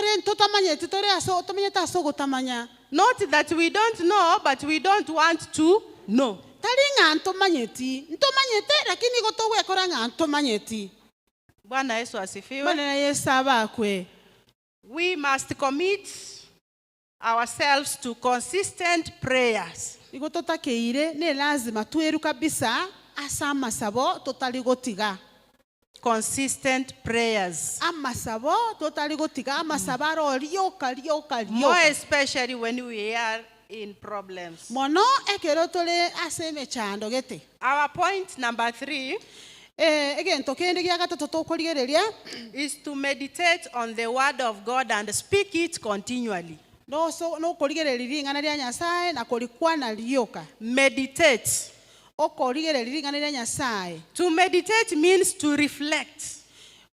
Tore ntotamanyeti tore ase tomenyete ase ogotamanya. Not that we don't know, but we don't want to know. Tari ng'a ntomanyeti ntomanyete lakini igo togwekora ng'a ntomanyeti. Bwana Yesu asifiwe. Manene Yesu abakwe. We must commit ourselves to consistent prayers. Igo totakeire ne lazima tweru kabisa ase amasabo totari gotiga. Consistent prayers. Amasabo totari gotiga amasabo aro rioka rioka More rioka. Especially when we are in problems. Mono ekero tore ase emechando gete. Our point number three Eh, egento kende gia gatato tokorigereria is to meditate on the word of God and speak it continually. Noso nokorigereria ring'ana ria Nyasaye na korikwana rioka. Meditate. Okorigereria ring'ana ria Nyasaye. To meditate means to reflect.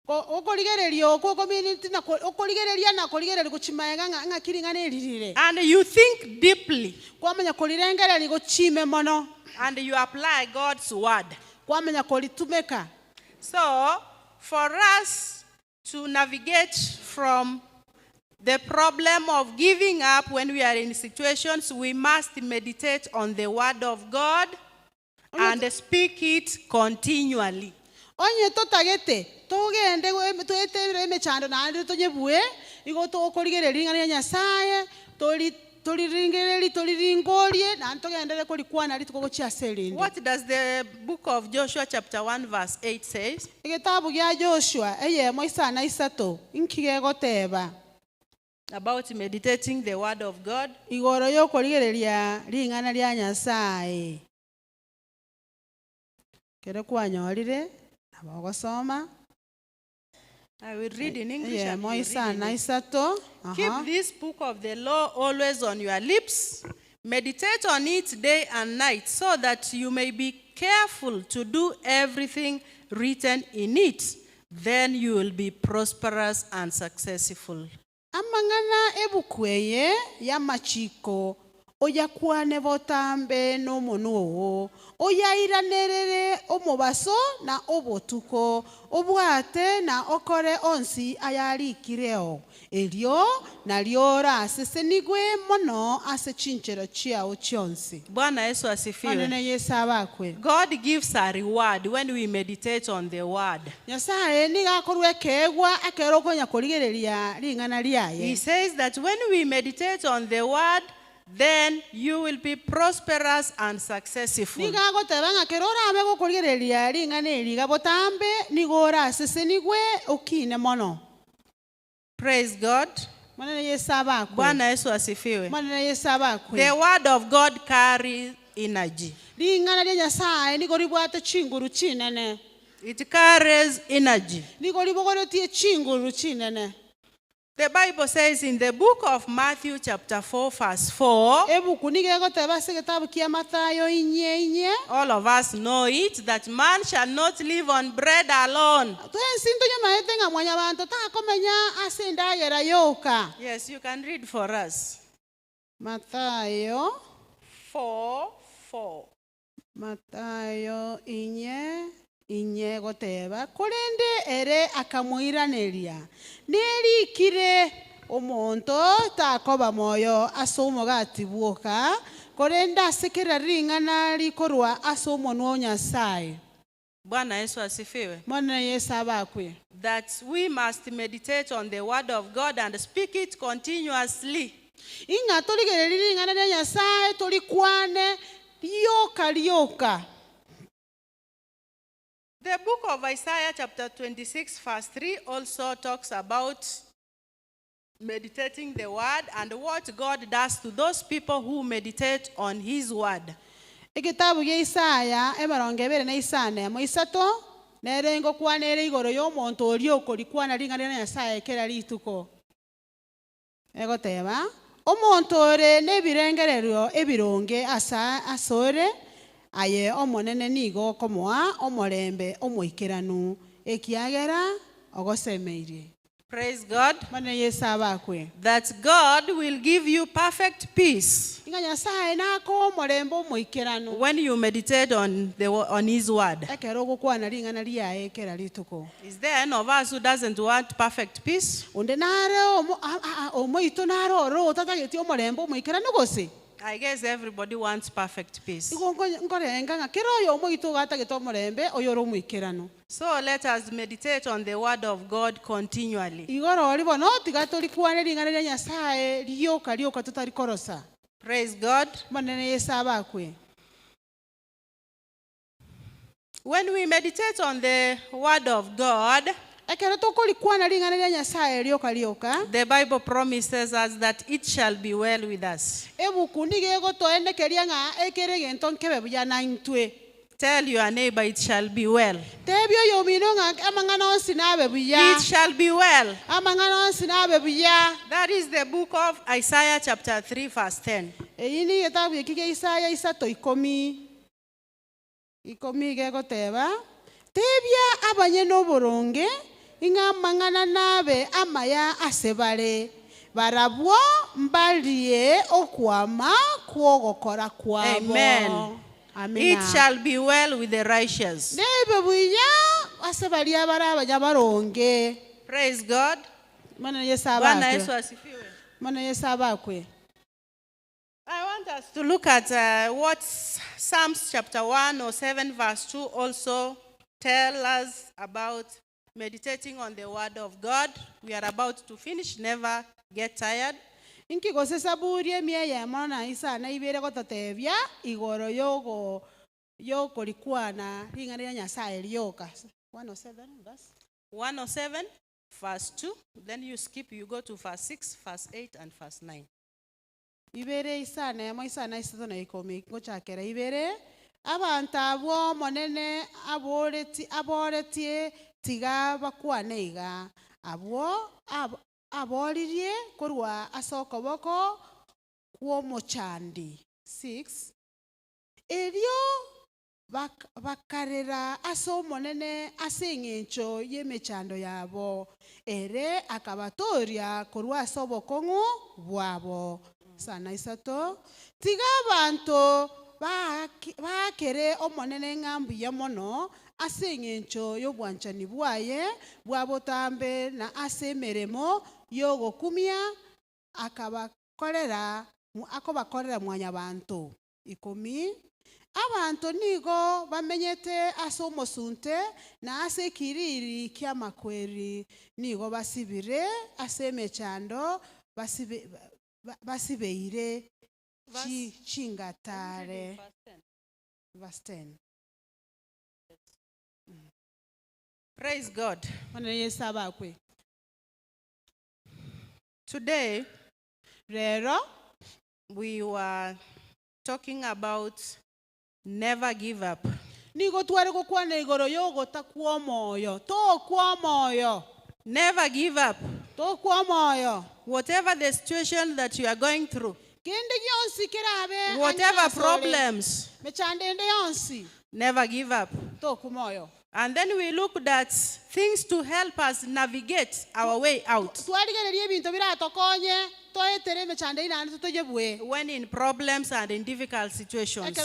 Okorigereria okwo okominiti na okorigereria na korigereria gochimaega ng'a ng'aki ring'ana eririre. And you think deeply Kwamanya korirengereria gochime mono. And you apply God's word. Kwamanya koritumeka. So, for us to navigate from the problem of giving up when we are in situations, we must meditate on the word of God and speak it continually. Onye totagete togende twetere emechando naende tonyebue igo tokorigereria ring'ana ria Nyasaye tori toriringereri toriringorie naende togendere korikwana rituko gochia ase erinde. What does the book of Joshua, chapter 1, verse 8 says? Egetabu gia Joshua eyemo isana isato inki gegoteba? About meditating the word of God. Igoro yokorigereria ring'ana ria Nyasaye kere kwanyorire nabo ogosoma. I will read in English and Eyemo you read in isana isato. Keep Aha. this book of the law always on your lips. Meditate on it day and night, so that you may be careful to do everything written in it. Then you will be prosperous and successful. Amang'ana ebuku eye y'amachiko oyakwane botambe n'omonwa oo oyairanерere omobaso na obotuko obwate na okore onsi ayarikireo erio nario orasesenigwe mono ase chinchero chiao chionsi. Bwana Yesu asifiwe. Manene Yesu abakwe. God gives a reward when we meditate on the word. Nyasaye nigo akorwa ekeegwa ekero okonya korigereria ring'ana He riaye. Says that when we meditate on the word, then you will be prosperous and successful. Nigo agoteba ng'a kero orabe gokorigereria ring'ana eri botambe nigo orasesenigwe okine mono. Praise God. Manene Yesu abakwe. Bwana Yesu asifiwe. Manene Yesu abakwe. The word of God carries energy. Ring'ana ria Nyasaye nigo ribwate chinguru chinene. It carries energy. Nigo ribogoretie chinguru chinene. The Bible says in the book of Matthew, chapter 4, verse 4, Ebuku nigo egoteba ase egetabu kia Mathayo inye inye. All of us know it, that man shall not live on bread alone. Twensi ntonyamaete ng'a mwanyabanto takomenya ase endagera yoka. Yes, you can read for us. Mathayo 4 4. Mathayo inye inye goteba korende ere akamoiraneria nerikire omonto takoba moyo ase omogati bwoka korende ase kera ring'ana rikorwa ase omonwa o Nyasaye. Bwana Yesu asifiwe. Monene Yesu abakwe. That we must meditate on the word of God and speak it continuously. Ing'a torigereri ring'ana ria Nyasaye torikwane rioka rioka. The book of Isaiah, chapter 26, verse 3, also talks about meditating the word and what God does to those people who meditate on his word. Egetabu gia Isaya emerongo ebere na isano emo isato nere ngokwana ere igoro ya omonto oria okorikwana ring'ana ria Nyasaye kera rituko egoteba omonto ore na ebirengererio ebironge asa asore aye omonene nigo okomoa omorembe omoikeranu ekiagera ogosemeirie. Praise God. Mana Yesu abakwe. That God will give you perfect peace Inga Nyasaye nako omorembe omoikeranu. when you meditate on His word. Ekero ogokwana ring'ana riaye ekera rituko. Is there any of us who doesn't want perfect peace? Onde nare omoito nare oro otatageti omorembe omoikeranu gose. I guess everybody wants perfect peace. Igo nkorenga ng'a kera oyo omoito ogatagete omorembe oyo ore omoikeranu. So let us meditate on the word of God continually. Igoro ori bono tiga torikwane ring'ana ria Nyasaye rioka rioka totarikorosa. Praise God. Manene Yesu abakwe. When we meditate on the word of God, Ekero tokorikwana ring'ana ria Nyasaye rioka rioka, the Bible promises us that it shall be well with us. Ebuku nigo egotoenekeria ng'a ekere egento nkebe buya na intwe. Tell your neighbor it shall be well. Tebia oyo omino ng'a amang'ana onsi nabe buya. It shall be well. Amang'ana onsi nabe buya. That is the book of Isaiah chapter 3 verse 10. Eyi ni getabu eki gia Isaya isato ikomi. Ikomi gegoteba, tebia abanye n'oboronge ing'a amang'ana nabe amaya ase bare. Barabwo mbarie okwama kwogokora kwabo. Amen. Amina. It shall be well with the righteous. Nebe buya ase baria bare abanyabaronge. Praise God. Mana Yesu Bwana Yesu abakwe. asifiwe. Mana Yesu abakwe. I want us to look at what Psalms chapter 107 verse 2 also tell us about meditating on the word of God. We are about to finish. Never get tired. Inki gose saburi emia ya mona isa na ibere gototebia igoro yogo yokorikwana ring'ana ria Nyasaye rioka. 107 verse 107 verse 2. Then you skip, you go to verse 6, verse 8 and verse 9. Ibere isana emo isana isato na ikomi ngochakera ibere abantu abo monene aboreti aboretie tiga bakwane iga abwo aboririe korwa ase okoboko kw'omochandi. 6 erio bakarera ase omonene ase eng'encho y'emechando yabo ere akabatoria korwa ase obokong'u bwabo. Sana isato tiga abanto bakere omonene ng'ambuya mono ase eng'encho y'obwanchani bwaye bwabotambe na ase emeremo y'ogokumia akabakorera akobakorera mwanyabanto. Ikomi abantu nigo bamenyete ase omosunte na ase ekiriri ki'amakweri nigo basibire ase emechando basibeire chingatare. Verse 10. Praise God. Mana Yesu abakwe. Today, rero we were talking about never give up. Nigo tware gokwana igoro yogota kwomoyo. To kwomoyo. Never give up. To kwomoyo. Whatever the situation that you are going through, Kende gyonsi kerabe, whatever problems, mechandende yonsi, never give up. To kumoyo. And then we looked at things to help us navigate our way out. When in problems and in difficult situations.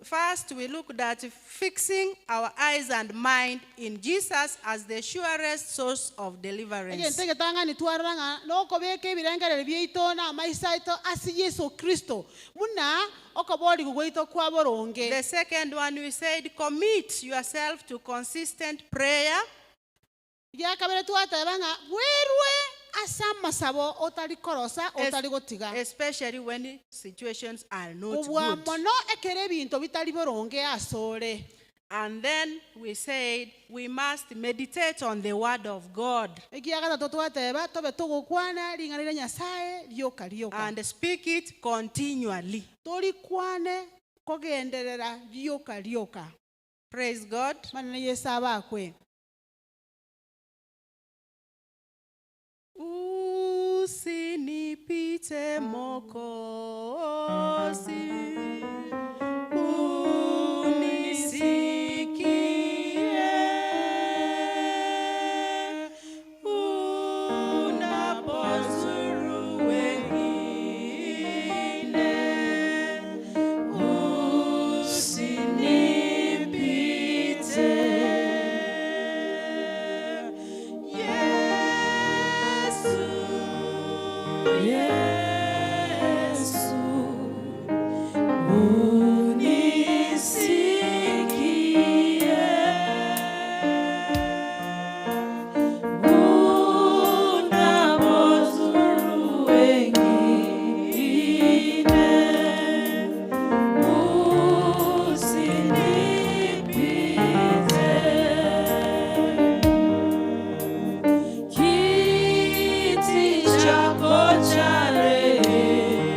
First, we looked at fixing our eyes and mind in Jesus as the surest source of deliverance. The second one, we said, commit yourself to consistent prayer. Especially when situations are not good. And then we said we must meditate on the word of God and speak it continually. Praise God. Usinipite Mwokozi, unisikie, Yesu, unisikie. Unapozuru wengine, usinipite. Kiti chako cha rehema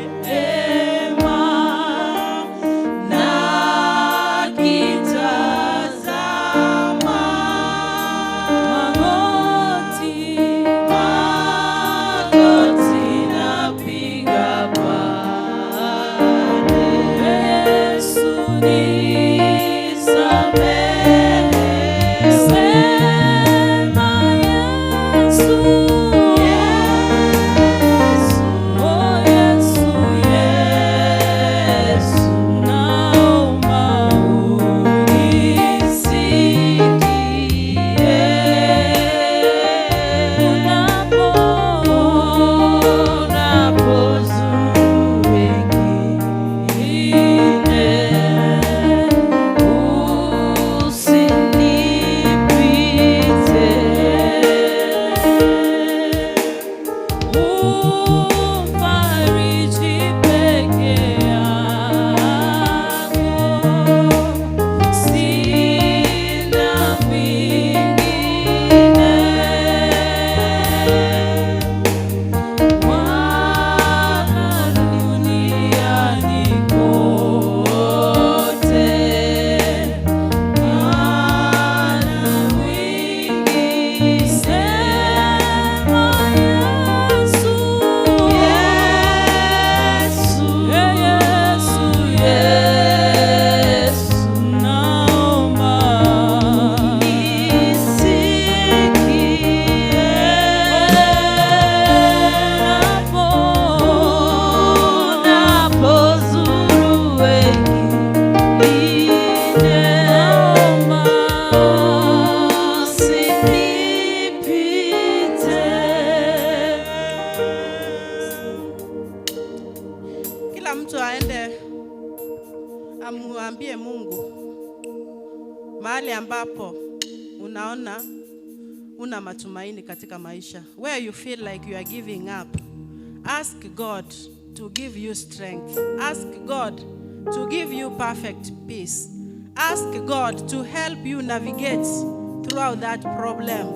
nakitazama. Magoti, magoti napiga pale. Yesu nisamehe. Sema Yesu, Yesu, oh Yesu, Yesu, naomba unisikie. Unapozuru wengine, usinipite. Ufariji peke yako, sina mwingine. Wala duniani kote, hana mwingine. Sema Yesu, Yesu, Yesu, Yesu, naomba unisikie. Unapozuru wengine, naomba usinipite. Kila mtu aende amwambie Mungu mahali ambapo unaona una matumaini katika maisha, where you feel like you are giving up. Ask God to give you strength. Ask God to give you perfect peace. Ask God to help you navigate throughout that problem.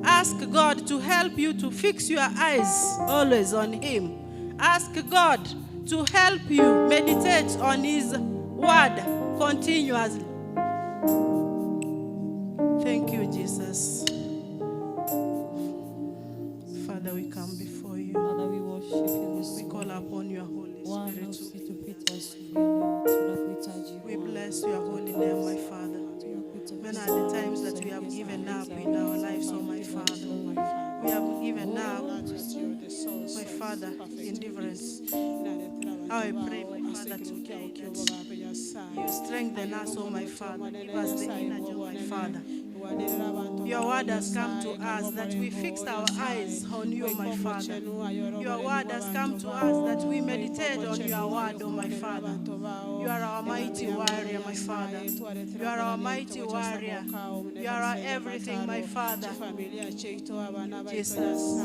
Ask God to help you to fix your eyes always on Him. Ask God to help you meditate on His word continuously. Thank you, Jesus. Father, we come before you. Father, we worship you this We call upon your Holy Bwana, Spirit. usitupite asubuhi ya leo. Tunakuhitaji We Bwana. bless your holy name, my Father. Tunakuita Many are the times that we have given up in our lives, oh my Father. We have given up, my Father, in difference. How I pray, my Father, today that you strengthen us, oh my Father. Give us the energy, oh my Father. Your word has come to us that we fix our eyes on you, my Father. Your word has come to us that we meditate on your word, oh my Father. You are our mighty warrior, my Father. You are our mighty warrior. You are our everything, my Father. Jesus.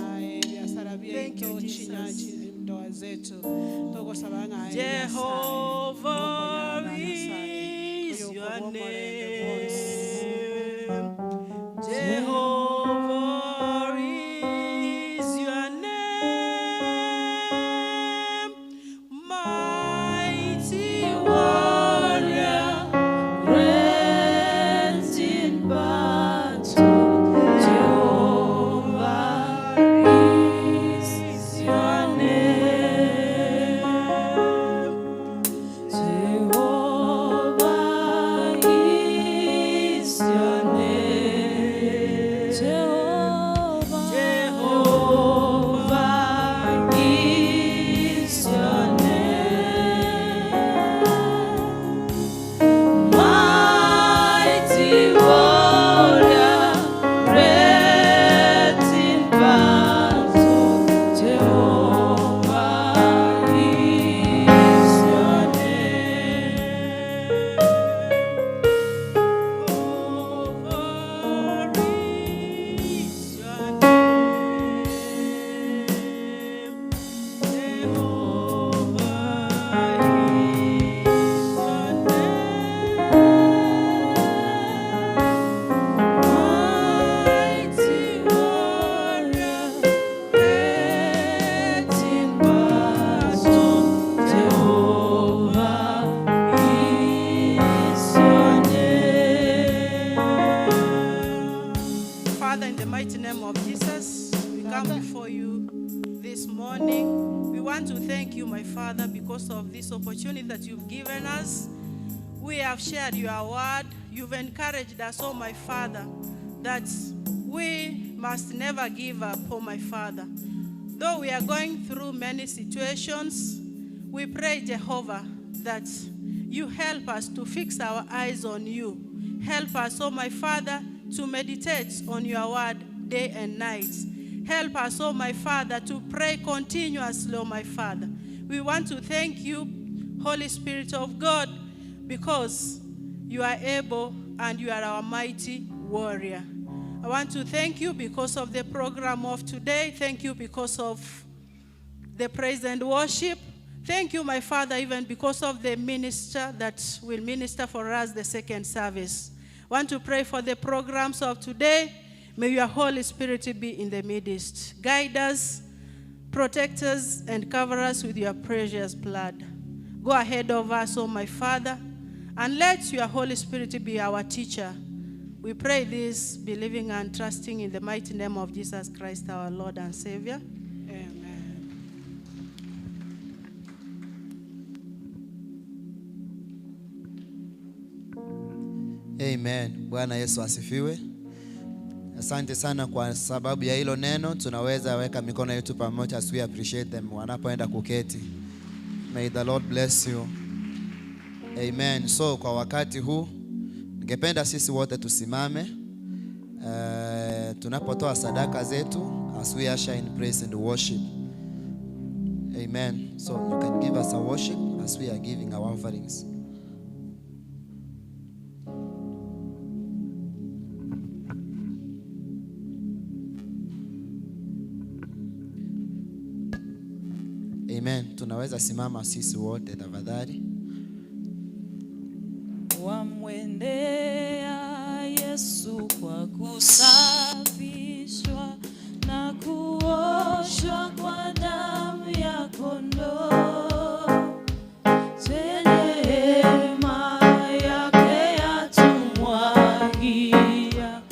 Thank you, Jesus. Jehovah is your name. Jehovah is your name. Mighty warrior, Great in battle, Jehovah is your name. Jehovah is come before you this morning. We want to thank you, my Father, because of this opportunity that you've given us. We have shared your word. You've encouraged us, oh my Father, that we must never give up, oh my Father. Though we are going through many situations, we pray, Jehovah, that you help us to fix our eyes on you. Help us, oh my Father, to meditate on your word day and night. Help us, oh my Father, to pray continuously, oh my Father. We want to thank you, Holy Spirit of God, because you are able and you are our mighty warrior. I want to thank you because of the program of today. Thank you because of the praise and worship. Thank you, my Father, even because of the minister that will minister for us the second service. I want to pray for the programs of today. May your Holy Spirit be in the midst. Guide us, protect us, and cover us with your precious blood. Go ahead of us, oh my Father, and let your Holy Spirit be our teacher. We pray this, believing and trusting in the mighty name of Jesus Christ, our Lord and Savior. Amen. Amen. Bwana Yesu asifiwe. Asante sana kwa sababu ya hilo neno. Tunaweza weka mikono yetu pamoja as we appreciate them wanapoenda kuketi. May the Lord bless you. Amen. So kwa wakati huu ningependa sisi wote tusimame tunapotoa sadaka zetu as we usher in praise and worship. Amen. So you can give us a worship as we are giving our offerings. Amen. Tunaweza simama sisi wote tafadhali. Wamwendea Yesu kwa kusafishwa na kuoshwa kwa damu ya kondoo. Neema yake yatumwagia,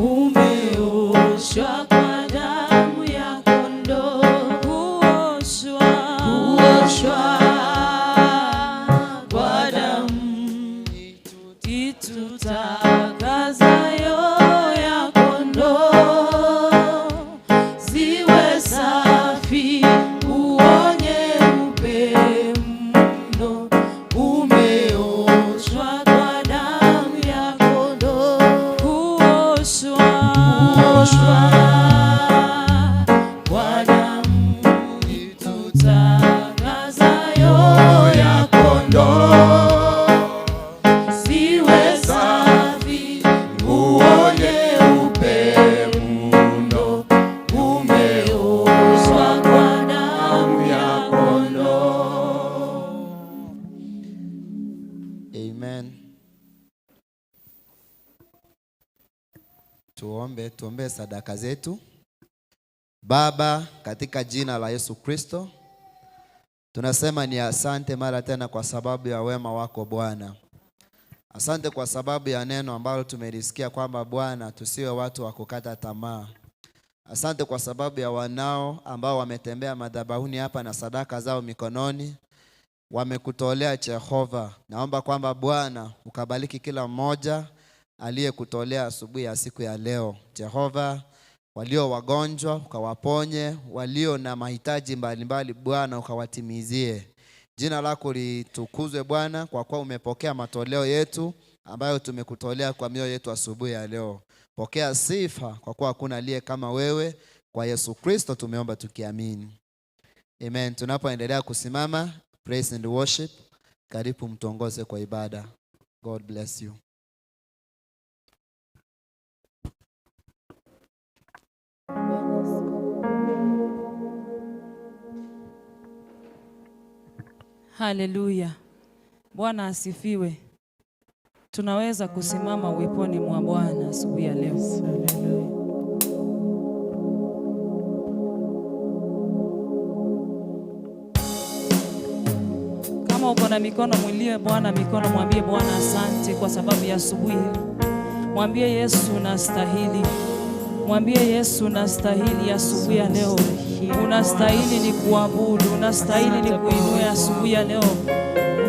umeoshwa kwa damu ya kondoo. Kuoshwa, kuoshwa kwa damu itutakazayo ya kondoo, ziwe safi uonye upe mno, umeoshwa kwa damu ya kondoo. Kuoshwa, kuoshwa kwa damu itutakazayo ya kondoo, ziwe safi uonye upe mno, umeoshwa kwa damu ya kondoo. Amen. Tuombe, tuombe sadaka zetu. Baba, katika jina la Yesu Kristo, tunasema ni asante mara tena kwa sababu ya wema wako Bwana. Asante kwa sababu ya neno ambalo tumelisikia kwamba Bwana tusiwe watu wa kukata tamaa. Asante kwa sababu ya wanao ambao wametembea madhabahuni hapa na sadaka zao mikononi, wamekutolea Jehova. Naomba kwamba Bwana ukabariki kila mmoja aliyekutolea asubuhi ya siku ya leo. Jehova, walio wagonjwa ukawaponye, walio na mahitaji mbalimbali Bwana ukawatimizie. Jina lako litukuzwe Bwana, kwa kuwa umepokea matoleo yetu ambayo tumekutolea kwa mioyo yetu asubuhi ya leo. Pokea sifa kwa kuwa hakuna aliye kama wewe. Kwa Yesu Kristo tumeomba tukiamini. Amen. Tunapoendelea kusimama, praise and worship, karibu mtuongoze kwa ibada. God bless you. Haleluya. Bwana asifiwe. Tunaweza kusimama uweponi mwa Bwana asubuhi ya leo. Haleluya. Kama uko na mikono mwilie Bwana mikono, mwambie Bwana asante kwa sababu ya asubuhi hii. Mwambie Yesu nastahili. Mwambie Yesu, unastahili asubuhi ya leo, unastahili ni kuabudu, unastahili ni kuinua asubuhi ya leo,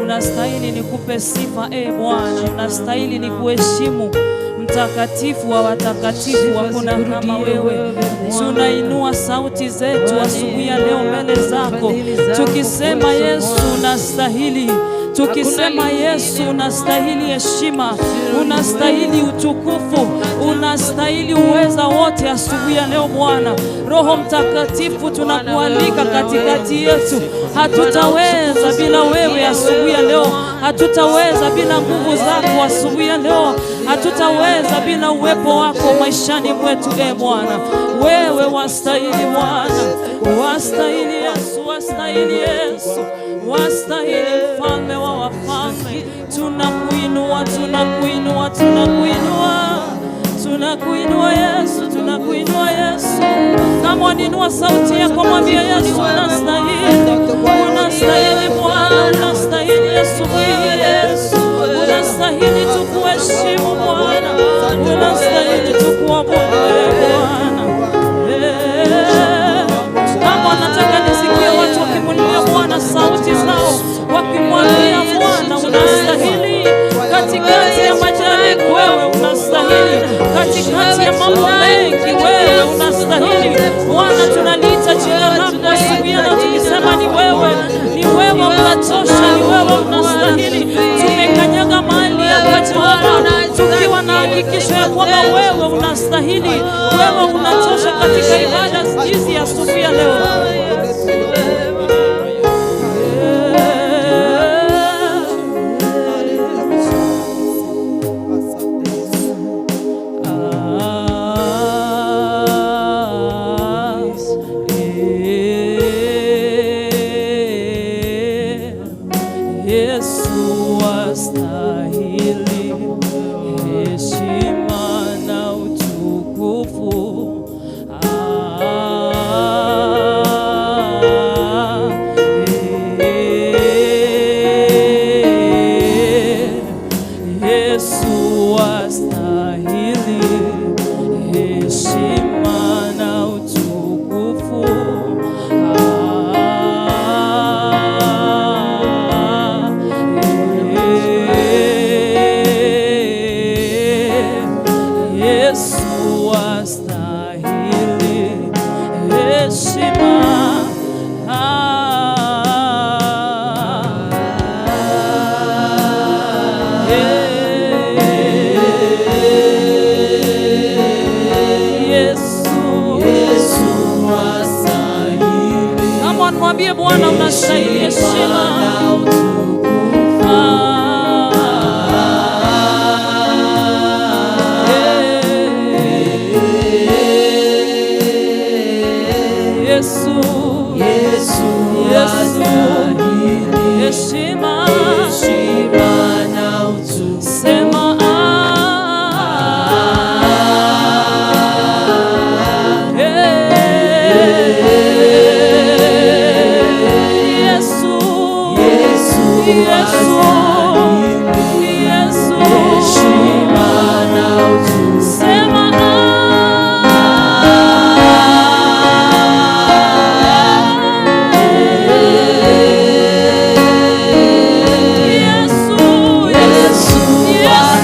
unastahili ni kupe sifa e Bwana, unastahili ni kuheshimu, mtakatifu wa watakatifu, hakuna kama wewe. Tunainua sauti zetu asubuhi ya leo mbele zako tukisema, Yesu unastahili, tukisema Yesu unastahili heshima, unastahili utukufu, unastahili uweza wote asubuhi ya leo Bwana. Roho Mtakatifu, tunakualika katikati yetu. Hatutaweza bila wewe asubuhi ya leo, hatutaweza bila nguvu zako asubuhi ya leo, hatutaweza bila uwepo wako maishani mwetu e Bwana. Wewe wastahili Bwana, wastahili Yesu, wastahili Yesu, wastahili mfalme wa wafalme. Tunakuinua, tunakuinua, tunakuinua, tunakuinua Yesu, tunakuinua Yesu. Kama unainua sauti yako, mwambie Yesu, unastahili, unastahili Bwana, unastahili Yesu, Yesu, unastahili tukuheshimu Bwana, unastahili tukuabudu Bwana. Kama nataka nisikie watu wakimulia Bwana sauti zao, wakimwambia Bwana unastahili. Katikati ya majaribu wewe unastahili, katikati ya mambo mengi wewe unastahili Bwana. Tunaliita jina lako asubuhi ya leo tukisema ni wewe, ni wewe unatosha, ni wewe unastahili. Tumekanyaga mahali hapa Jehova tukiwa na hakikisho ya kwamba wewe unastahili, wewe unatosha katika ibada hizi asubuhi ya leo. Yesu wastahili heshima na utukufu. Yesu wastahili heshima na utukufu. Yesu wastahili heshima. Yesu, kama mwambie Bwana unastahili heshima. Yesu, Yesu, heshima, sema Yesu, Yesu, Yesu, sema Yesu, Yesu, Yesu.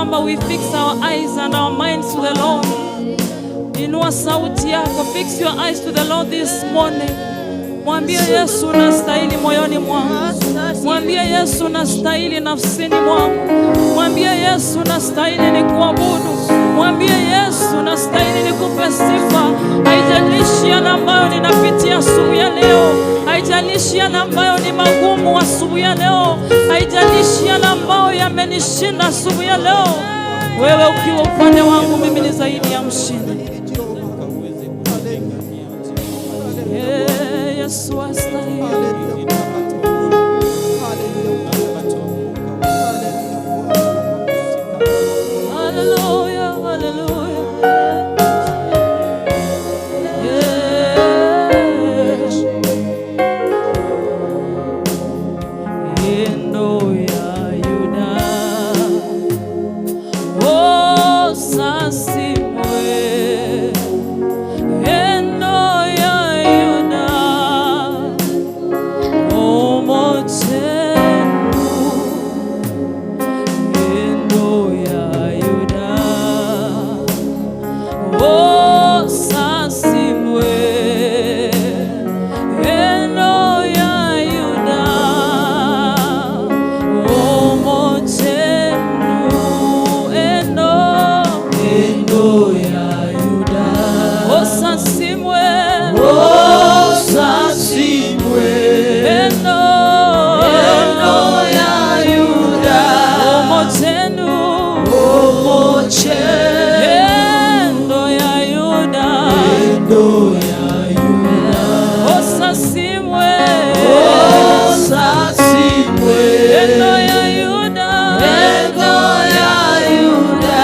kwamba we fix our eyes and our minds to the Lord. Inua sauti yako, fix your eyes to the Lord this morning. Mwambie Yesu unastahili moyoni mwangu. Mwambie Yesu unastahili nafsini mwangu. Mwambie Yesu unastahili nikuabudu. Mwambie Yesu unastahili nikupe sifa. Haijalishi yale ambayo ninapitia asubuhi ya leo, haijalishi yale ambayo ni magumu asubuhi ya leo, haijalishi yale ambayo yamenishinda asubuhi ya leo. Wewe ukiwa upande wangu, mimi ni zaidi ya mshindi. Yeah, Yesu astahili. Hallelujah, hallelujah. Yeah. Endo ya Yuda, oh, sasimwe. Endo ya Yuda, omochenu. Endo ya Yuda, oh, sasimwe. Endo ya Yuda, omochenu. Endo, endo ya Yuda, oh, sasimwe. Oh, sasimwe. Endo, endo ya Yuda, omochenu. Omochenu. Endo ya Yuda, endo ya Yuda, oh, sasimwe. Oh, sasimwe. Endo ya Yuda, endo ya Yuda,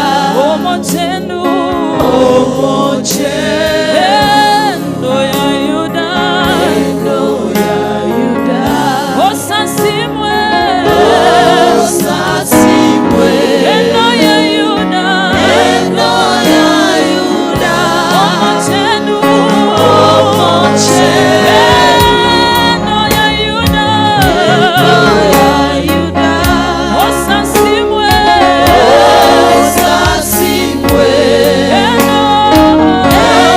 omochenu. Omochenu. Endo ya Yuda, endo ya Yuda, oh, sasimwe. Oh, sasimwe. Endo ya Yuda, endo ya Yuda, omochenu. Omochenu. Endo ya Yuda, endo ya Yuda, oh, sasimwe. Oh, sasimwe. Endo, endo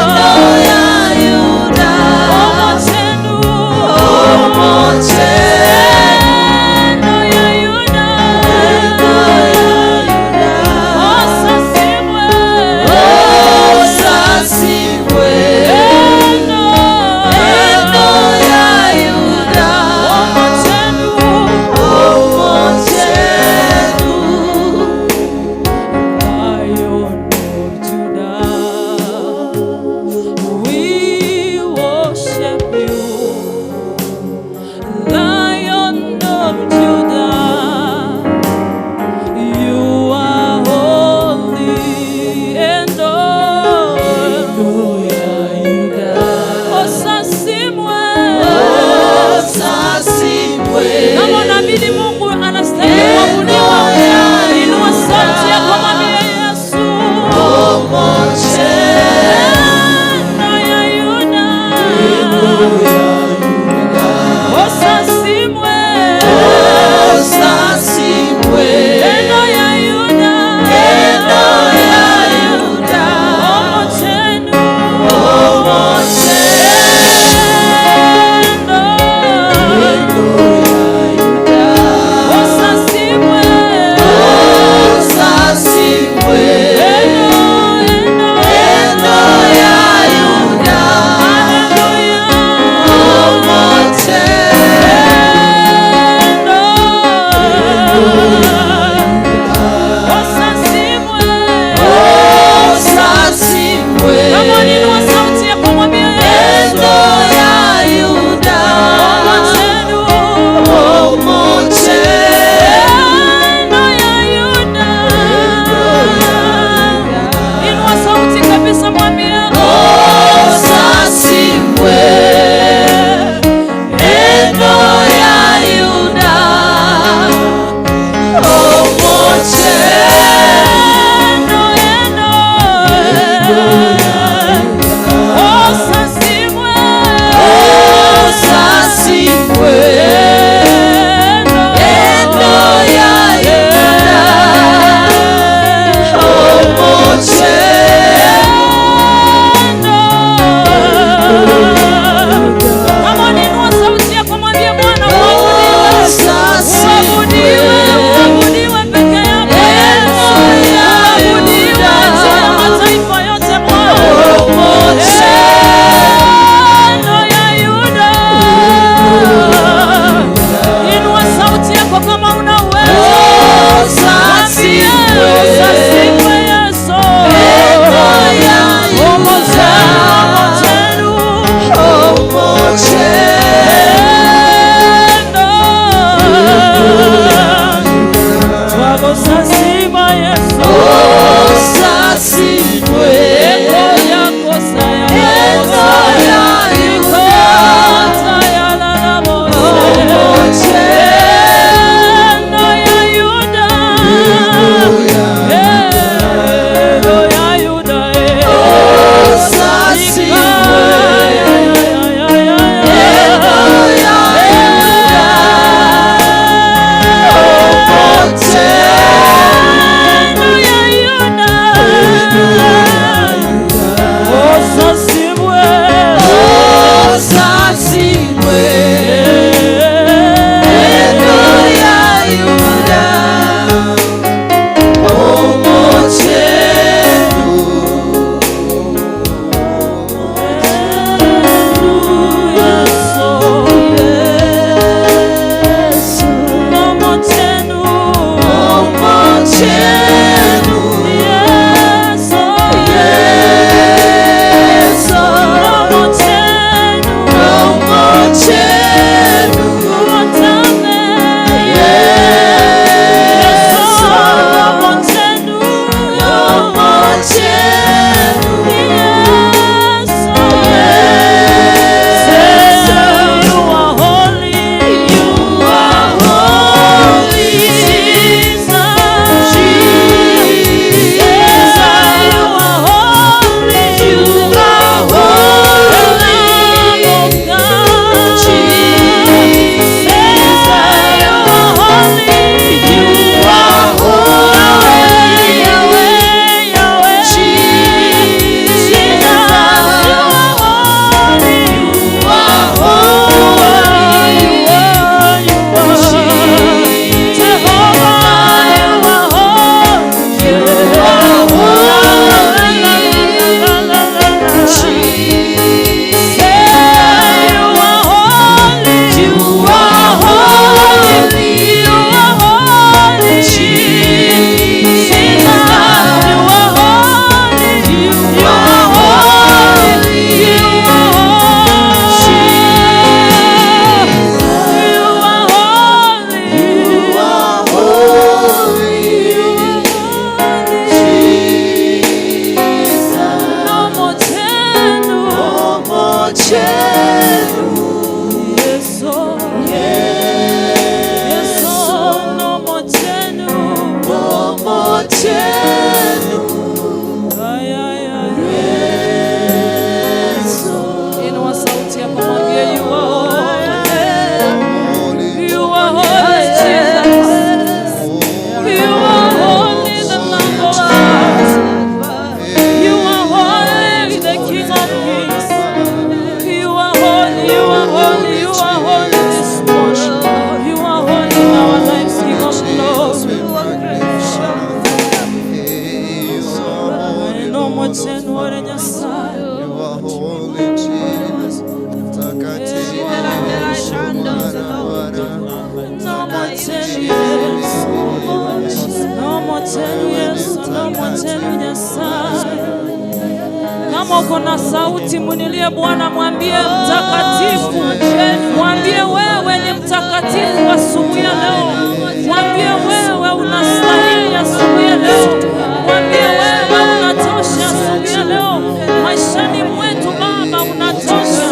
Chenu. Yesu, Yesu, nomo chenu. Nomo chenu. Ay, ay, ay. Inua sauti yako mwambie you are holy. You are holy, Jesus. You are holy, the Lamb of God. You are holy, the King of Kings. You are holy, you are holy, you are holy this morning. You are holy in our lives, King of glory. No chenu ore Nyasaye. You are holy, Jesus. Mtakatifu. No chenu Yesu. No chenu Yesu, no chenu Nyasaye. Kama uko na sauti munilie Bwana, mwambie mtakatifu, mwambie wewe ni mtakatifu asubuhi ya leo, mwambie wewe unastahili asubuhi ya leo, mwambie wewe unatosha asubuhi ya leo. Maishani mwetu Baba unatosha,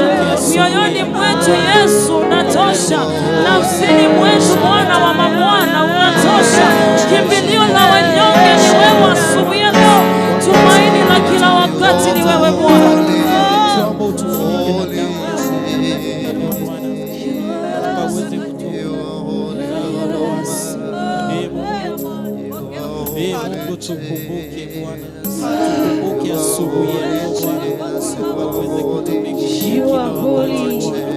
mioyoni mwetu Yesu unatosha, nafsini mwetu Bwana wa mabwana unatosha. Kimbilio la wanyonge ni wewe asubuhi ya leo, tumaini la kila wakati ni wewe Bwana. Tuombe utufunike na damu ya Bwana. Tukaweze kutoka. Ee Mungu tukumbuke Bwana, tukumbuke asubuhi ya leo Bwana, tukaweze kutumikia You kila are wakati holy. Bwana.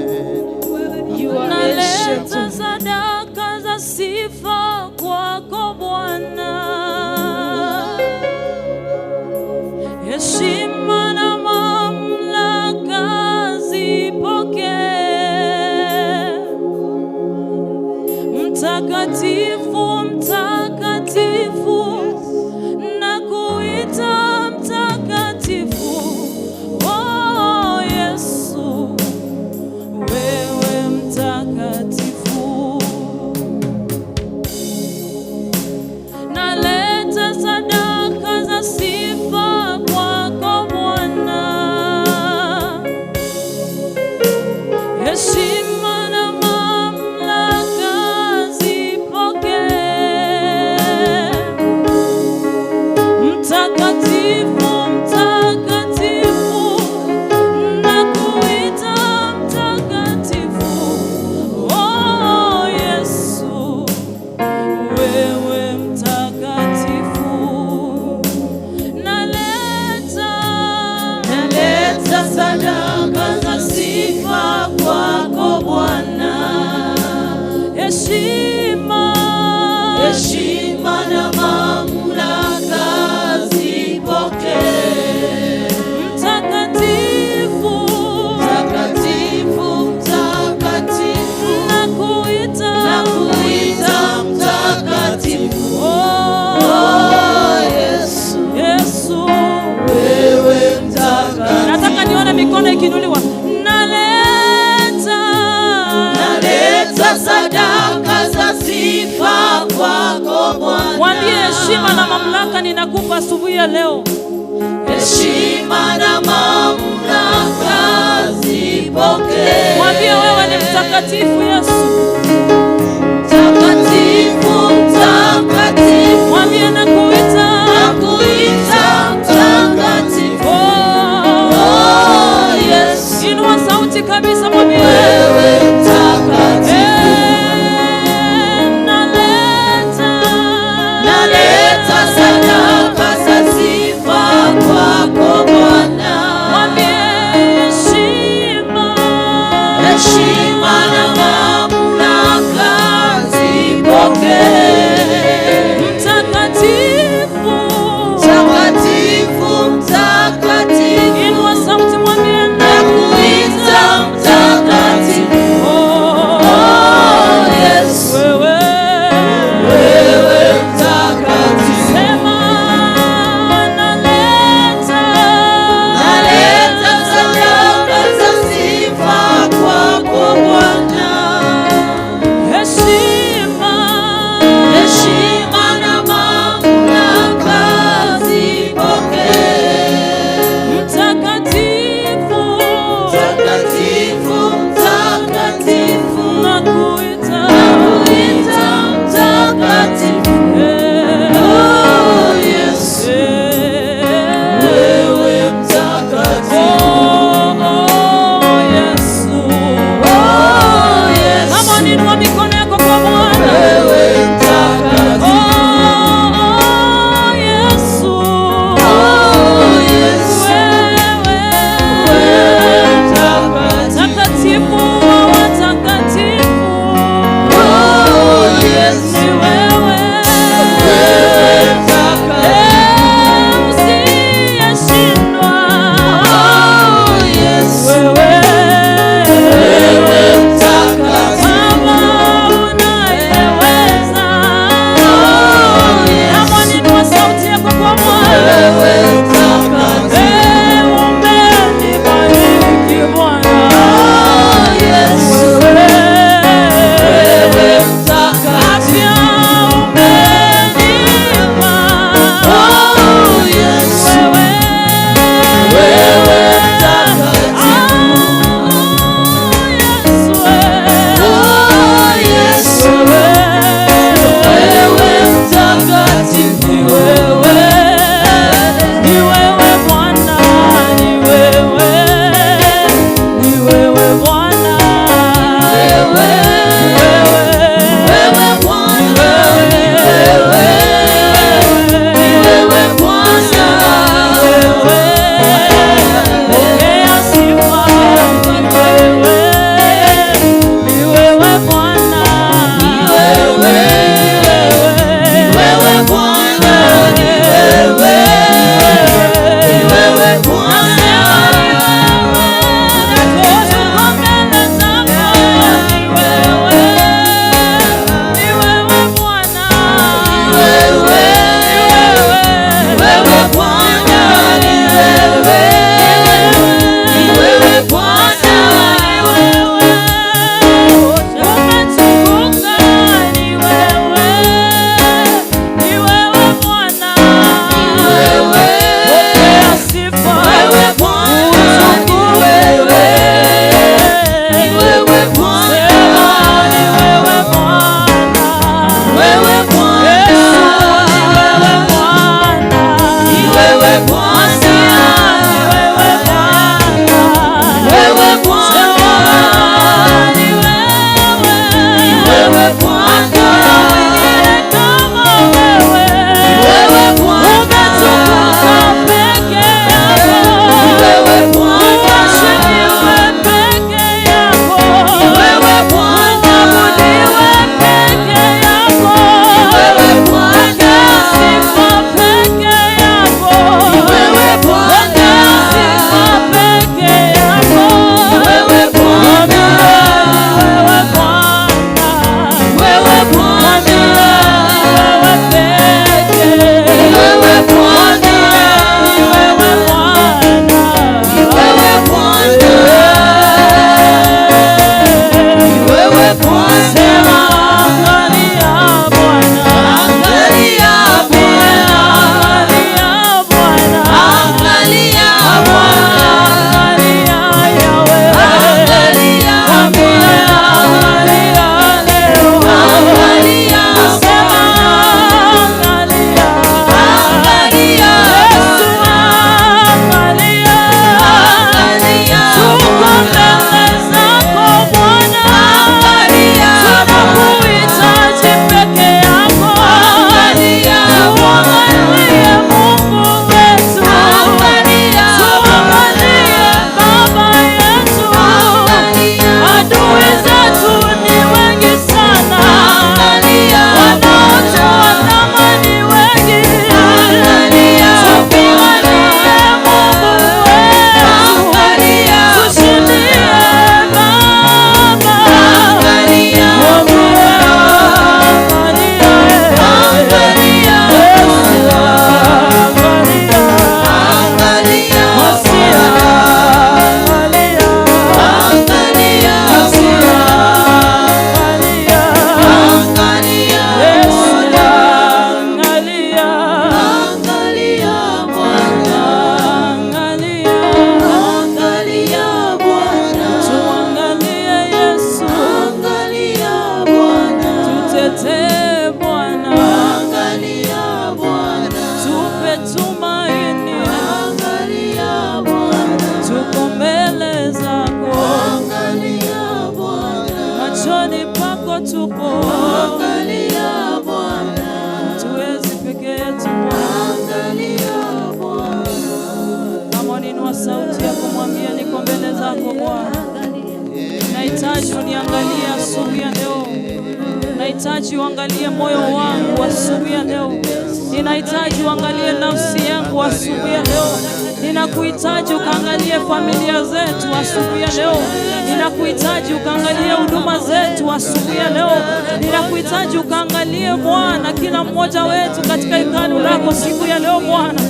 You are ancient. Naleta sadaka za sifa kwako Bwana, heshima na mamlaka zipokee. Mtakatifu, mtakatifu, nakuita mtakatifu, oh Yesu, wewe mtakatifu. Naleta sadaka za sifa kwako Bwana, heshima na mamlaka zipokee. Mtakatifu, mtakatifu, nakuita mtakatifu, oh Yesu, wewe mtakatifu. Naleta, Naleta sadaka za sifa kwako Bwana, heshima, heshima na mamlaka zipokee. Mtakatifu, Mtakatifu, mtakatifu, nakuita, nakuita mtakatifu, oh oh Yesu, Yesu. wewe mtakatifu. Nataka nione mikono ikiinuliwa. Naleta, Naleta sadaka za sifa kwako Bwana, mwambie heshima na mamlaka ninakupa asubuhi ya leo. heshima na mamlaka zipokee. Mwambie wewe ni mtakatifu Yesu. Mtakatifu, mtakatifu, Mwambie nakuita, nakuita mtakatifu, oh, oh Yesu, inua sauti kabisa, mwambie wewe mtakatifu. Eh, naleta, Naleta sadaka za sifa kwako Bwana, mwambie heshima, heshima na mamlaka zipokee. Tupo. Angalia Bwana. Hatuwezi peke yetu Bwana. Angalia Bwana. Kama unainua sauti yako mwambie, niko mbele zako Bwana. Nahitaji uniangalie asubuhi ya leo. Nahitaji uangalie moyo wangu asubuhi ya leo. Ninahitaji uangalie nafsi yangu asubuhi ya leo. Ninakuhitaji ukaangalie familia zetu asubuhi ya leo. Ninakuhitaji ukaangalie huduma zetu asubuhi ya leo. Ninakuhitaji ukaangalie Bwana kila mmoja wetu katika hekalu lako siku ya leo Bwana.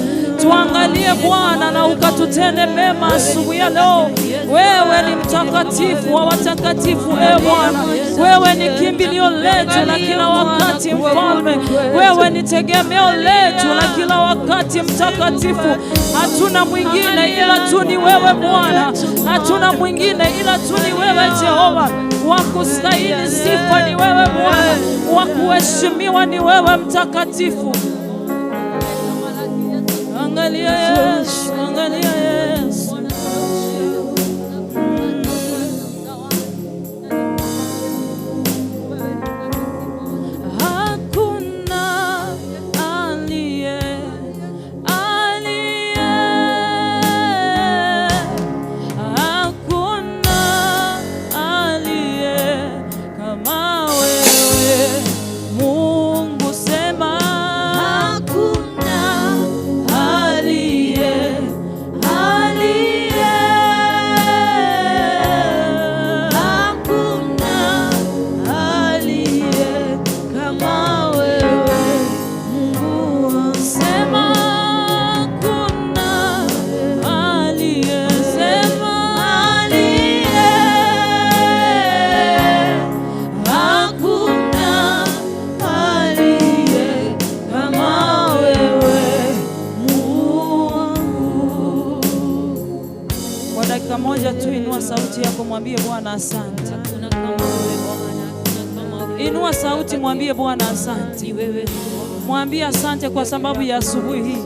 Tuangalie Bwana na ukatutende mema asubuhi ya leo. Wewe ni mtakatifu wa watakatifu, e Bwana. Wewe ni kimbilio letu la kila wakati, Mfalme. Wewe ni tegemeo letu la kila wakati, Mtakatifu. Hatuna mwingine ila tu ni wewe Bwana, hatuna mwingine ila tu ni wewe Jehova. Wa kustahili sifa ni wewe Bwana, wa kuheshimiwa ni wewe Mtakatifu. Angalia Yesu, angalia Yesu. Hakuna aliye, aliye, hakuna aliye kama wewe Mungu, sema Hakuna aliye, aliye, hakuna aliye kama wewe Mungu wangu. Sema hakuna aliye, sema Aliye, hakuna aliye kama wewe Mungu wangu. Kwa dakika moja tu inua sauti yako, mwambie Bwana asante. Hakuna kama wewe Bwana, hakuna kama wewe. Inua sauti, mwambie Bwana asante. Ni wewe tu. Mwambie asante kwa sababu ya asubuhi hii.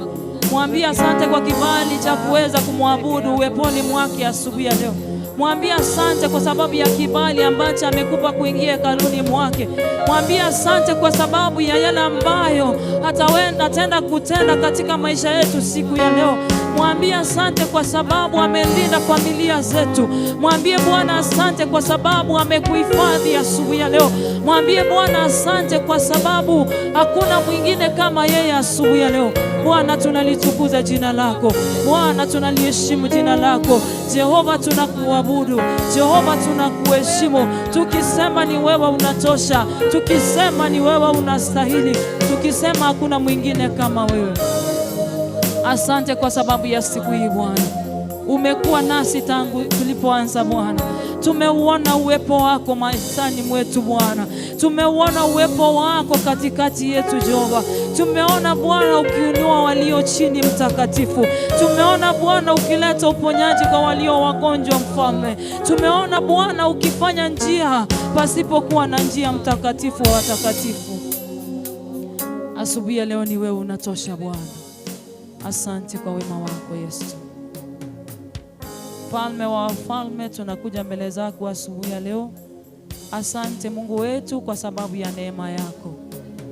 Mwambie asante kwa kibali cha kuweza kumwabudu uweponi mwake asubuhi ya leo. Mwambie asante kwa sababu ya kibali ambacho amekupa kuingia hekaluni mwake. Mwambie asante kwa sababu ya yale ambayo atenda kutenda katika maisha yetu siku ya leo. Mwambie asante kwa sababu amelinda familia zetu. Mwambie Bwana asante kwa sababu amekuhifadhi asubuhi ya leo. Mwambie Bwana asante kwa sababu hakuna mwingine kama yeye asubuhi ya leo. Bwana, tunalitukuza jina lako. Bwana, tunaliheshimu jina lako. Jehova, tunakuabudu. Jehova, tunakuheshimu, tukisema ni wewe unatosha, tukisema ni wewe unastahili, tukisema hakuna mwingine kama wewe. Asante kwa sababu ya siku hii Bwana, umekuwa nasi tangu tulipoanza Bwana. Tumeuona uwepo wako maishani mwetu Bwana, tumeuona uwepo wako katikati yetu Jehova. Tumeona Bwana ukiinua walio chini, Mtakatifu. Tumeona Bwana ukileta uponyaji kwa walio wagonjwa, Mfalme. Tumeona Bwana ukifanya njia pasipokuwa na njia, Mtakatifu wa watakatifu. Asubuhi ya leo ni wewe unatosha Bwana. Asante kwa wema wako Yesu. Mfalme wa wafalme, tunakuja mbele zako asubuhi ya leo. Asante Mungu wetu kwa sababu ya neema yako.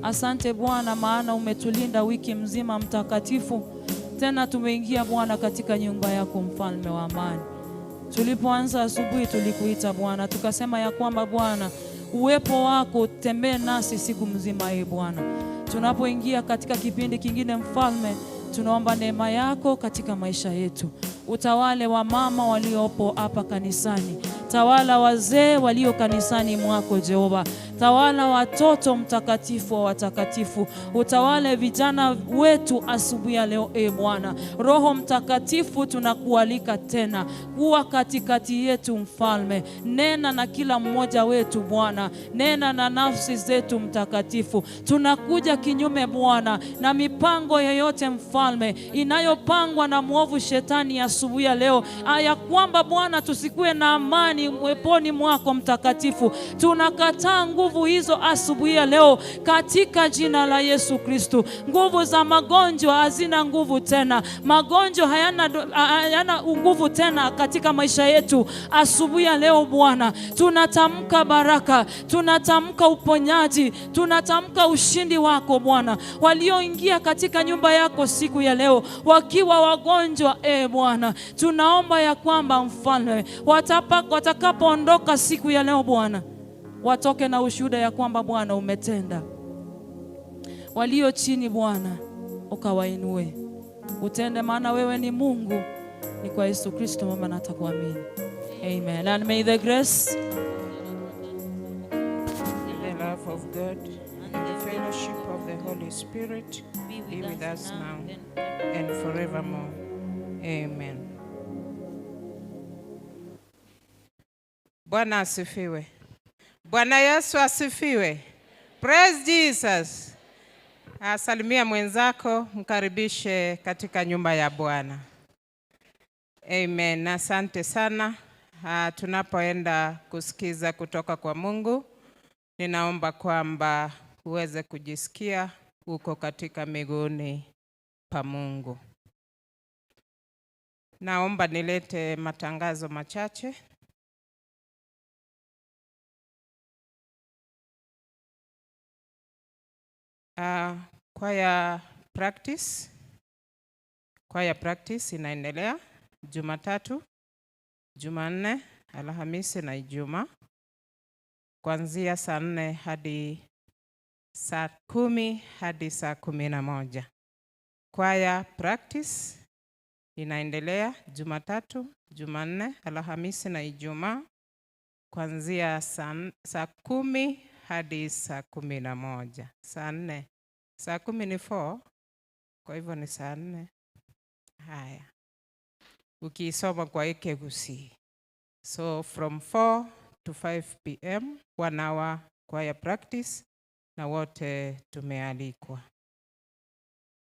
Asante Bwana, maana umetulinda wiki mzima mtakatifu. Tena tumeingia Bwana katika nyumba yako, mfalme wa amani. Tulipoanza asubuhi tulikuita Bwana, tukasema ya kwamba Bwana, uwepo wako utembee nasi siku mzima hii Bwana. Tunapoingia katika kipindi kingine mfalme, tunaomba neema yako katika maisha yetu. Utawale wa mama waliopo hapa kanisani, tawala wazee walio kanisani mwako Jehova, tawala watoto mtakatifu wa watakatifu, utawale vijana wetu asubuhi ya leo e Bwana. Roho Mtakatifu, tunakualika tena kuwa katikati yetu mfalme. Nena na kila mmoja wetu Bwana, nena na nafsi zetu mtakatifu. Tunakuja kinyume Bwana na mipango yoyote mfalme inayopangwa na mwovu shetani ya asubuhi ya leo, ya kwamba Bwana tusikue na amani mweponi mwako mtakatifu. Tunakataa nguvu hizo asubuhi ya leo katika jina la Yesu Kristo. Nguvu za magonjwa hazina nguvu tena, magonjwa hayana nguvu tena katika maisha yetu. Asubuhi ya leo Bwana, tunatamka baraka, tunatamka uponyaji, tunatamka ushindi wako Bwana. Walioingia katika nyumba yako siku ya leo wakiwa wagonjwa, Bwana, tunaomba ya kwamba Mfalme, watakapoondoka siku ya leo Bwana, watoke na ushuhuda ya kwamba Bwana umetenda. Walio chini Bwana, ukawainue, utende, maana wewe ni Mungu. Ni kwa Yesu Kristo mama natakuamini. Amen. And may the grace, the love of God, and the fellowship of the Holy Spirit be with us now and forevermore. Amen. Bwana asifiwe. Bwana Yesu asifiwe. Praise Jesus. Asalimia mwenzako, mkaribishe katika nyumba ya Bwana. Amen. Asante sana. Tunapoenda kusikiza kutoka kwa Mungu, ninaomba kwamba uweze kujisikia uko katika miguuni pa Mungu. Naomba nilete matangazo machache. Choir practice. Choir practice inaendelea Jumatatu, Jumanne, Alhamisi na Ijumaa kuanzia saa 4 hadi saa 10 hadi saa 11. Choir practice inaendelea Jumatatu, Jumanne, Alhamisi na Ijumaa kuanzia saa 10 hadi saa 11. Saa 4. Saa 10 ni 4, kwa hivyo ni saa 4. Haya. Ukisoma kwa Ekegusii. So from 4 to 5 p.m., 1 hour choir practice, na wote tumealikwa.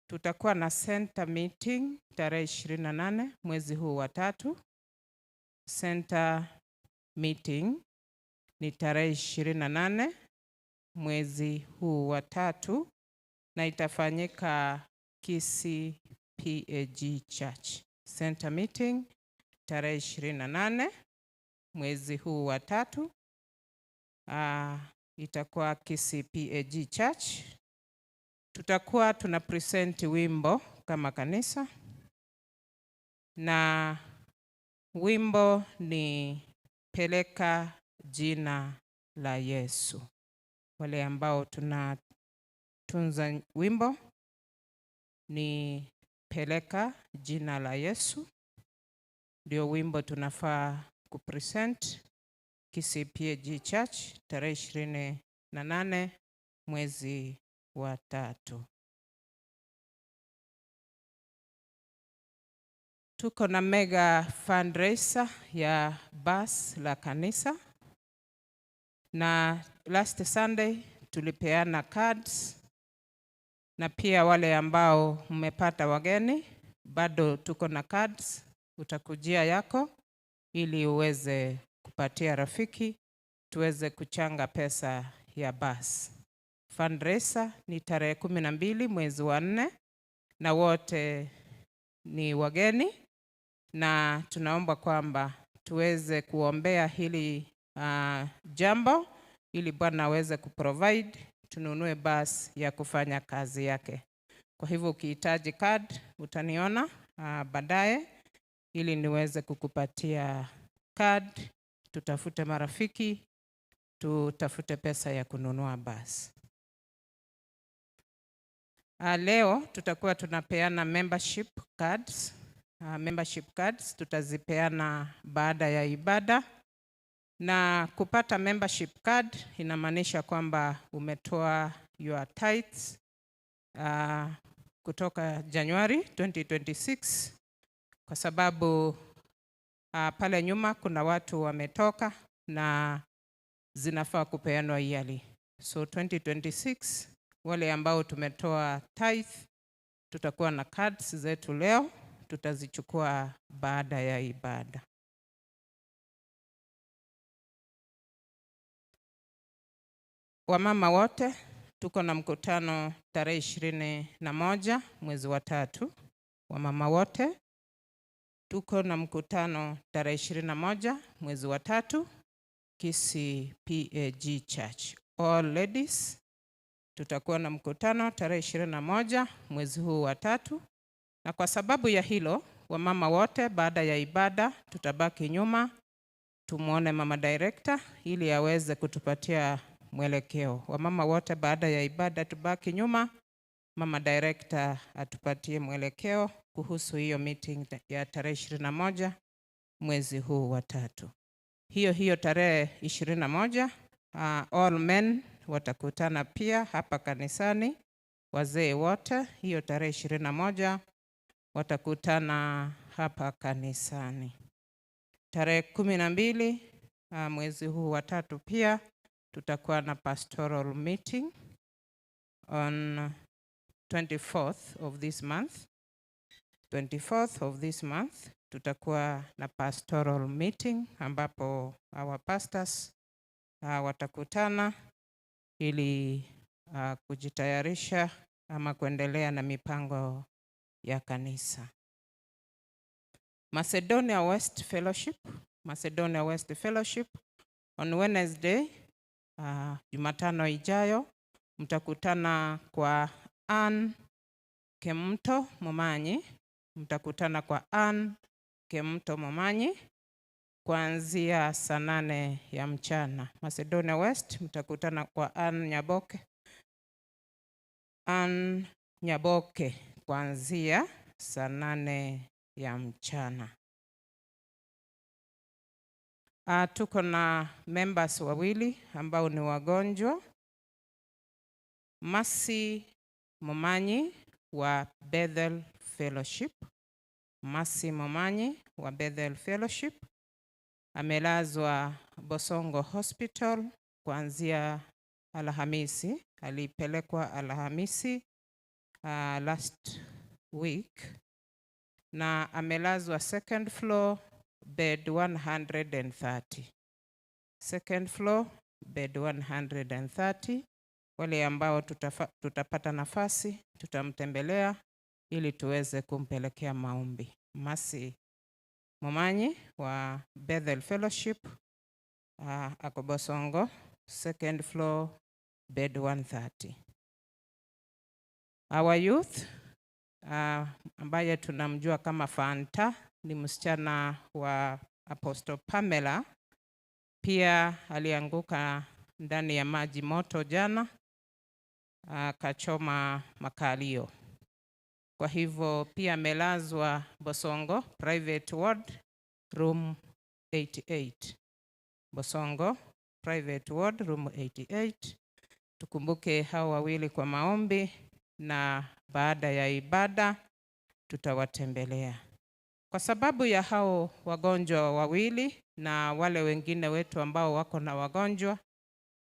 Tutakuwa na center meeting tarehe 28 mwezi huu wa 3. Center meeting ni tarehe 28 mwezi huu wa 3 na itafanyika Kisii PAG Church. Center meeting tarehe 28 mwezi huu wa 3, itakuwa Kisii PAG Church. Tutakuwa tuna present wimbo kama kanisa, na wimbo ni Peleka Jina la Yesu. Wale ambao tunatunza wimbo ni Peleka Jina la Yesu, ndio wimbo tunafaa kupresent Kisii PAG Church tarehe 28 mwezi wa 3. Tuko na mega fundraiser ya bus la kanisa, na last Sunday tulipeana cards, na pia wale ambao mmepata wageni bado tuko na cards, utakujia yako ili uweze kupatia rafiki, tuweze kuchanga pesa ya bus. Fundraiser ni tarehe 12 mwezi wa 4, na wote ni wageni, na tunaomba kwamba tuweze kuombea hili jambo ili Bwana aweze kuprovide tununue bus ya kufanya kazi yake. Kwa hivyo ukihitaji card utaniona baadaye ili niweze kukupatia card. Tutafute marafiki, tutafute pesa ya kununua bus. Leo tutakuwa tunapeana membership cards. Membership cards tutazipeana baada ya ibada. Na kupata membership card inamaanisha kwamba umetoa your tithes kutoka Januari 2026, kwa sababu pale nyuma kuna watu wametoka na zinafaa kupeanwa yearly. So 2026 wale ambao tumetoa tithe tutakuwa na cards zetu leo, tutazichukua baada ya ibada. Wamama wote tuko na mkutano tarehe 21 mwezi wa 3. Wamama wote tuko na mkutano tarehe 21 mwezi wa 3 Kisii PAG Church. All ladies tutakuwa na mkutano tarehe 21 mwezi huu wa 3. Na kwa sababu ya hilo, wamama wote baada ya ibada tutabaki nyuma tumuone mama director ili aweze kutupatia mwelekeo. Wamama wote baada ya ibada tubaki nyuma, mama director atupatie mwelekeo kuhusu hiyo meeting ya tarehe 21 mwezi huu wa 3. Hiyo hiyo tarehe 21, all men watakutana pia hapa kanisani, wazee wote hiyo tarehe 21 watakutana hapa kanisani. Tarehe 12 mwezi huu wa 3 pia tutakuwa na pastoral meeting on 24th of this month. 24th of this month tutakuwa na pastoral meeting ambapo our pastors watakutana ili kujitayarisha ama kuendelea na mipango ya kanisa. Macedonia West Fellowship, Macedonia West Fellowship on Wednesday, Jumatano ijayo mtakutana kwa Ann Kemto Momanyi, mtakutana kwa Ann Kemto Momanyi kuanzia saa 8 ya mchana. Macedonia West mtakutana kwa Ann Nyaboke, Ann Nyaboke kuanzia saa 8 ya mchana. Tuko na members wawili ambao ni wagonjwa. Masi Momanyi wa Bethel Fellowship. Masi Momanyi wa Bethel Fellowship amelazwa Bosongo Hospital kuanzia Alhamisi. Alipelekwa Alhamisi last week na amelazwa second floor bed 130. Second floor bed 130. Wale ambao tutapata nafasi tutamtembelea ili tuweze kumpelekea maombi. Masi Momanyi wa Bethel Fellowship ako Bosongo second floor bed 130. Our youth ambaye tunamjua kama Fanta ni msichana wa Apostle Pamela, pia alianguka ndani ya maji moto jana akachoma makalio. Kwa hivyo pia amelazwa Bosongo private ward room 88. Bosongo private ward room 88. Tukumbuke hao wawili kwa maombi, na baada ya ibada tutawatembelea. Kwa sababu ya hao wagonjwa wawili na wale wengine wetu ambao wako na wagonjwa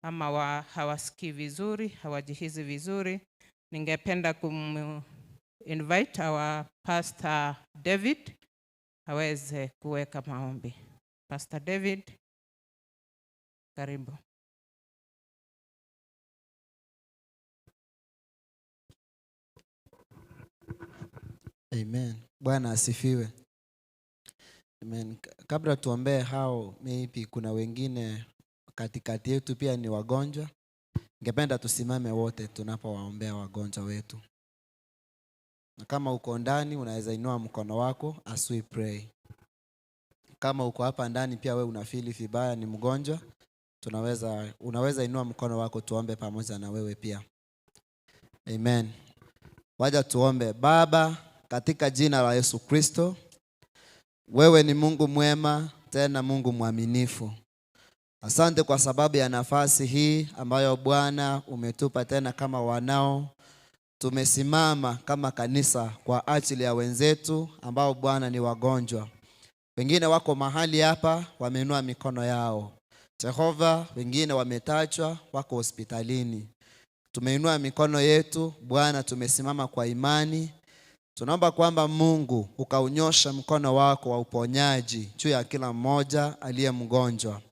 ama hawasikii vizuri, hawajihisi vizuri, ningependa invite our Pastor David aweze kuweka maombi. Pastor David, karibu. Amen. Bwana asifiwe. Amen. Kabla tuombee hao, maybe kuna wengine katikati yetu pia ni wagonjwa. Ningependa tusimame wote tunapowaombea wagonjwa wetu. Na kama uko ndani unaweza inua mkono wako as we pray. Kama uko hapa ndani pia wewe unafeel vibaya ni mgonjwa, unaweza inua mkono wako tuombe pamoja na wewe pia. Amen. Waja tuombe. Baba, katika jina la Yesu Kristo, wewe ni Mungu mwema tena Mungu mwaminifu. Asante kwa sababu ya nafasi hii ambayo Bwana umetupa tena kama wanao. Tumesimama kama kanisa kwa ajili ya wenzetu ambao Bwana ni wagonjwa. Wengine wako mahali hapa wameinua mikono yao. Jehova, wengine wametachwa wako hospitalini. Tumeinua mikono yetu Bwana, tumesimama kwa imani. Tunaomba kwamba Mungu ukaunyosha mkono wako wa uponyaji juu ya kila mmoja aliye mgonjwa.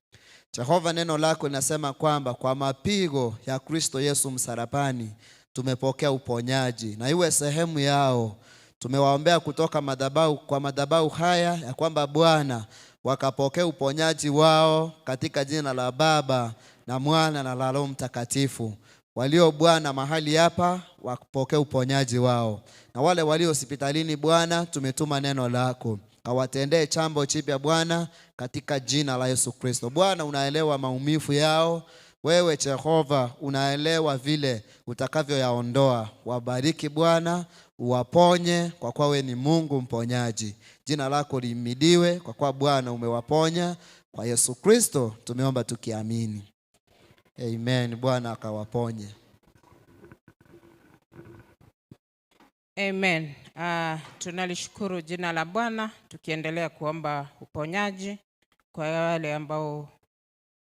Jehova, neno lako linasema kwamba kwa mapigo ya Kristo Yesu msalabani tumepokea uponyaji, na iwe sehemu yao. Tumewaombea kutoka madhabahu kwa madhabahu haya ya kwamba Bwana wakapokea uponyaji wao katika jina la Baba na Mwana na la Roho Mtakatifu. Walio Bwana mahali hapa wakapokea uponyaji wao, na wale walio hospitalini Bwana, tumetuma neno lako kawatendee chambo chipya Bwana, katika jina la Yesu Kristo. Bwana, unaelewa maumivu yao. Wewe Jehova unaelewa vile utakavyoyaondoa. Wabariki Bwana, uwaponye, kwa kuwa wewe ni Mungu mponyaji. Jina lako lihimidiwe, kwa kuwa Bwana umewaponya. Kwa Yesu Kristo tumeomba tukiamini, amen. Bwana akawaponye. Amen. Tunalishukuru jina la Bwana tukiendelea kuomba uponyaji kwa wale ambao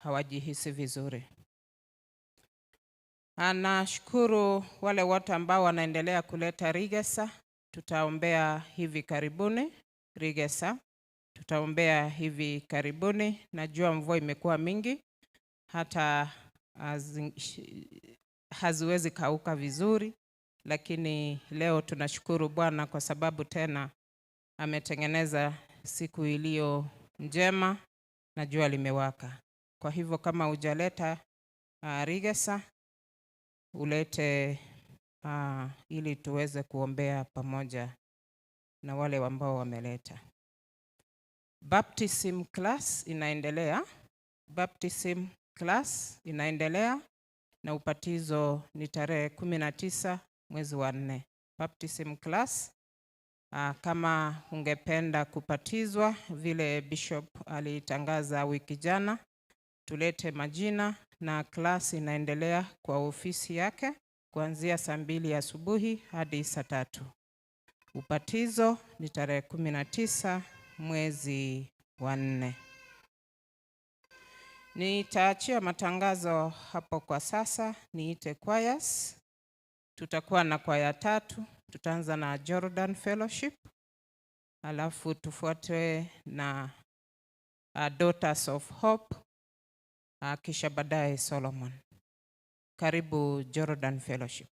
hawajihisi vizuri. Nashukuru wale wote ambao wanaendelea kuleta rigesa. Tutaombea hivi karibuni rigesa. Tutaombea hivi karibuni. Najua mvua imekuwa mingi, hata haziwezi kauka vizuri, lakini leo tunashukuru Bwana kwa sababu tena ametengeneza siku iliyo njema na jua limewaka. Kwa hivyo kama hujaleta rigesa, ulete ili tuweze kuombea pamoja na wale ambao wameleta. Baptism class inaendelea. Baptism class inaendelea na ubatizo ni tarehe 19 mwezi wa 4. Baptism class, kama ungependa kubatizwa vile Bishop alitangaza wiki jana, tulete majina, na class inaendelea kwa ofisi yake kuanzia saa 2 asubuhi hadi saa 3. Ubatizo ni tarehe 19 mwezi wa 4. Nitaachia matangazo hapo kwa sasa, niite choirs. Tutakuwa na kwaya 3. Tutaanza na Jordan Fellowship, alafu tufuate na Daughters of Hope, kisha baadaye Solomon. Karibu Jordan Fellowship.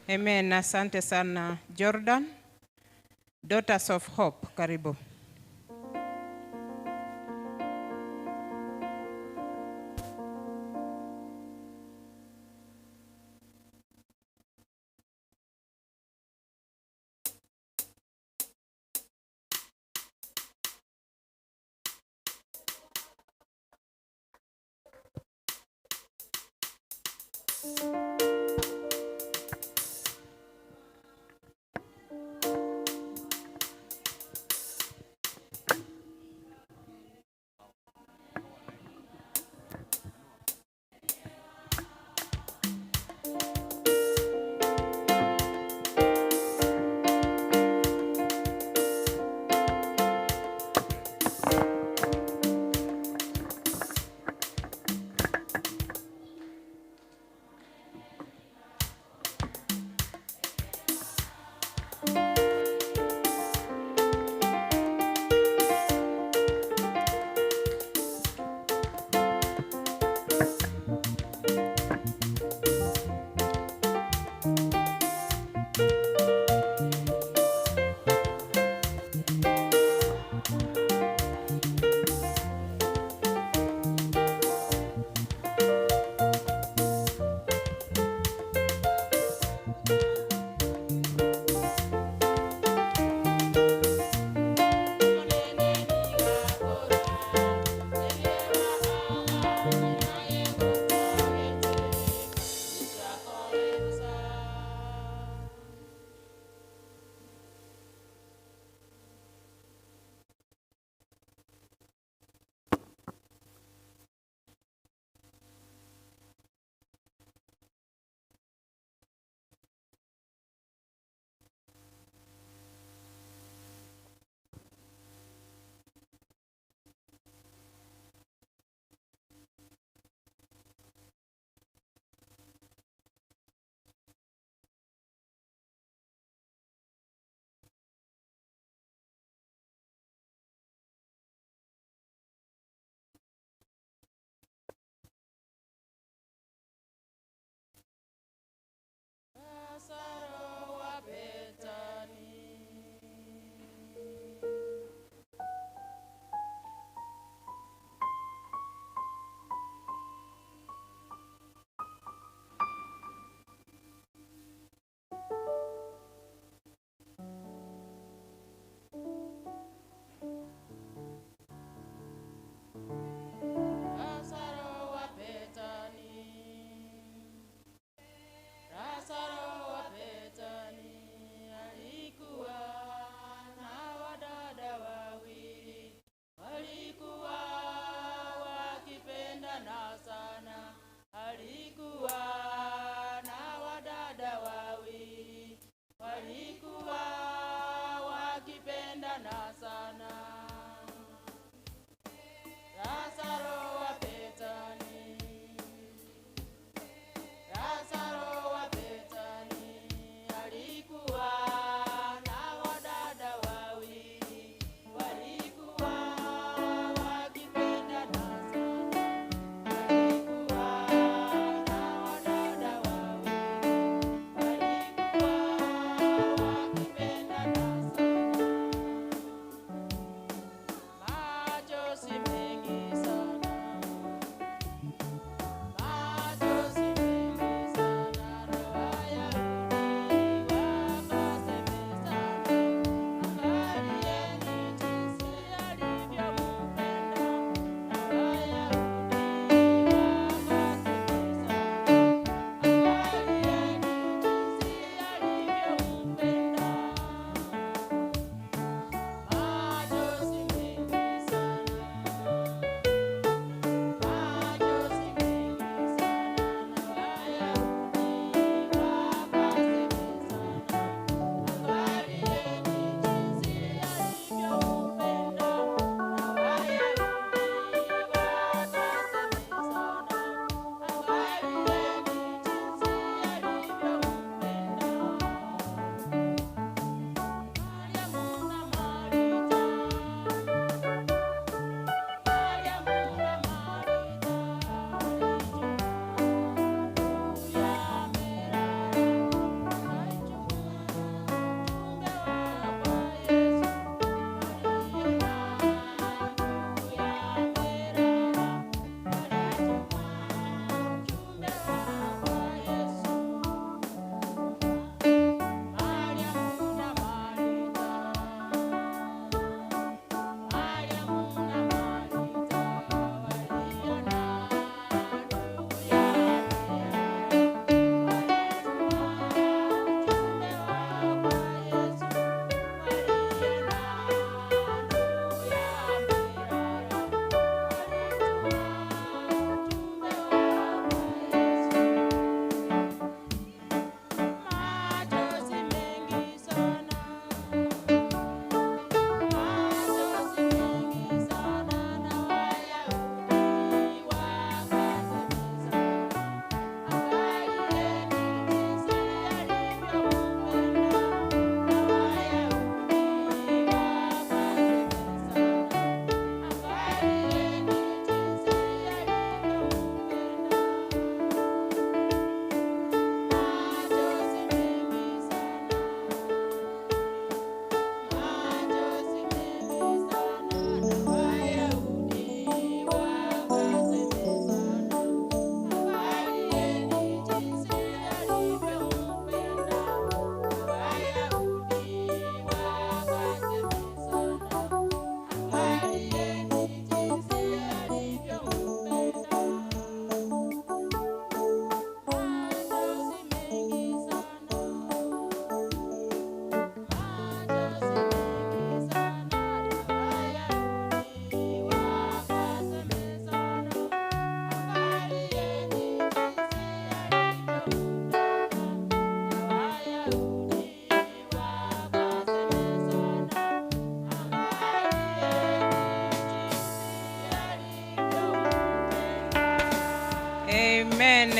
Amen. Asante sana Jordan. Daughters of Hope, karibu.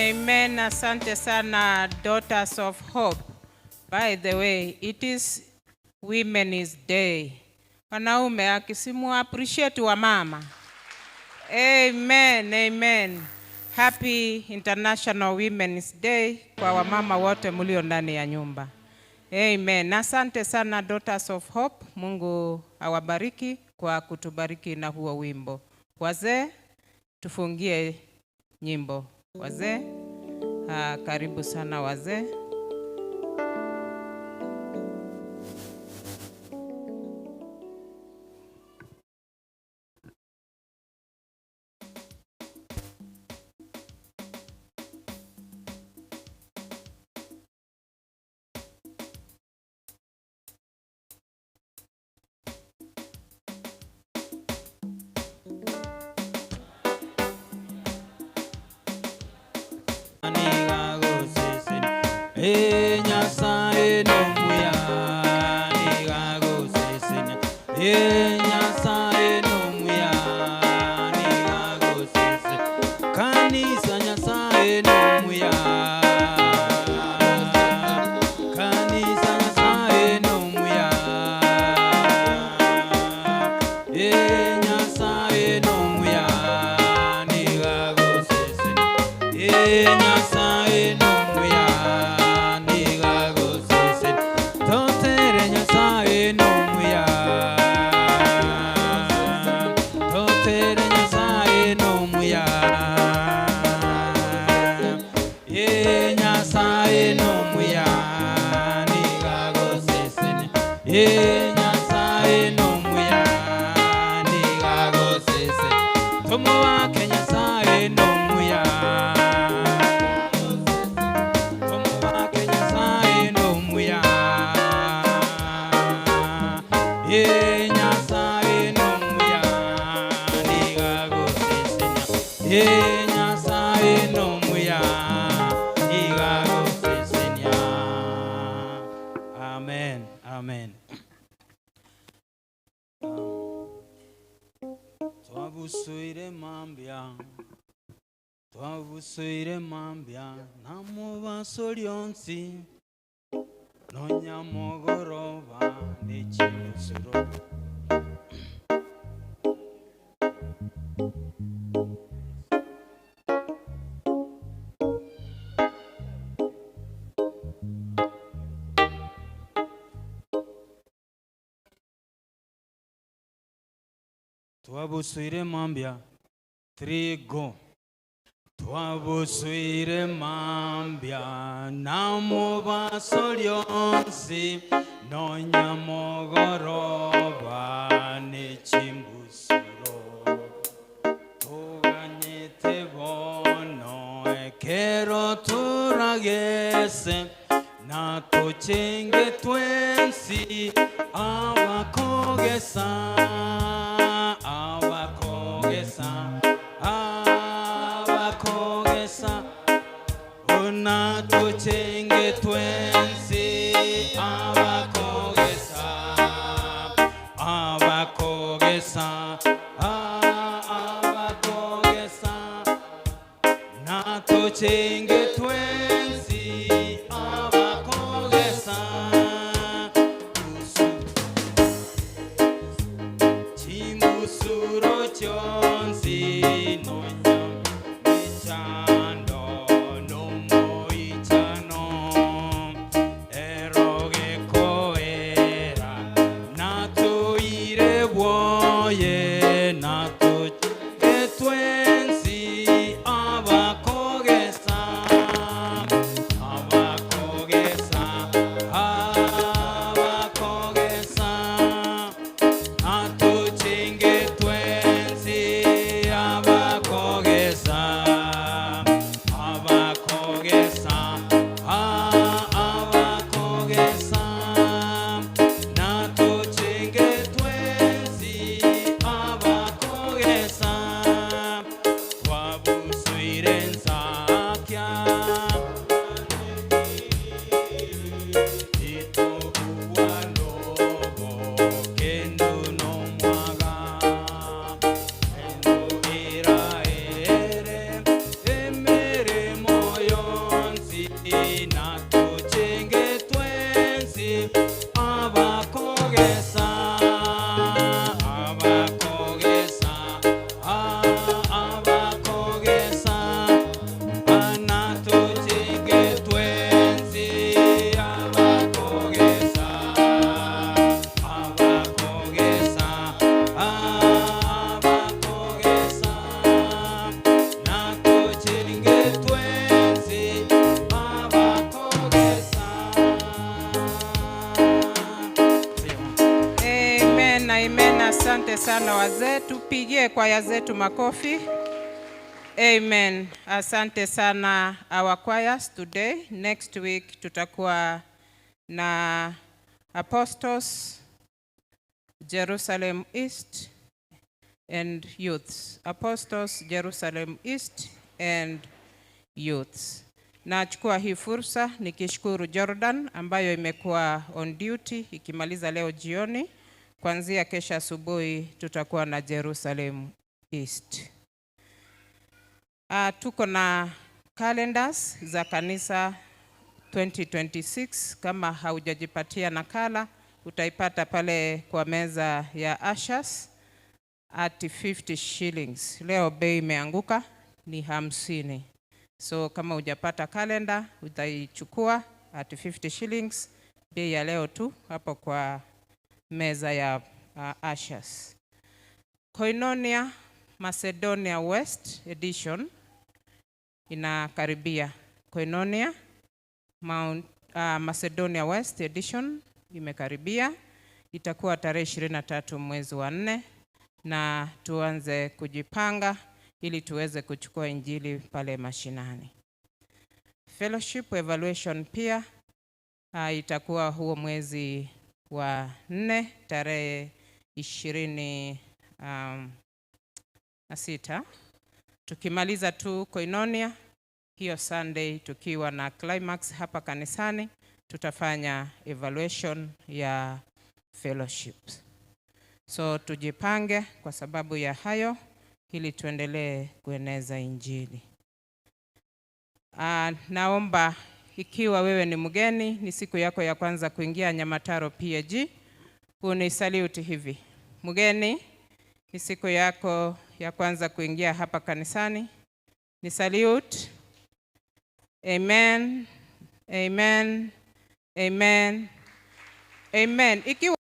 Amen. Asante sana, Daughters of Hope. By the way, it is Women's Day. Wanaume akisimu appreciate wa mama. Amen, amen. Happy International Women's Day kwa wamama wote mlio ndani ya nyumba. Amen. Asante sana Daughters of Hope. Mungu awabariki kwa kutubariki na huo wimbo. Wazee, tufungie nyimbo. Wazee, karibu sana wazee. Amen. Amen. Twabusuire mambya, twabusuire mambya, namubaso lyonsi, nonyamugoroba n'ekimusuro. Twabusuire mambya, trigo. Twabusuire mambya, namubaso lyonsi, nonyamugoroba n'ekimbusuro. Tuganyite bono ekero turagese, natuchenge twensi abakogesa. Abakogesa, abakogesa, unatuchenge twensi abakogesa, abakogesa, abakogesa, natuchenge twensi abakogesa. Chando no moichano eroge ko Inatuchenge twensi abakogesa abakogesa abakogesa anatuchenge twensi abakogesa abakogesa abakogesa natuchenge twensi abakogesa. Amen, amen. Asante sana wazee, tupigie kwaya zetu makofi. Amen. Asante sana our choirs today. Next week tutakuwa na Apostles, Jerusalem East and Youths. Apostles, Jerusalem East and Youths. Nachukua hii fursa nikishukuru Jordan ambayo imekuwa on duty ikimaliza leo jioni. Kuanzia kesho asubuhi tutakuwa na Jerusalem East. Tuko na calendars za kanisa 2026. Kama haujajipatia nakala, utaipata pale kwa meza ya ushers at 50 shillings. Leo bei imeanguka ni 50. So kama hujapata kalenda utaichukua at 50 shillings, bei ya leo tu hapo kwa meza ya ushers. Koinonia Macedonia West edition inakaribia. Koinonia Macedonia West edition imekaribia, itakuwa tarehe 23 mwezi wa 4, na tuanze kujipanga ili tuweze kuchukua injili pale mashinani. Fellowship evaluation pia itakuwa huo mwezi wa 4 tarehe 26. Tukimaliza tu Koinonia hiyo Sunday, tukiwa na climax hapa kanisani, tutafanya evaluation ya fellowships. So tujipange kwa sababu ya hayo ili tuendelee kueneza injili. Naomba ikiwa wewe ni mgeni, ni siku yako ya kwanza kuingia Nyamataro PAG, unisalute hivi. Mgeni, ni siku yako ya kwanza kuingia hapa kanisani, ni salute. Amen, amen, amen, amen. Ikiwa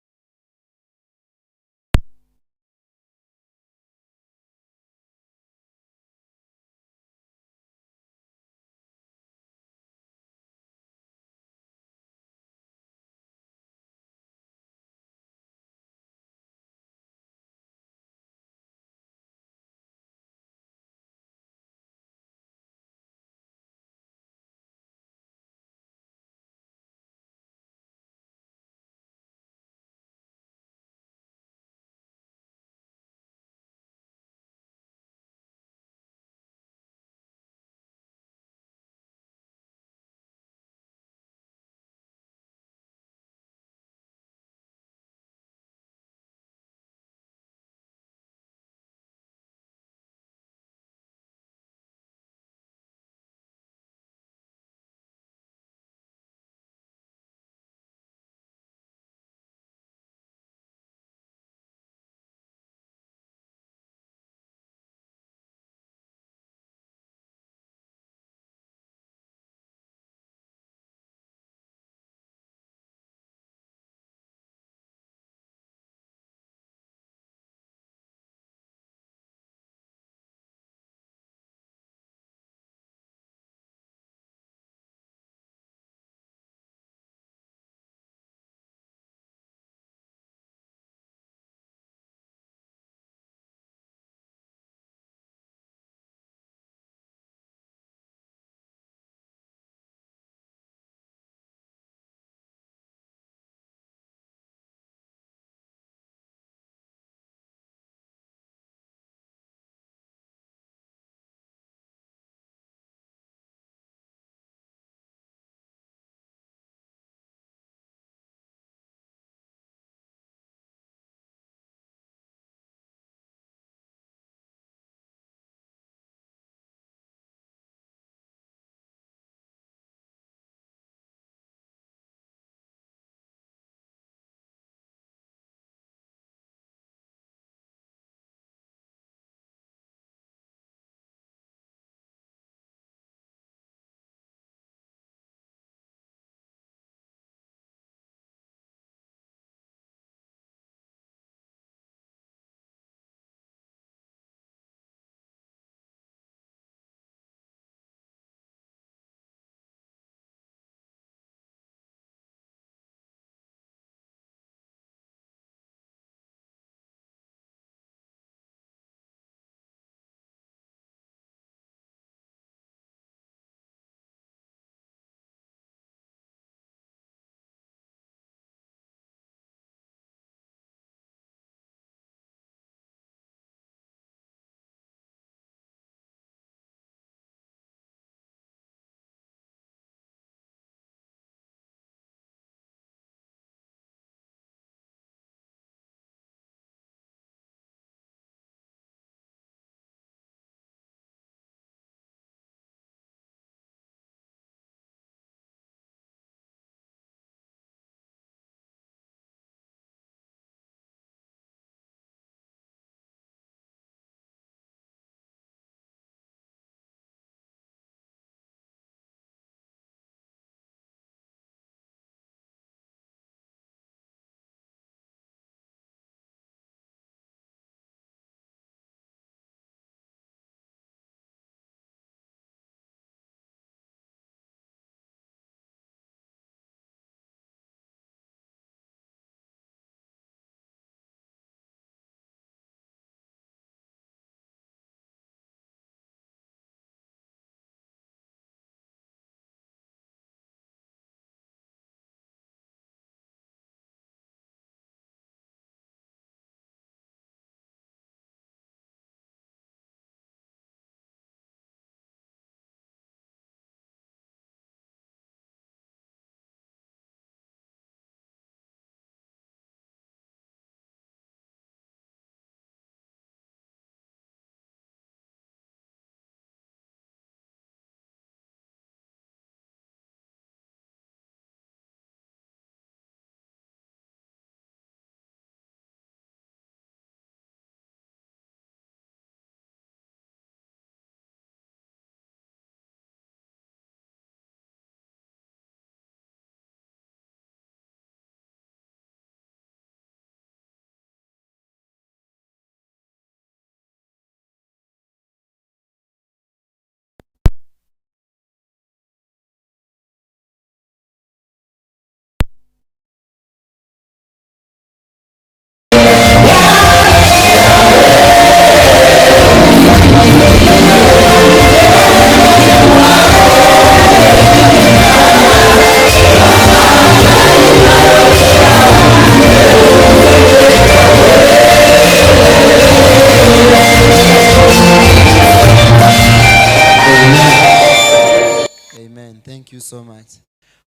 much.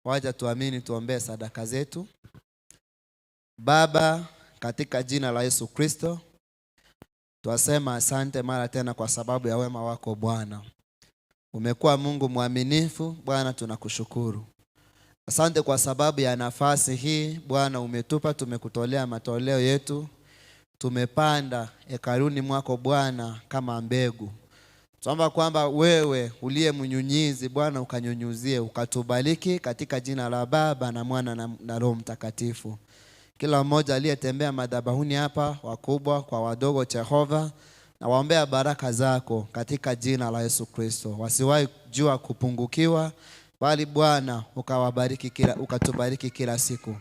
Wacha tuamini, tuombee sadaka zetu. Baba, katika jina la Yesu Kristo, twasema asante mara tena kwa sababu ya wema wako Bwana. Umekuwa Mungu mwaminifu Bwana, tunakushukuru. Asante kwa sababu ya nafasi hii Bwana umetupa, tumekutolea matoleo yetu, tumepanda hekaluni mwako Bwana kama mbegu. Tuomba kwamba wewe uliye mnyunyizi Bwana ukanyunyuzie, ukatubariki katika jina la Baba na Mwana na Roho Mtakatifu. Kila mmoja aliyetembea madhabahuni hapa, wakubwa kwa wadogo, Jehova, na waombea baraka zako katika jina la Yesu Kristo. Wasiwahi jua kupungukiwa, bali Bwana ukawabariki kila, ukatubariki kila siku.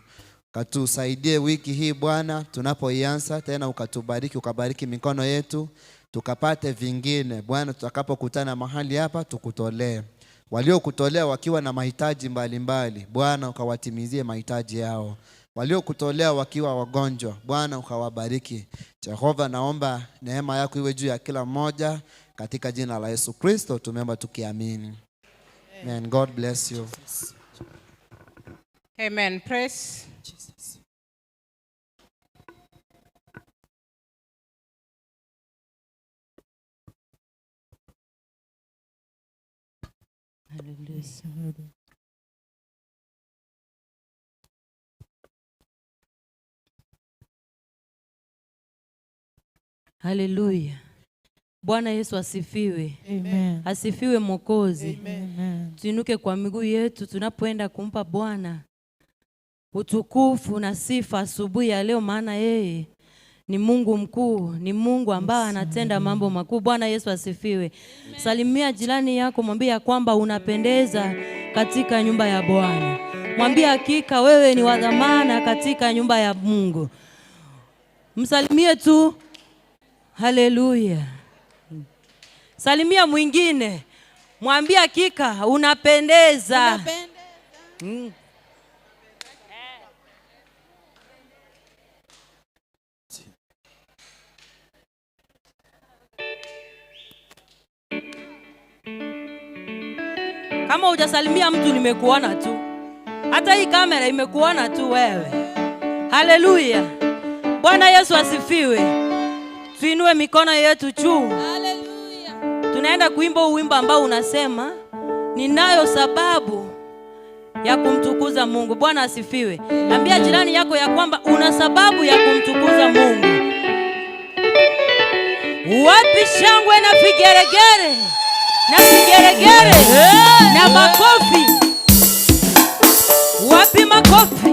Ukatusaidie wiki hii Bwana tunapoianza tena, ukatubariki, ukabariki mikono yetu, tukapate vingine Bwana, tutakapokutana mahali hapa tukutolee. Waliokutolea wakiwa na mahitaji mbalimbali, Bwana ukawatimizie mahitaji yao. Waliokutolea wakiwa wagonjwa, Bwana ukawabariki. Jehova, naomba neema yako iwe juu ya kila mmoja katika jina la Yesu Kristo tumeomba tukiamini. Amen. God bless you. Amen. Praise. Jesus. Hallelujah. Haleluya. Bwana Yesu asifiwe. Amen. Asifiwe Mwokozi. Amen. Tuinuke kwa miguu yetu tunapoenda kumpa Bwana utukufu na sifa asubuhi ya leo, maana yeye ni Mungu mkuu, ni Mungu ambaye anatenda mambo makuu. Bwana Yesu asifiwe. Salimia jirani yako, mwambie ya kwamba unapendeza katika nyumba ya Bwana. Mwambie hakika wewe ni wa dhamana katika nyumba ya Mungu. Msalimie tu. Haleluya. Salimia mwingine, mwambie hakika unapendeza. Kama hujasalimia mtu, nimekuona tu. Hata hii kamera imekuona tu wewe. Haleluya. Bwana Yesu asifiwe. Tuinue mikono yetu juu. Haleluya. Tunaenda kuimba wimbo ambao unasema ninayo sababu ya kumtukuza Mungu. Bwana asifiwe. Ambia jirani yako ya kwamba una sababu ya kumtukuza Mungu. Wapi shangwe na vigeregere? Na vigeregere na makofi. Wapi makofi?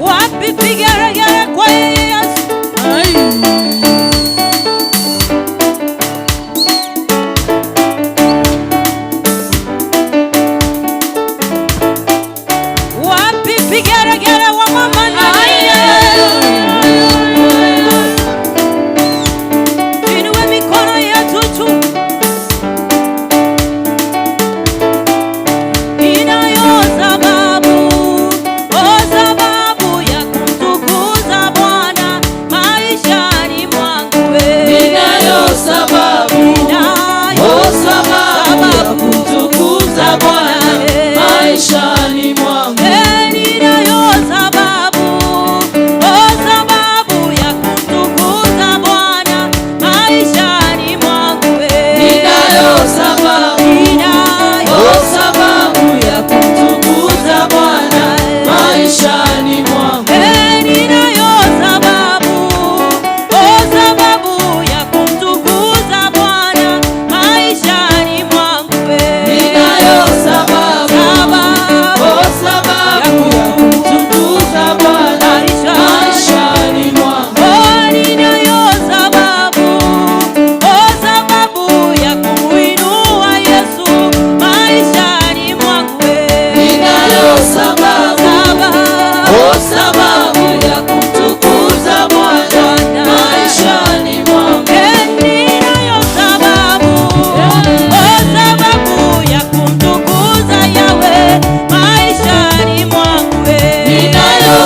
Wapi vigeregere kwa Yesu? Wapi vigeregere wa mama na Tuinue mikono yetu juu. Ninayo sababu, oh sababu ya kumtukuza Bwana maishani mwangu. Ninayo sababu, oh sababu ya kumtukuza Bwana maishani mwangu. Ninayo sababu, oh sababu ya kumtukuza Bwana maishani mwangu. Ninayo sababu, oh sababu ya kumtukuza Bwana maishani mwangu. Ninayo sababu, oh sababu ya kumtukuza Bwana maishani mwangu. Ninayo sababu, oh sababu ya kumtukuza Bwana maishani mwangu. Oh, ninayo sababu, oh sababu ya kumuinua Yesu maishani mwangu. Ninayo sababu, oh sababu ya kumtukuza Bwana maishani mwangu. Ninayo sababu, oh sababu ya kumtukuza Yahweh maishani mwangu. Ninayo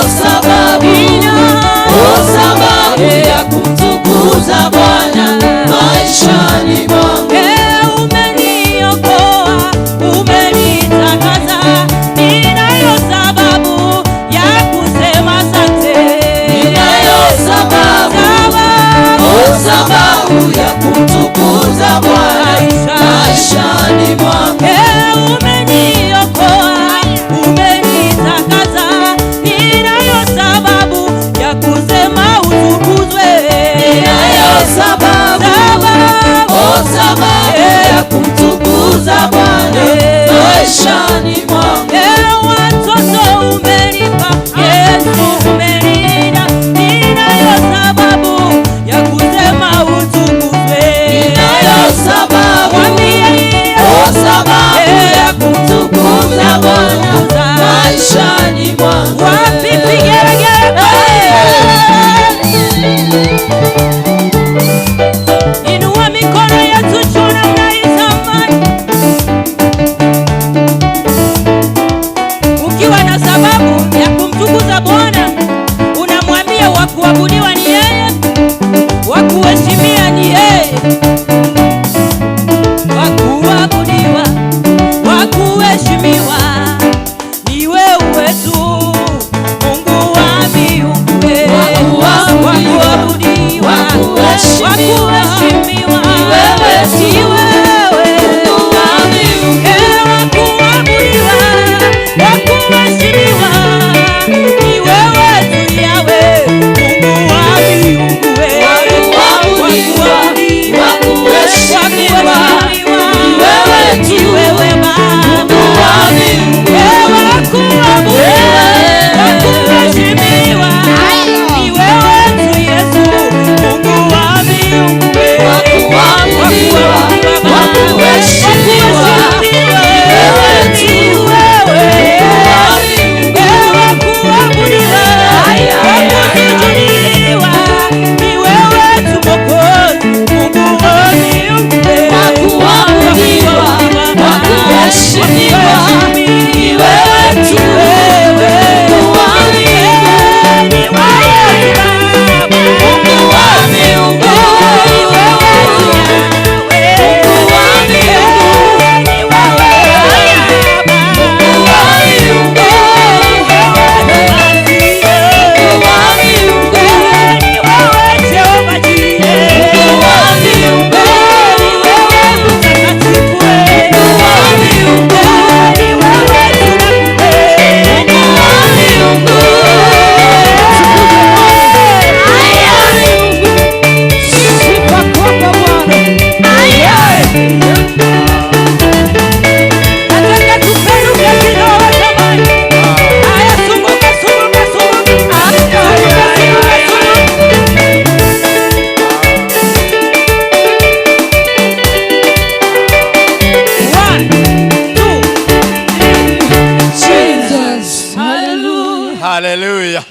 Haleluya.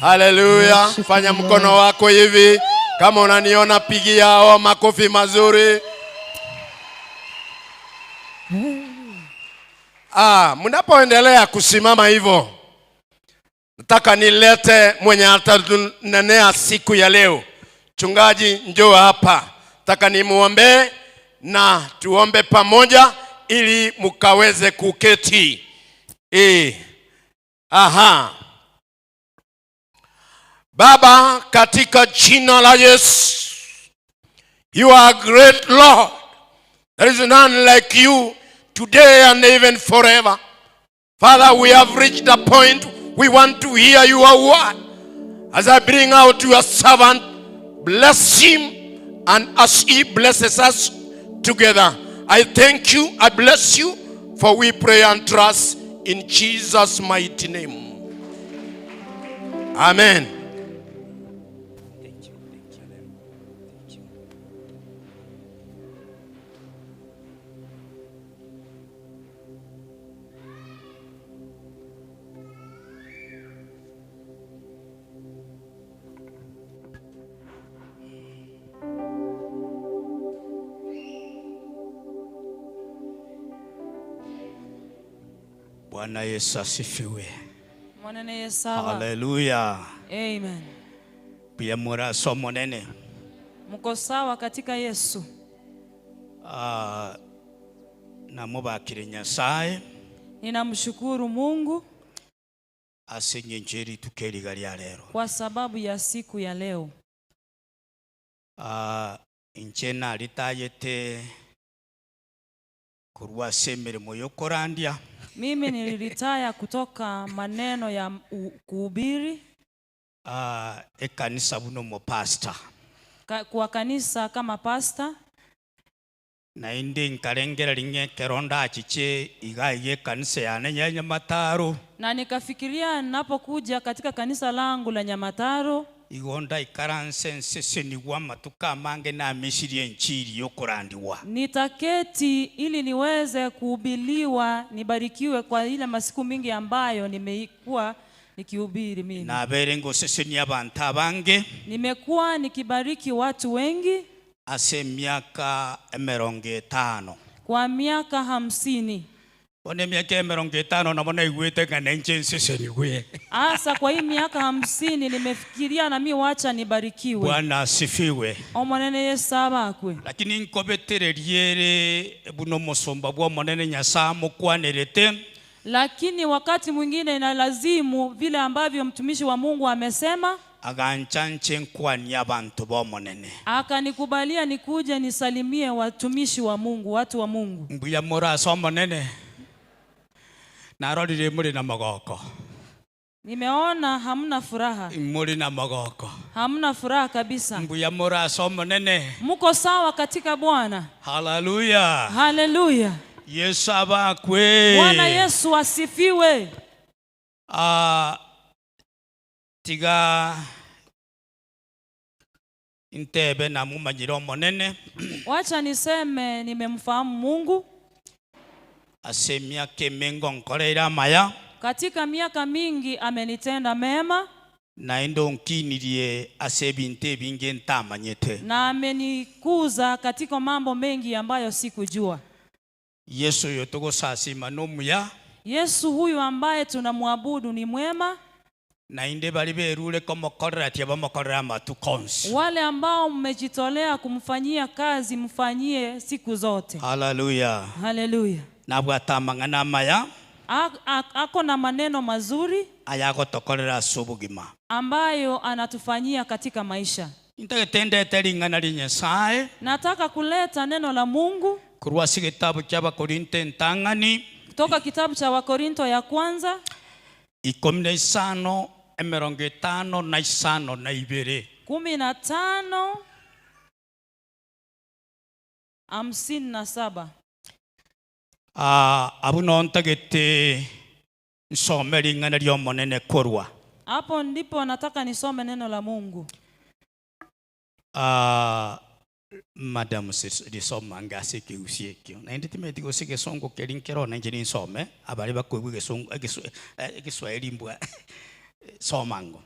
Haleluya. Fanya mkono wako hivi. Kama unaniona pigia hao makofi mazuri. Mnapoendelea kusimama hivyo, nataka nilete mwenye atanenea siku ya leo. Mchungaji, njoo hapa. Nataka nimuombe na tuombe pamoja ili mkaweze kuketi. Aha. Baba, katika jina la Yesu, you are great Lord. There is none like you today and even forever. Father, we have reached a point we want to hear your word. As I bring out your servant, bless him, and as he blesses us together, I thank you, I bless you, for we pray and trust in Jesus' mighty name. Amen. Thank you, thank you, thank you. Bwana Yesu asifiwe. Mwanene Yesu awa. Haleluya. Amen. Pia mura somo nene. Mko sawa katika Yesu. Namubakire Nyasaye. Ninamshukuru Mungu asenyenjeri tukeliga lya lero. Kwa sababu ya siku ya leo. Inche nalitayete kurwa semirimo yokorandia. Mimi nililitaya kutoka maneno ya kuhubiri. Ekanisa buno mo pastor. Kwa kanisa kama pastor. Na indi nkarengera ringe keronda achiche iga kanisa ya Nyamataro. Na nikafikiria ninapokuja katika kanisa langu la Nyamataro. Igonda ikaranse nsese wa matuka mange na misiri nchiri yokorandiwa. Nitaketi ili niweze kuhubiliwa, nibarikiwe kwa ile masiku mingi ambayo nimekuwa nikihubiri mimi. Na berengo sese ni abantu abange. Nimekuwa nikibariki watu wengi. Ase miaka 50. Kwa miaka 50. One miaka 50 na mbona igwete kana nche nsese niwe. Asa kwa hii miaka 50 nimefikiria na mimi wacha nibarikiwe. Bwana asifiwe. Omonene Yesu abakwe. Lakini nkobetereriere buno musomba bwa monene Nyasaye mukwanirete. Lakini wakati mwingine inalazimu vile ambavyo mtumishi wa Mungu amesema. Agancanche nkwani abantu bomonene. Akanikubalia nikuje nisalimie watumishi wa Mungu, watu wa Mungu. Mbuya mora somonene. Narorire muri na magoko. Nimeona hamna furaha. Muri na magoko. Hamna furaha kabisa. Mbuya mora somonene. Mko sawa katika Bwana. Haleluya. Haleluya. Yesu abakwe. Bwana Yesu asifiwe. Tiga intebe na mumanyiro monene. Wacha niseme nimemfahamu Mungu. Ase miaka mingi nkorera maya. Katika miaka mingi amenitenda mema. Na ndo nkinirie ase binte binge ntamanyete. Na amenikuza katika mambo mengi ambayo sikujua. Yesu yotogosasima nomuya. Yesu huyu ambaye tunamwabudu ni mwema. Na inde bali berule komokorera tia bamokorera matukonsi. Wale ambao mmejitolea kumfanyia kazi mfanyie siku zote. Haleluya. Haleluya. Nabwata mangana maya. Ako na maneno mazuri ayagotokorera sobugima ambayo anatufanyia katika maisha. Nitagetende teringana linyesae. Nataka kuleta neno la Mungu kurwa kitabu cha Wakorinto ntangani kutoka kitabu cha Wakorinto ya kwanza 15 55 na 2. 15 57. Abuno ntagete nsome ringana ryomonene korwa. Hapo ndipo nataka nisome neno la Mungu. Madam risoma ngase kiusiekio. Na ndi timeti gosike songo kelinkero na njini nsome abali bakwebwe gesongo Kiswahili mbwa. Somango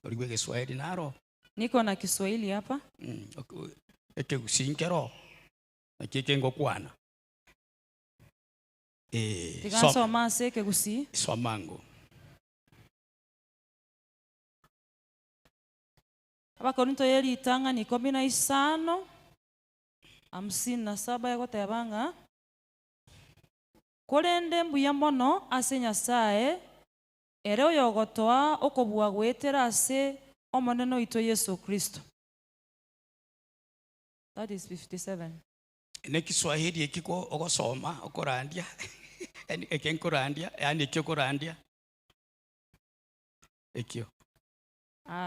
oligwe Kiswahili naro. Niko na Kiswahili hapa. Ekegusii nakike ngokwana. Tigansoma ase ekegusii. Somango. Abakorinto yeri itanga ni 15:57 egotebanga korende mbuya mono ase Nyasaye ere oyogotoa okobua gwetera ase omonene oito Yesu Kristo. That is 57. Ne Kiswahili ekiko ogosoma okorandia ekenkorandia yani ekyokorandia ekyo.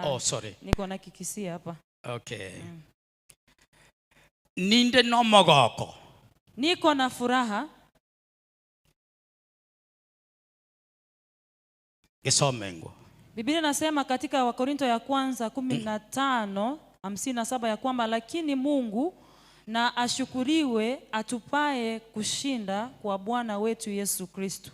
Oh, sorry. Niko na Kikisii hapa. Okay. Ninde no mogoko. Niko na furaha. Isomengo. Biblia nasema katika Wakorinto ya kwanza 15:57 ya kwamba lakini Mungu na ashukuriwe atupae kushinda kwa Bwana wetu Yesu Kristo.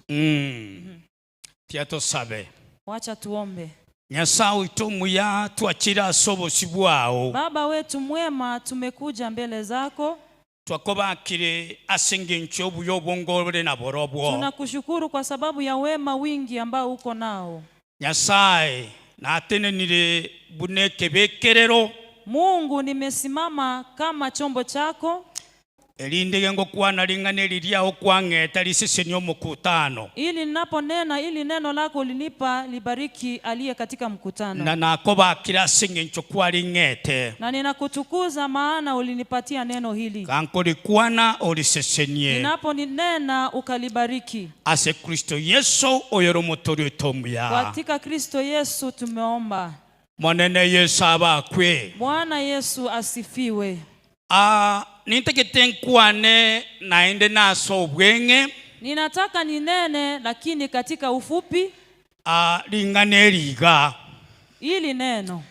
Tiato sabe. Wacha tuombe. Nyasaye itumuya twachira sobo sibwao. Baba wetu mwema, tumekuja mbele zako. Twakobakire asengencho obuyo bongore na borobwo. Tunakushukuru kwa sababu ya wema wingi ambao uko nao. Nyasaye natenenire buneke bekerero. Mungu, nimesimama kama chombo chako. Elinde ngokwana lingane liria okwangeta lisese mukutano. Ili ninaponena ili neno lako linipa libariki aliye katika mkutano. Na nakobakira sengencho kwalingete. Na ninakutukuza maana ulinipatia neno hili. Kankolikwana olisesenie. Ninaponena ukalibariki. Ase Kristo Yesu oyoromotori tomuya. Katika Kristo Yesu tumeomba. Mwanene Yesu abakwe. Bwana Yesu asifiwe. Nintakete nkwane naende naso obwenge. Ninataka ninene lakini katika ufupi. Lingane liga. Ili neno.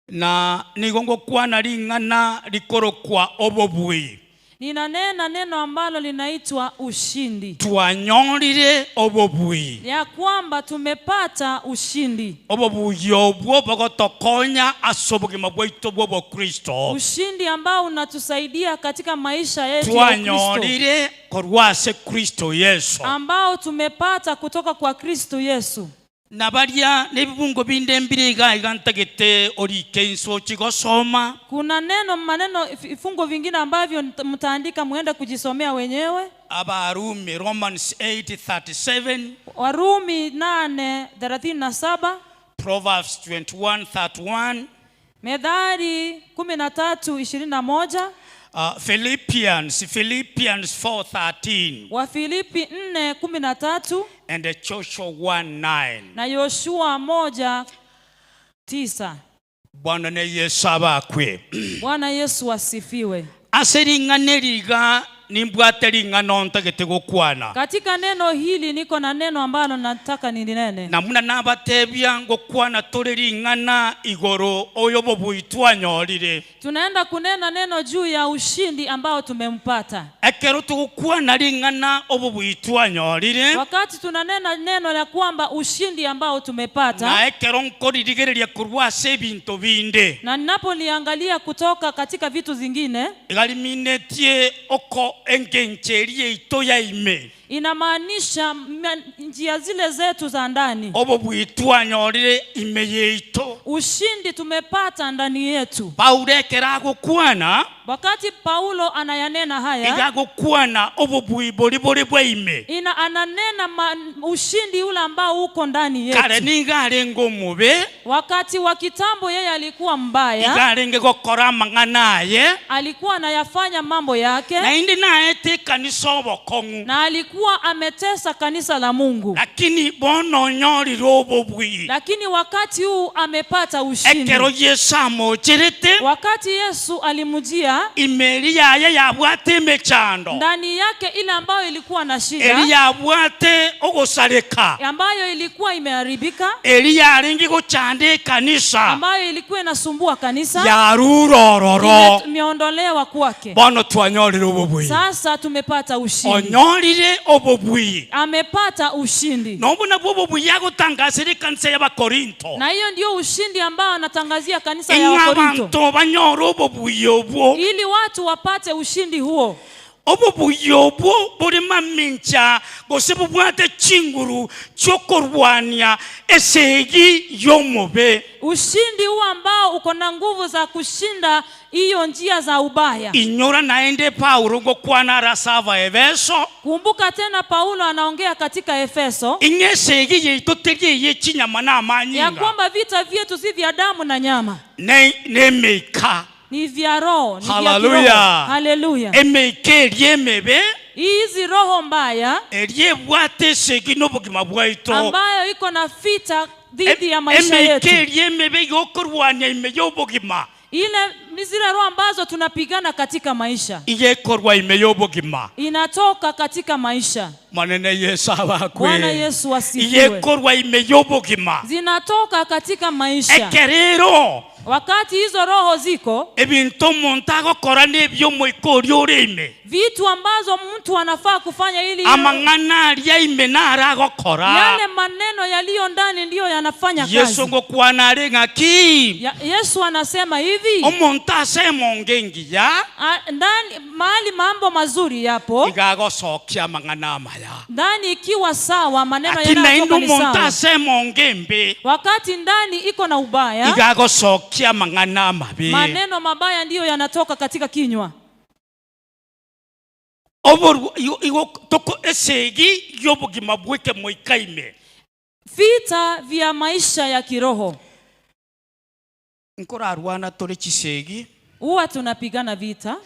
Na nigongo kwana lingana likoro kwa obobui. Ninanena neno ambalo linaitwa ushindi. Twanyolire obobui. Ya kwamba tumepata ushindi. Obobui obwo bogotokonya asobugima bwaitu bwo Kristo. Ushindi ambao unatusaidia katika maisha yetu ya Kristo. Twanyolire korwase Kristo Yesu. Ambao tumepata kutoka kwa Kristo Yesu. Nabaria nebibungo binde mbiriga igantagete orikenso chigosoma. Kuna neno maneno vifungo vingine ambavyo mtaandika muende kujisomea wenyewe. Abarumi Romans 8:37. Warumi 8:37. Proverbs 21:31. Methali 13:21. Philippians 4:13. Wafilipi 4:13. And Joshua 1:9. Na Yoshua 1:9. Bwana ne Yesu abakwe. Bwana Yesu asifiwe. Aseringane nimbwate lingano ntagete gokwana. Katika neno hili niko na neno ambalo nataka nilinene. Namuna nabatebya ngokwana tore lingana igoro oyobo buitwa nyorire. Tunaenda kunena neno juu ya ushindi ambao tumempata. Ekero tugokwana lingana obo buitwa nyorire. Wakati tunanena neno la kwamba ushindi ambao tumepata. Na ekero nkoririgereria kurwa se bintu binde. Na ninapoliangalia kutoka katika vitu zingine, Galiminetie oko engencherie itoya ime. Inamaanisha njia zile zetu za ndani. Obo buitwa nyorire ime yeito. Ushindi tumepata ndani yetu. Paulo ekera gokwana. Wakati Paulo anayanena haya, igagokwana obo buibori bori bwa ime. Ina ananena ushindi ule ambao uko ndani yetu. Kare nigare ngomube. Wakati wa kitambo yeye alikuwa mbaya. Igare ngegokora mang'ana ye. Alikuwa anayafanya mambo yake. Na indi naete kanisa obokongu. Na alikuwa ametesa kanisa la Mungu. Lakini bono nyorire obobui. Lakini wakati huu amepata ushindi. Ekero Yesu amocherete. Wakati Yesu alimjia, imeri yaye yabwate mechando. Ndani yake ile ambayo ilikuwa na shida. Eri yabwate ogosareka. Ambayo ilikuwa imeharibika. Eri yarengi gochande kanisa. Ambayo ilikuwa inasumbua kanisa. Yarurororo. Imeondolewa kwake. Bono twanyorire obobui. Sasa tumepata ushindi. Onyorire Obobui. Amepata ushindi. Nobona bwo obobui agotangasira ekanisa y'Abakorinto. Na hiyo ndio ushindi ambao anatangazia kanisa ya Wakorinto. Ing'abanto banyore obobui obwo. Ili watu wapate ushindi huo. Obobuyi obwo buri mamincha gose bubwate chinguru chokorwania esegi yomobe. Ushindi huo ambao uko na nguvu za kushinda hiyo njia za ubaya. Inyora naende Paulo ngokwana arasava Efeso. Kumbuka tena Paulo anaongea katika Efeso. Ing'esegi yeitoterie ye chinyama na amanyinga. Ya kwamba vita vyetu si vya damu na nyama. Ne meika. Ni vya roho, ni vya Hallelujah. kiroho. Haleluya. Emeike Hizi roho mbaya eriebwate esegi n'obogima bwaito ambayo iko na vita dhidi ya maisha yetu. Emeike eriemebe yokorwania ime y'obogima. Ile ni zile roho ambazo tunapigana katika maisha. Iyekorwa ime y'obogima. Inatoka katika maisha. Manene Yesu abakwe. Bwana Yesu asifiwe. Iyekorwa ime y'obogima. Zinatoka katika maisha. Ekerero. Wakati hizo roho ziko, ebintu omuntu agokora n'eby'omoika oria ore ime. Vitu ambazo mtu anafaa kufanya ili amang'ana aria ime nara agokora. Yale maneno yaliyo ndani ndiyo yanafanya kazi. Yesu ngokwana are ng'aki. Yesu anasema hivi. Omuntu asema ongengiya. Ndani mahali mambo mazuri yapo. Igagosokia amang'ana amaya. Ndani ikiwa sawa maneno Lakini yanayotoka ni omuntu sawa. asema ongembe. Wakati ndani iko na ubaya. Igagosokia mang'ana mabi. Maneno mabaya ndiyo yanatoka katika kinywa. Vita vya maisha ya kiroho. Nkorarwana tore chisegi. Huwa tunapigana vita.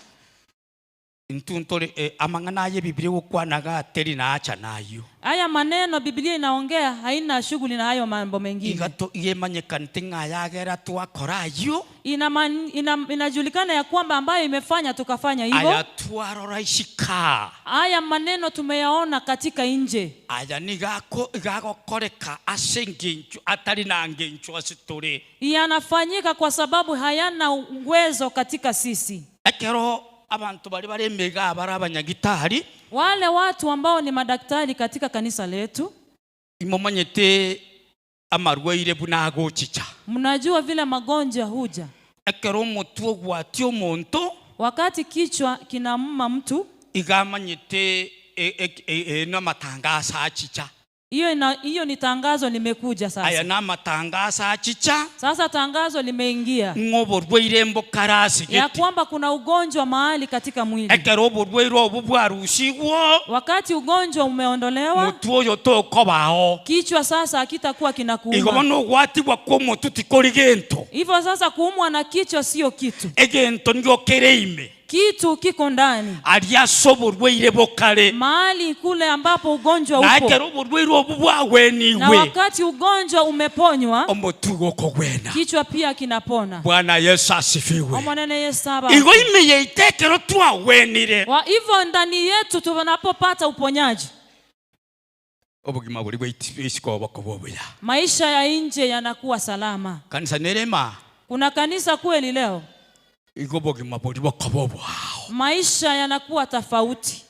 Ntuntore amang'ana ye Biblia gokwanaga teri na acha nayo. Haya maneno Biblia inaongea haina shughuli na hayo mambo mengine. Igato yemanyekante ng'ayagera twakora yo. Inajulikana ya kwamba ambayo imefanya tukafanya hivyo. Aya twarora ishika. Haya maneno tumeyaona katika nje. Aya nigako igagokoreka asengencho atari na ngencho asitore. Yanafanyika kwa sababu hayana uwezo katika sisi. Ekero abantu bali baremega abara abanyagitari. Wale watu ambao ni madaktari katika kanisa letu. Imomanyete amarwaire bunagochicha. Mnajua vile magonjwa huja. Ekero omutu ogwati omonto. Wakati kichwa kinamuma mtu. Igamanyete n'amatangazo achicha. Hiyo ni tangazo limekuja sasa. Aya n'amatangazo achicha. Sasa tangazo limeingia. Ng'oborwaire mbokarasi. Ya kwamba kuna ugonjwa mahali katika mwili. Ekero oborwaire obu bwarusigwo. Wakati ugonjwa umeondolewa. Mutu oyo tokobao. Kichwa sasa hakitakuwa kinakuuma. Igo bono ogwatibwa kwa omotu tikori gento. Hivyo sasa kuumwa na kichwa sio kitu. Egento ndio kereime. Kitu kiko ndani. Aliasoborwaire bokare. Mahali kule ambapo ugonjwa upo. Na ekero oborwaire obu bwaweniwe. Na wakati ugonjwa umeponywa, omotu gokogwena. Kichwa pia kinapona. Bwana Yesu asifiwe. Omonene Yesu aba. Igo ime yeitekero twawenire. Wa hivyo ndani yetu tunapopata uponyaji. Obugima buri bw'isiko bokobobuya. Maisha ya nje yanakuwa salama. Kanisa nerema. Kuna kanisa kweli leo? Igo bugima buri bokobobo. Maisha yanakuwa tofauti.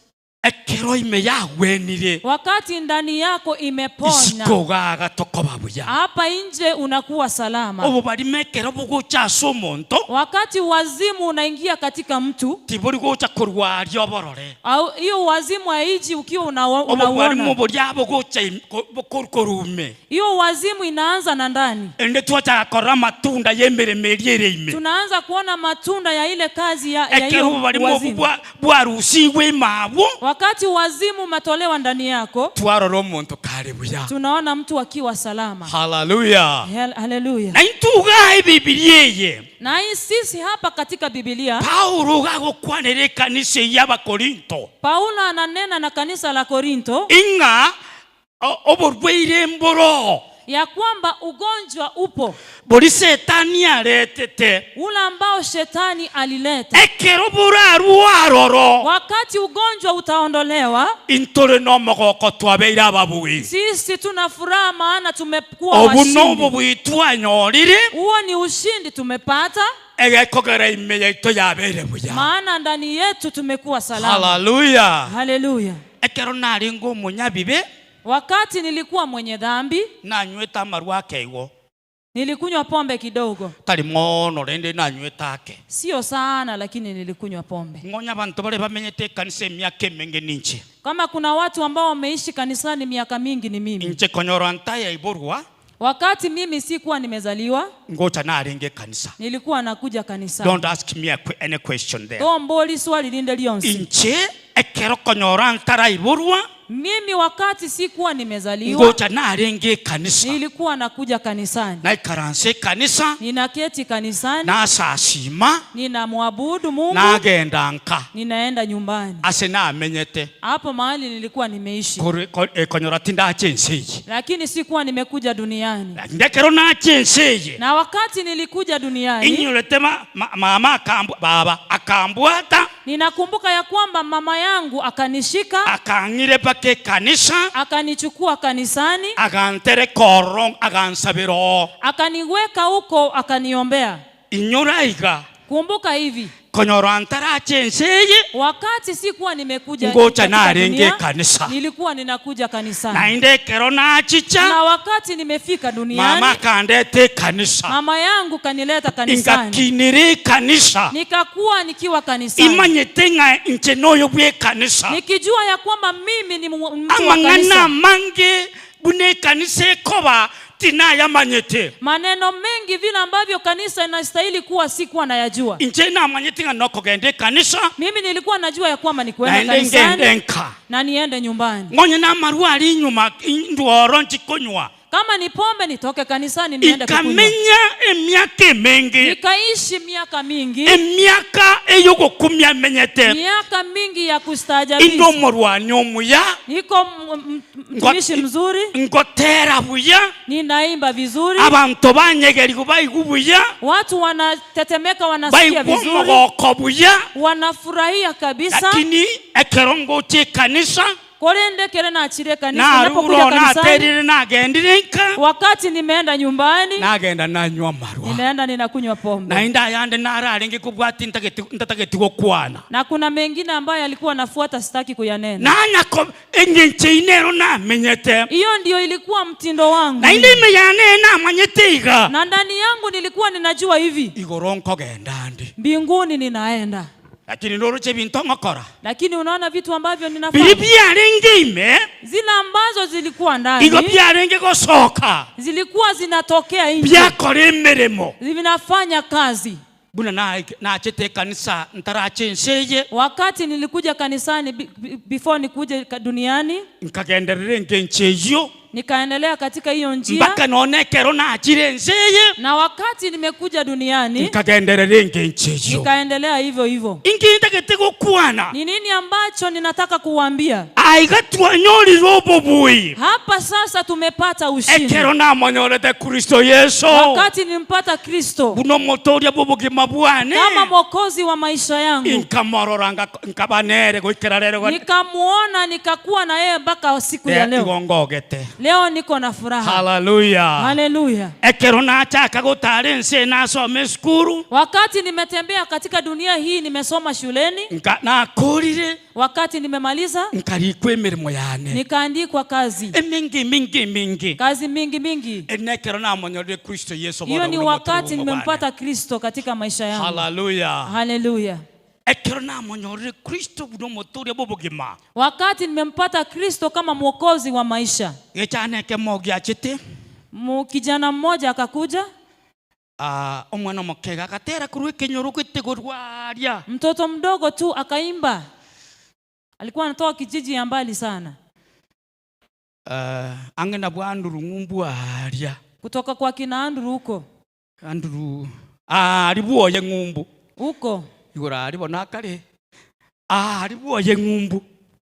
Ekero ime yawenire. Wakati ndani yako imepona. Isiko gaga tokobabuya. Hapa nje unakuwa salama. Obo bari mekero bugocha somonto. Wakati wazimu unaingia katika mtu. Tibori gocha kurwaria oborore. Au hiyo wazimu haiji ukiwa unaona. Obo bari muboria bugocha bokorume. Hiyo wazimu inaanza na ndani. Ende tuacha kora matunda yemeremeriere ime. Tunaanza kuona matunda ya ile kazi ya hiyo. Ekero bari mubu bwarusiwe mabo. Wakati wazimu umetolewa ndani yako, twarora omuntu karibuya. Tunaona mtu akiwa salama. Haleluya. Haleluya. Na intuga Biblia ye. Na sisi hapa katika Biblia, Paulo gagokwanere kanisa y'Abakorinto. Paulo ananena na kanisa la Korinto. Inga oborwaire mboro. Ya kwamba ugonjwa upo. Bori setani aletete. Ule ambao shetani alileta. Ekero buraruaroro. Wakati ugonjwa utaondolewa, intore no mogoko twabeira ababui. Sisi tuna furaha maana tumekuwa washindi. Obunobo bwitwanyorire. Huo ni ushindi tumepata. Egekogera ime yetu yabeire buya. Maana ndani yetu tumekuwa salama. Haleluya. Haleluya. Ekero naringo omonyabibe. Wakati nilikuwa mwenye dhambi, nanywete amarwa akeigo. Nilikunywa pombe kidogo. Tari mono rende nanywete ake. Sio sana, lakini nilikunywa pombe. Ngonya bantu bare bamenyete kanisa emiaka emenge ninche. Kama kuna watu ambao wameishi kanisani miaka mingi ni mimi. Inche konyora ntaya iborwa. Wakati mimi sikuwa nimezaliwa, ngocha narenge kanisa. Nilikuwa nakuja kanisani. Don't ask me any question there. Tomboli swali linde lionsi. Inche ekero konyora ntara iborwa. Mimi wakati sikuwa nimezaliwa, ngocha narenge kanisa. Nilikuwa nakuja kanisani. Naikaranse kanisa. Ninaketi kanisani. Nasasima. Ninamwabudu Mungu. Nagenda nka. Ninaenda nyumbani. Ase namenyete. Hapo mahali nilikuwa nimeishi. Konyora tinda chenseyi. Lakini sikuwa nimekuja duniani. Ndekero na chenseyi. Na wakati nilikuja duniani, inyulete mama akambwa, baba akambwata. Ninakumbuka ya kwamba mama yangu akanishika, akangire pake kanisa, akanichukua kanisani, akantere korong, akansabiro, akaniweka huko, akaniombea. Inyoraiga. Kumbuka hivi, konyora ntara chenseye. Wakati sikuwa nimekuja ngocha narenge kanisa, nilikuwa ninakuja kanisani. Na inde kero na chicha. Na wakati nimefika duniani, mama kandete kanisa, mama yangu kanileta kanisani, ingakinire kanisa, nikakuwa nikiwa kanisani, imanyete nga inche noyo bwe kanisa, nikijua ya kwamba mimi ni mtu wa kanisa. Amangana mange bune kanisa koba tinayamanyete. Maneno mengi vile ambavyo kanisa inastahili kuwa sikuwa nayajua. Inche namanyete nga nokogende kanisa. Mimi nilikuwa najua ya kwamba ni kwenda kanisani na niende nyumbani. Ngonye na marwa ali nyuma ndworo nchikonywa. Kama ni pombe nitoke kanisani niende kukunywa. Ikamenya emiaka mingi. Nikaishi miaka mingi. Emiaka eyogokumya menyete. Miaka mingi ya kustaajabisha. Indo morwanyo muya. Niko mtumishi mzuri. Ngotera buya. Ninaimba vizuri. Abantu banyegeri kubaigubuya. Watu wanatetemeka, wanasikia vizuri. Buya. Wanafurahia kabisa. Lakini ekerongo che kanisa. Korende kere na achire kanisa. Napokuja kanisani, wakati nimeenda nyumbani, nagenda nanywa marwa, ninaenda ninakunywa pombe. Naenda yande nararenge kubwati ntatageti gokwana. Na kuna mengine ambayo alikuwa nafuata sitaki kuyanena. Nanya ko engenche inero na menyete. Hiyo ndio ilikuwa mtindo wangu. Na inde meyane na manyete iga. Na ndani yangu nilikuwa ninajua hivi, igoronko gendandi, mbinguni ninaenda. Lakini ndoroche bintu ngokora. Lakini unaona vitu ambavyo ninafanya. Biri byarenge ime. Zile ambazo zilikuwa ndani. Igo byarenge gosoka. Zilikuwa zinatokea nje. Byakora emirimo. Zinafanya kazi. Buna na chete kanisa ntarache nseye. Wakati nilikuja kanisani before nikuje duniani, nkagenderere ngencheyo. Nikaendelea katika hiyo njia mpaka naonekero na achire nseye. Na wakati nimekuja duniani, nikagenderere ngencheyo. Nikaendelea hivyo hivyo. Inginda getego kuana. Ni nini ambacho ninataka kuambia? Aiga tuanyori robo bui. Hapa sasa tumepata ushindi. Ekero na monyorete Kristo Yesu. Wakati nimpata Kristo, buno motoria boboge mabwane, kama mwokozi wa maisha yangu, inkamororanga nkabanere goikerarere, nikamuona nikakuwa na yeye mpaka siku ya leo. Igongogete. Leo niko na furaha. Haleluya. Haleluya. Ekero nachaka gotare nse nasome skuru. Wakati nimetembea katika dunia hii nimesoma shuleni. Nakurire. Wakati nimemaliza, nkarikwa emirimo yane. Nikaandikwa kazi. Emingi mingi mingi. Kazi mingi mingi. Enekero namonyorire Kristo Yesu. Hiyo ni wakati nimempata Kristo katika maisha yangu. Haleluya. Haleluya. Ekero namonyorire Kristo buno motoria bobogima. Wakati nimempata Kristo kama mwokozi wa maisha. Gechaneke mogiachete. Kijana mmoja akakuja. Omwana mokega akatera kurwa ekenyoro gwetegorwaria. Mtoto mdogo tu akaimba. Alikuwa anatoka kijiji ya mbali sana. Angena bwa Anduru ngumbu aria. Kutoka kwa kina Anduru huko. Anduru aribuoye ngumbu. Huko. Igora aribona kare. Aribuoye ngumbu.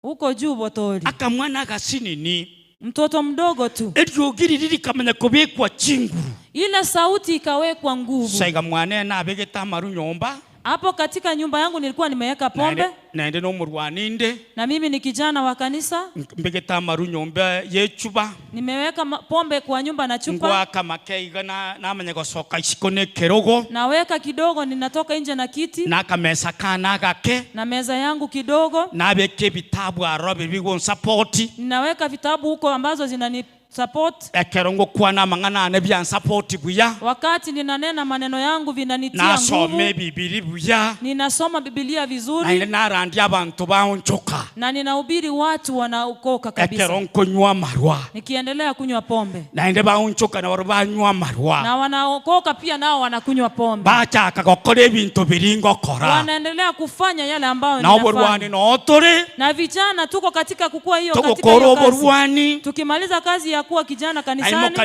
Huko juu Botori. Akamwana gasinini. Mtoto mdogo tu. Eryogiri ririkamenya kubikwa chinguru. Ile sauti ikawekwa nguvu. Saiga mwane na abegeta amaru nyomba. Hapo katika nyumba yangu nilikuwa nimeweka pombe. Naende nomurwani nde. Na mimi ni kijana wa kanisa. Mbegeta amaru nyomba yechuba. Nimeweka pombe kwa nyumba na chupa. Ngwaka makeiga na namanya gosoka isiko ne kerogo. Naweka kidogo, ninatoka nje na kiti. Nakamesa kana gake. Na meza yangu kidogo. Nabeke vitabu arobe bigo support. Ninaweka vitabu huko ambazo zinani support. Ekerongo kwa na mangana ne bya support buya. Wakati ninanena maneno yangu vinanitia nguvu. Nasome Biblia buya. Ninasoma Biblia vizuri. Na narandia abantu baonchoka. Na ninahubiri watu wanaokoka kabisa. Ekerongo nywa marwa. Nikiendelea kunywa pombe. Na ende baonchoka na banywa marwa. Na wanaokoka pia nao wanakunywa pombe. Bacha akakokore bintu biringo kora. Wanaendelea kufanya yale ambayo Na ninafanya. oborwani no otore. Na vijana tuko katika kukua hiyo katika Tugokora hiyo kazi. oborwani. Tukimaliza kazi ya kuwa kijana kanisani,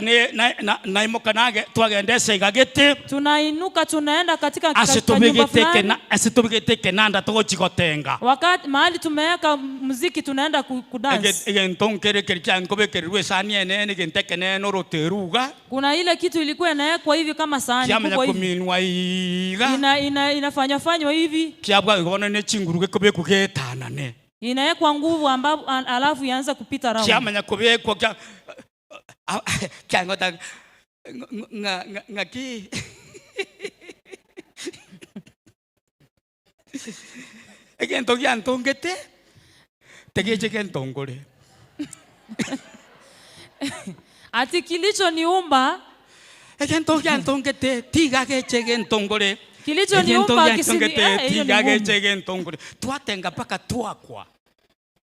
Naimokanage twagendese igagete. Tunainuka tunaenda katika nyumba fulani. Asitubigete kenanda togochigotenga. Wakati mahali tumeweka muziki tunaenda kudance. Egentonkere kercha nkobekerwe sani ene gentekene noroteruga. Kuna ile kitu ilikuwa inawekwa hivi kama sahani kubwa hivi. Kuminwa iga. Inafanywa fanywa hivi. Kiabwa ibona ne chinguruge kobekugetana ne. Inawekwa nguvu ambapo alafu ianza kupita round. Kiamanya kobekwa kya kyangota ngaki egento gyantongete tegeche kentongore. Ati kilicho niumba egento gyantongete tigageche kentongore. Kilicho niumba kisini tigageche kentongore. Twatenga paka twakwa.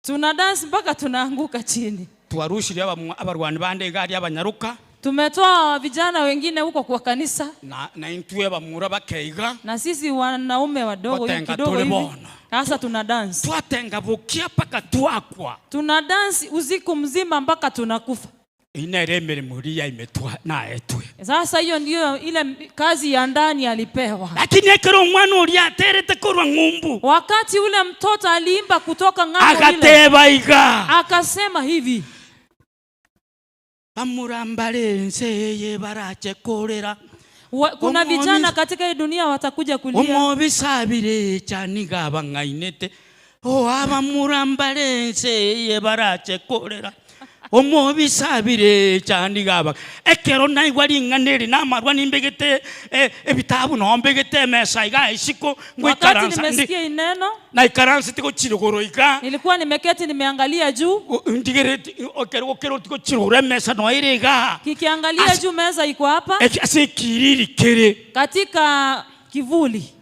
Tuna dance mpaka tunaanguka chini. Twarushire abarwani bande gari abanyaruka. Tumetoa vijana wengine huko kwa kanisa. Na intwe bamura bakeiga. Na sisi wanaume wadogo hivi kidogo hivi. Sasa tuna dance. Twatenga bukia paka twakwa. Tuna dance usiku mzima mpaka tunakufa. Inere mirimo imetwa na etwe. Sasa hiyo ndio ile kazi ya ndani alipewa. Lakini ekero mwana ulia aterete korwa ng'umbu. Wakati ule mtoto aliimba kutoka ng'ambo ile. Akateba iga. Akasema hivi. Bamurambare nseye barache korera. Kuna vijana katika hii dunia watakuja kulia. Omobisabire chaniga bangainete. O abamurambare nseye barache korera. Omobisabire chaniga ba. Ekero naigwa ring'aneri namarwa nimbegete ebitabu nombegete mesa iga isiko ngwikaransa. Wakati nimesikia neno na ikaransa tiko chirugoro iga. Nilikuwa nimeketi nimeangalia juu. Ndigere okero okero tiko chirugoro mesa no iriga. Kikiangalia juu meza iko hapa. Ase kiriri kere. Katika kivuli.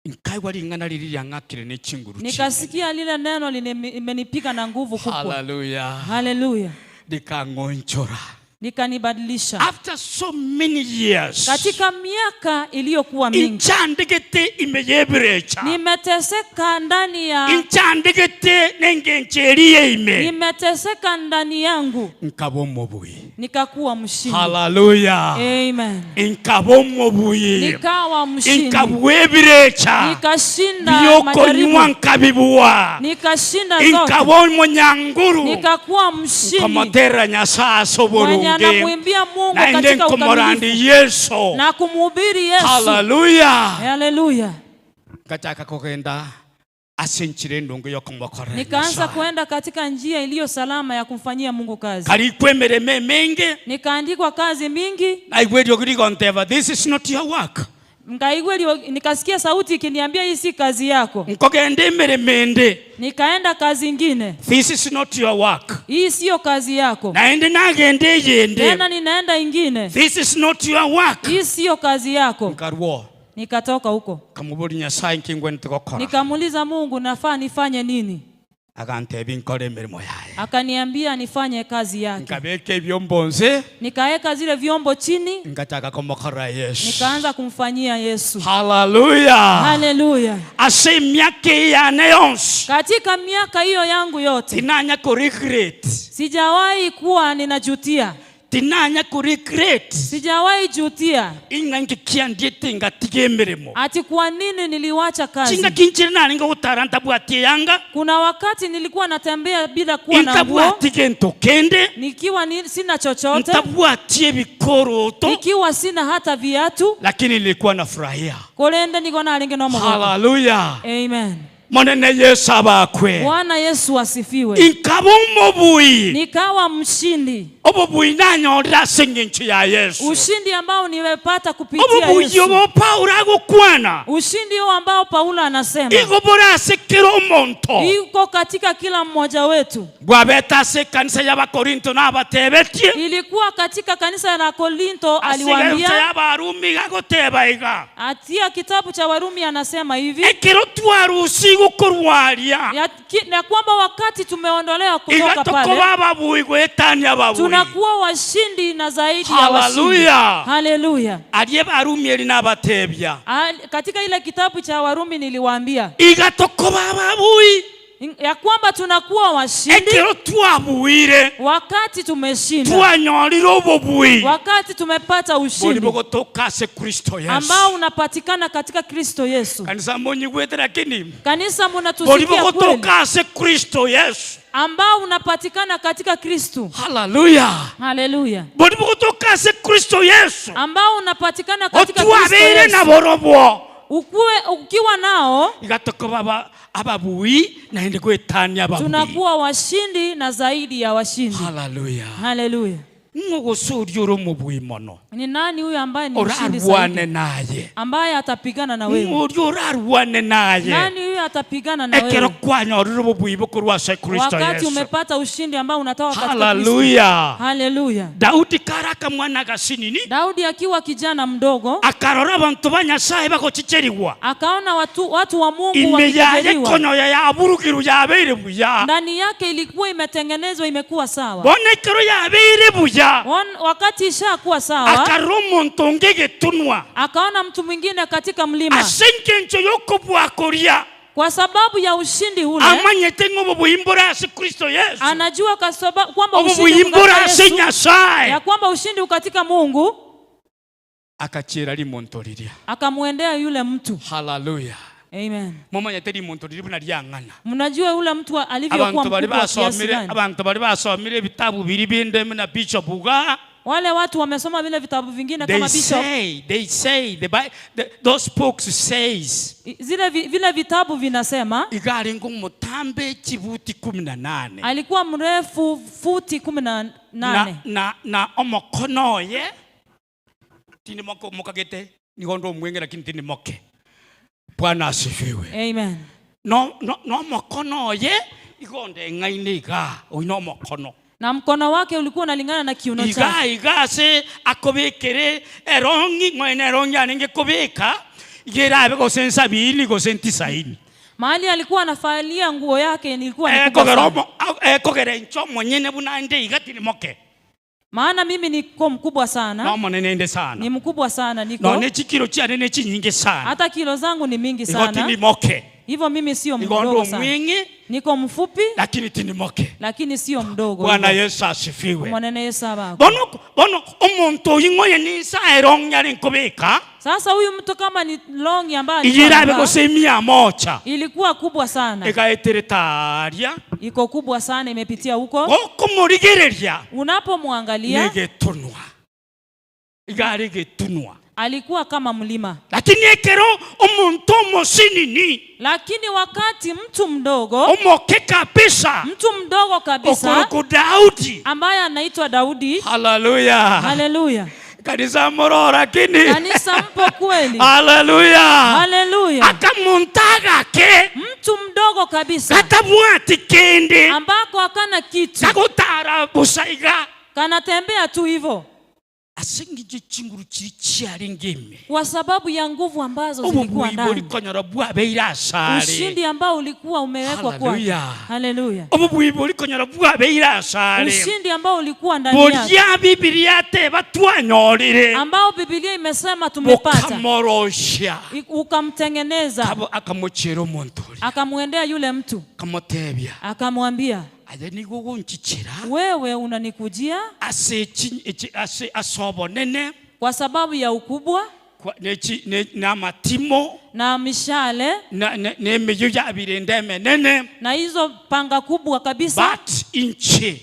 Nkaigwa ring'ana riri ryang'akire ne chinguru. Nikasikia lile neno limenipiga na nguvu kubwa. Hallelujah. Hallelujah. Likangonchora. Likanibadilisha. After so many years. Katika miaka iliyokuwa mingi. Inchandigete imeyebirecha. Nimeteseka ndani ya. Inchandigete nengencherie ime. Nimeteseka ndani yangu. Nkabomobui. Nikakuwa mshindi. Hallelujah. Amen. Nkabomobui. Nikawa mshindi. Nkabuebirecha. Nikashinda majaribu. Nkabibua. Nikashinda zote. Nkabomonyanguru. Nikakuwa mshindi. Nkamotera nyasaye soborunge. Anamwimbia Mungu katika ukamilifu Yesu. Na kumhubiri Yesu. Hallelujah. Hallelujah. Ngataka kugenda asenchire ndongo yokumokora. Nikaanza kuenda katika njia iliyo salama ya kumfanyia Mungu kazi. Kalikwemere mengi. Nikaandikwa kazi mingi. This is not your work. Nikasikia sauti ikiniambia hii si kazi yako. Nkogende meremende. Nikaenda kazi ingine. This is not your work. Hii sio kazi yako. Naende nagende yende. Tena ninaenda ingine. This is not your work. Hii sio kazi yako. Nkarwo. Nikatoka huko. Kamuburi Nyasaye nkingwe ntigokora. Nikamuuliza Mungu nafaa nifanye nini? Akantebi nkore mirimo yaye. Akaniambia nifanye kazi yake. Nkabeke vyombo nze. Nikaeka zile vyombo chini. Nkataka kumokora Yesu. Nikaanza kumfanyia Yesu. Hallelujah. Hallelujah. Ase miaka yane yonse. Katika miaka hiyo yangu yote. Tinanya ko regret. Sijawahi kuwa ninajutia. Tinanya ku regret. Sijawahi jutia. Inga kiandiete ngatige mirimo. Ati kwa nini niliwacha kazi? Chinga kinchire nani ngotaranta bwatie yanga. Kuna wakati nilikuwa natembea bila kuwa na nguo. Ntabwatige ntokende. Nikiwa sina chochote. Ntabwatie bikoroto. Nikiwa sina hata viatu. Lakini nilikuwa nafurahia. Kolende niko na alenge no mo. Hallelujah. Amen. Monene Yesu abakwe. Bwana Yesu asifiwe. Inkaba omobui. Nikawa mshindi. Obobui nanyorera ase eng'encho ya Yesu. Ushindi ambao nimepata kupitia Obobuyi Yesu. obo Paulo agokwana. Ushindi huo ambao Paulo anasema. Igo bora ase kera omonto. Iko katika kila mmoja wetu. Bwabeta ase kanisa y'Abakorinto n'abatebetie. Ilikuwa katika kanisa la Korinto Ase aliwaambia. kanisa y'Abarumi agoteba iga. Atia kitabu cha Warumi anasema hivi. Ekero twarusi gukorwaria. Ya kwamba wakati tumeondolewa kutoka Iga pale. tukoba ababui gwetania ababui. Tunakuwa washindi na zaidi ya washindi. Hallelujah. Hallelujah. Aliye Barumi eri n'abatebya. Katika ile kitabu cha Warumi niliwaambia. Iga tukoba ababui. Ya kwamba tunakuwa washindi. Ekero twabuire. Wakati tumeshinda. Twanyorire obobui. Wakati tumepata ushindi. Bori bogotoka ase Kristo Yesu. Ambao unapatikana katika Kristo Yesu. Kanisa monyigwete lakini. Kanisa Bori mnatusikia kweli. bogotoka ase Kristo Yesu. Ambao unapatikana katika Kristo. Hallelujah. Hallelujah. Bori bogotoka ase Kristo Yesu. Ambao unapatikana katika Kristo Otwabere na Yesu. borobwo. Ukiwa nao Iga tukoba ababui naende gwetania ababui. Tunakuwa washindi na zaidi ya washindi. Hallelujah. Hallelujah. Ngogosuri oro mubui mono. Ni nani huyu ambaye ni mshindi Orarwane zaidi? naye. Ambaye atapigana na wewe. Ngori orarwane naye. Nani huyu atapigana na Ekero wewe? kwanyorire obobui bokorwa ase Kristo Wakati Yesu. umepata ushindi ambao unatoka katika Kristo. Hallelujah. Hallelujah. Daudi karaka mwana gasinini. Daudi akiwa kijana mdogo akarora abantu ba Nyasaye bagochicherigwa. Akaona watu wa Mungu Ime yaye wakijariwa. konyoya yaburugiru yabeire buya. Ndani yake ilikuwa imetengenezwa imekuwa sawa. Bona ekero yabeire buya. Wakati ishakuwa sawa. Akarora omonto ngegetunwa. Akaona mtu mwingine katika mlima. Ase engencho yokobwakoria. Kwa sababu ya ushindi ule. Amanyete ng'obobuimbora ase Kristo Yesu. Anajua kwa sababu kwamba ushindi Obobuimbora ukatika ase Yesu. Nyasaye. Ya kwamba ushindi ukatika Mungu. Akachira limonto liria. Akamwendea yule mtu. Hallelujah. Amen. Mumanyete limonto liri buna lyang'ana. Mnajua yule mtu alivyokuwa Abantu bali mkubwa kiasi basomire, gani? abantu bali basomire vitabu biri binde na Bishop Uga. Wale watu wamesoma vile vitabu vingine They kama Bishop. say, those books says. Zile vile vitabu vinasema. Igari ngumutambe chibuti 18. Alikuwa mrefu futi 18. Na omokono ye. Tini moko mokagete ni gondo mwenge lakini tini moke. Bwana asifiwe. Amen. No mokono ye igonde ngaine iga oino mokono. Na mkono wake ulikuwa unalingana na kiuno chake. Iga se akobekere erongi mwene erongi anenge kobeka igerabe gosensa bili gosenti saini. Mahali alikuwa anafalia nguo yake ilikuwa ni kubwa sana. Kogera ncho mwenyene bunande iga tini moke. Maana mimi niko mkubwa sana. No mwenene sana. Ni mkubwa sana niko. No ne chikilo chane ne chinyingi sana. Hata kilo zangu ni mingi Igo sana. tini moke. Hivyo mimi sio Igo mdogo ndo sana. mwingi. Niko mfupi. Lakini tini moke. Lakini sio mdogo. Bwana Yesu asifiwe. Mwanene Yesu abako. Bono omuntu oyingoye ni sa erong yari nkobeka. Sasa huyu mtu kama ni longi ambaye alikuwa Iyirabe amevaa, gosemia mocha. Ilikuwa kubwa sana. Ekaetere taria. Iko kubwa sana imepitia huko. Okumurigereria. Unapomwangalia negetunwa. Igari getunwa. Alikuwa kama mlima. Lakini ekero omuntu omosinini. Lakini wakati mtu mdogo, omoke kabisa. Mtu mdogo kabisa. Okoroku Daudi. Ambaye anaitwa Daudi. Hallelujah. Hallelujah. Kanisa moro lakini. Kanisa mpo kweli. Hallelujah. Hallelujah. Akamuntaga ke. Mtu mdogo kabisa. Katabwati kende. Ambako hakana kitu. Kakutara busaiga. Kanatembea tu hivyo. Asingije chinguru chiri chiaringime. Kwa sababu ya nguvu ambazo zilikuwa ndani. Ushindi ambao ulikuwa umewekwa kwake. Hallelujah. Hallelujah. Ushindi ambao ulikuwa ndani yake. Ambao Biblia imesema tumepata. Ukamtengeneza. Akamwendea yule mtu. Akamwambia. Aye nigo gunchichira Wewe unanikujia ase ase asobonene kwa sababu ya ukubwa na matimo na mishale na nemiyu ya birende menene na hizo panga kubwa kabisa. But inchi,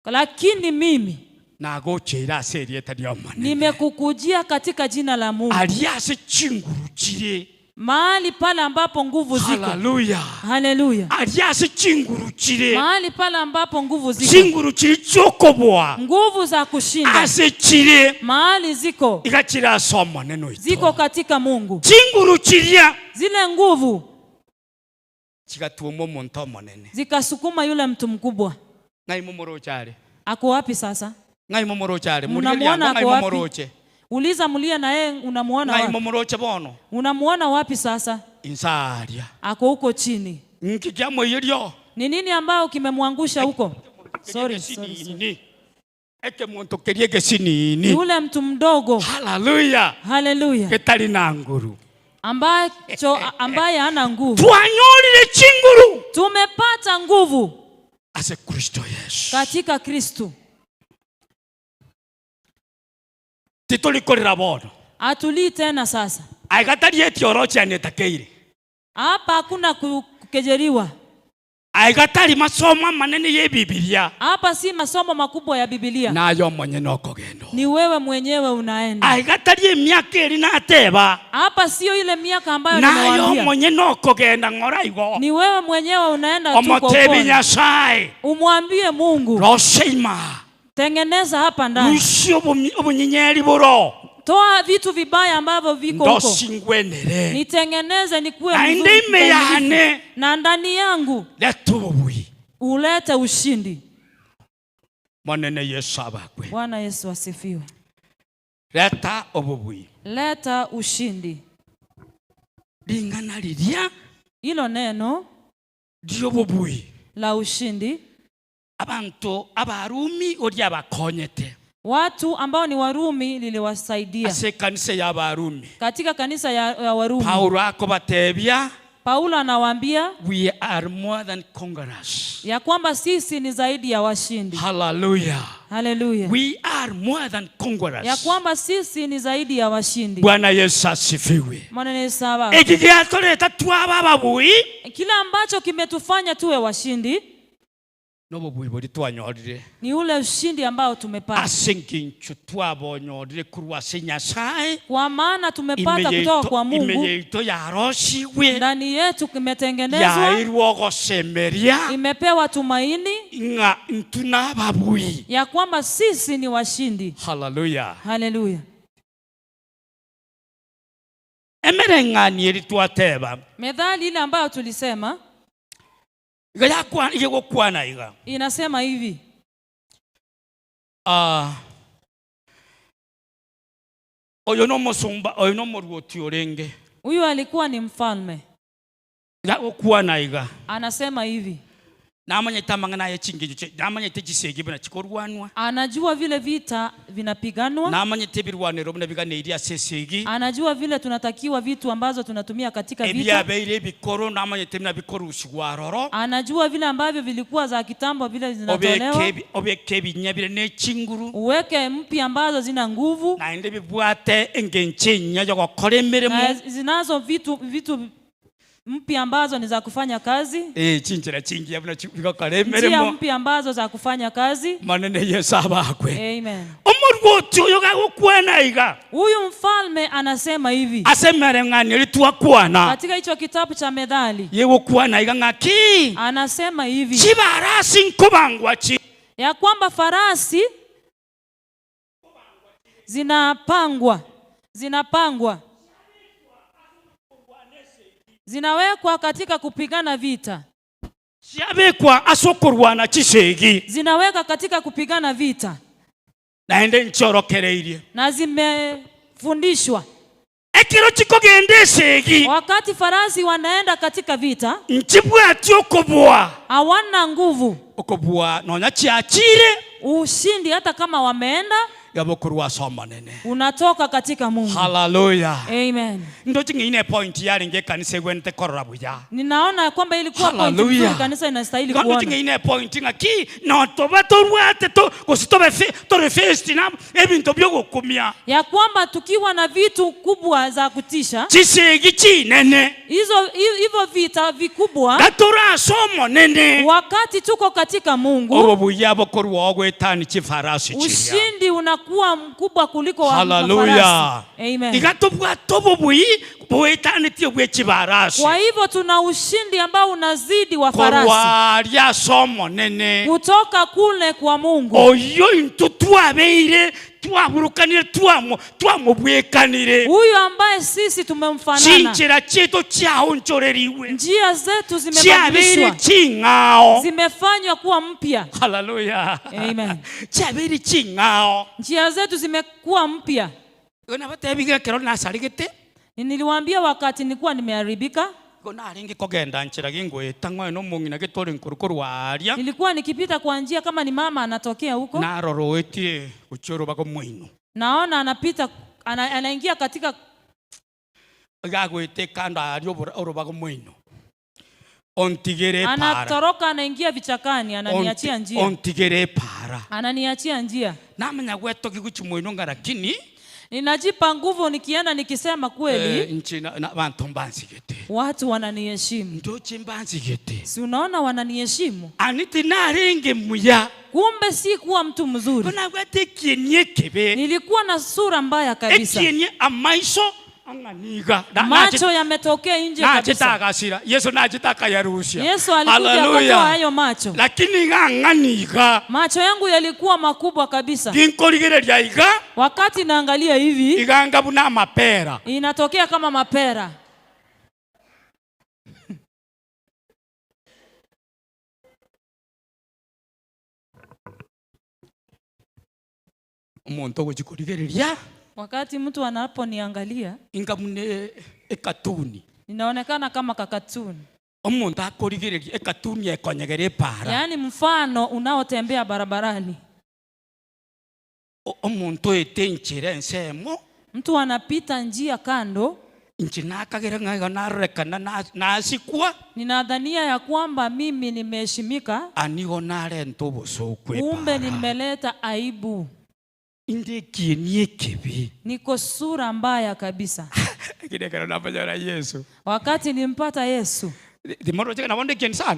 lakini mimi nagochera ase rieta nimekukujia katika jina la Mungu. Aliase chinguru chire mahali pale ambapo nguvu ziko. Haleluya. Haleluya. Aliase chinguru chire mahali pale ambapo nguvu ziko. Chinguru chiri chokobwa nguvu za kushinda ase chire mahali ziko ikachira soma neno ito ziko katika Mungu. Chinguru chiria zile nguvu chikatuomo omonto omonene zikasukuma yule mtu mkubwa. Ngai momoroche are Ako wapi sasa? Ngai momoroche are Mnamuona ngai ako wapi? momoroche. Uliza mlia na yeye unamuona Ngai wapi? momoroche bono Unamuona wapi sasa? Insaria Ako huko chini. Nkikiamweyerio Ni nini ambao kimemwangusha huko? Sorry, sorry, sorry. Eke muntu kerie gesinini. Yule mtu mdogo. Haleluya. Haleluya. Ketali na nguru. Ambaye hana nguvu. Twanyorire chinguru. Tumepata nguvu. Ase Kristo Yesu. Katika Kristo. Titulikorera bono. Atulii tena sasa. Aigatari etioroche anetakeire. Hapa hakuna kukejeriwa. Aigatari masomo manene ye Biblia. Hapa si masomo makubwa ya Biblia. Nayo mwenye nokogendo. Ni wewe mwenyewe unaenda. Aigatari miaka eri nateba. Hapa sio ile miaka ambayo Nayo nimewaambia. mwenye nokogenda ngora igo. Ni wewe mwenyewe unaenda tu kwa Omotebi upole. Nyasaye. Umwambie Mungu. Roseima. Tengeneza hapa ndani. Rushio obunyenyeri buro. Toa vitu vibaya ambavyo viko huko. Ndosingwenere. Nitengeneze nikuwe Na mzuri ndime mkamilifu. yane. Na ndani yangu Leta ubui. ulete ushindi. Manene Yesu abakwe. Bwana Yesu asifiwe. Leta ubui. Leta ushindi. Lingana liria. Hilo neno ry'ububui la ushindi. Abantu abarumi ori abakonyete. Watu ambao ni Warumi liliwasaidia. Ase kanisa ya Warumi. Katika kanisa ya Warumi. Paulo akobatebia. Paulo anawaambia we are more than conquerors. Ya kwamba sisi ni zaidi ya washindi. Hallelujah. Hallelujah. We are more than conquerors. Ya kwamba sisi ni zaidi ya washindi. Bwana Yesu asifiwe. Bwana Yesu asifiwe. Eki gyatoleta twaba babui. Kila ambacho kimetufanya tuwe washindi Nobo bui twanyorire. ni ule ushindi ambao tumepata. Asengincho twabonyorire kurwa se Nyasaye. Kwa maana tumepata kutoka kwa Mungu. Imeyeito yaroshiwe. Ndani yetu kimetengenezwa. Yairwo gosemeria. Imepewa tumaini. Nga ntuna babui. Ya kwamba sisi ni washindi. Hallelujah. Hallelujah. Emerengani eri twateba. Methali ile ambayo tulisema inasema hivi. Oyo no musumba, oyo no muruoti orenge. Huyu alikuwa ni mfalme. Yakwana iga. Anasema hivi. Namanyete mangana ya chingi, namanyete chisegi buna chikorwanwa. Anajua vile vita vinapiganwa. Namanyete birwanero buna biganeiria sesegi. Anajua vile tunatakiwa vitu ambazo tunatumia katika vita. Ebya beire bikoro namanyete bina bikorushwa roro. Anajua vile ambavyo vilikuwa za kitambo vile zinatolewa. Obeke binyabire ne chinguru. Uweke mpya ambazo zina nguvu. Na ende bibwate engenche nya yogokora emirimo. Na zinazo vitu mpya ambazo ni za kufanya kazi. Chinjira chingi yabuna bigakora emirimo. Njia mpya ambazo za kufanya kazi. Manene Yesu abakwe. Amen. Omurwoti oyo gagukwana iga. Huyu mfalme anasema hivi. Asemere ngani litwakwana. Katika hicho kitabu cha Methali. Yegukwana iga ngaki. Anasema hivi. Chibarasi nkobangwa chi. Ya kwamba farasi zinapangwa. Zinapangwa. Zinawekwa katika kupigana vita. Chiabekwa asokorwana chisegi. Zinaweka katika kupigana vita. Naende nchorokereirie. Na zimefundishwa. Ekero chikogende segi. Wakati farasi wanaenda katika vita, nchibwati okobwa. Hawana nguvu. Okobwa nonya chiachire. Ushindi hata kama wameenda. Gabokurwa somanene. Unatoka katika Mungu. Hallelujah. Amen. Ndo chingine point yaringe kanisa gwente korora buya. Ninaona kwamba ilikuwa point nzuri kanisa inastahili kuona. Ndo chingine point ngaki no toba torwate to gositobe tore festi na ebintu byogukumia. Ya kwamba tukiwa na vitu kubwa za kutisha. Chisegi chinene. Hizo hivyo vita vikubwa. Gatora somo nene. Wakati tuko katika Mungu. Obo buya bokorwa ogwetani chifarasi chiria. Ushindi unakuwa mkubwa kuliko wa Hallelujah. Amen. Igatobwa tobo bui boetani tio bwe chifarasi. Kwa hivyo tuna ushindi ambao unazidi wa farasi. Korwa somo nene. Kutoka kule kwa Mungu. Oyo intutwa beire twaburukanire twamubwekanire. Huyu ambaye sisi tumemfanana. Chinjira chetu chaonchoreriwe. Njia zetu zimebadilishwa. Chingao. Zimefanywa kuwa mpya. Hallelujah. Amen. Chabiri chingao. Njia zetu zimekuwa mpya. Gona batebiga kero nasarigete. Niliwaambia wakati nilikuwa nimeharibika. Nilikuwa nikipita kwa njia kama ni mama anatokea huko. Naona anapita anaingia katika anatoroka anaingia vichakani, ananiachia njia. Ananiachia njia. Ninajipa nguvu nikienda nikisema kweli. Watu wananiheshimu. Si unaona wananiheshimu? Kumbe si kuwa mtu mzuri. Nilikuwa na sura mbaya kabisa. Macho yametokea nje kabisa. Yesu alikuja akatoa hayo macho. Macho yangu yalikuwa makubwa kabisa. Wakati naangalia hivi, inatokea kama mapera. Wakati mtu anaponiangalia, ninaonekana kama kakatuni. Yaani mfano unaotembea barabarani. Mtu anapita njia kando. Ninadhania ya kwamba mimi nimeheshimika. Kumbe nimeleta aibu. Niko sura mbaya kabisa. Wakati nimpata Yesu,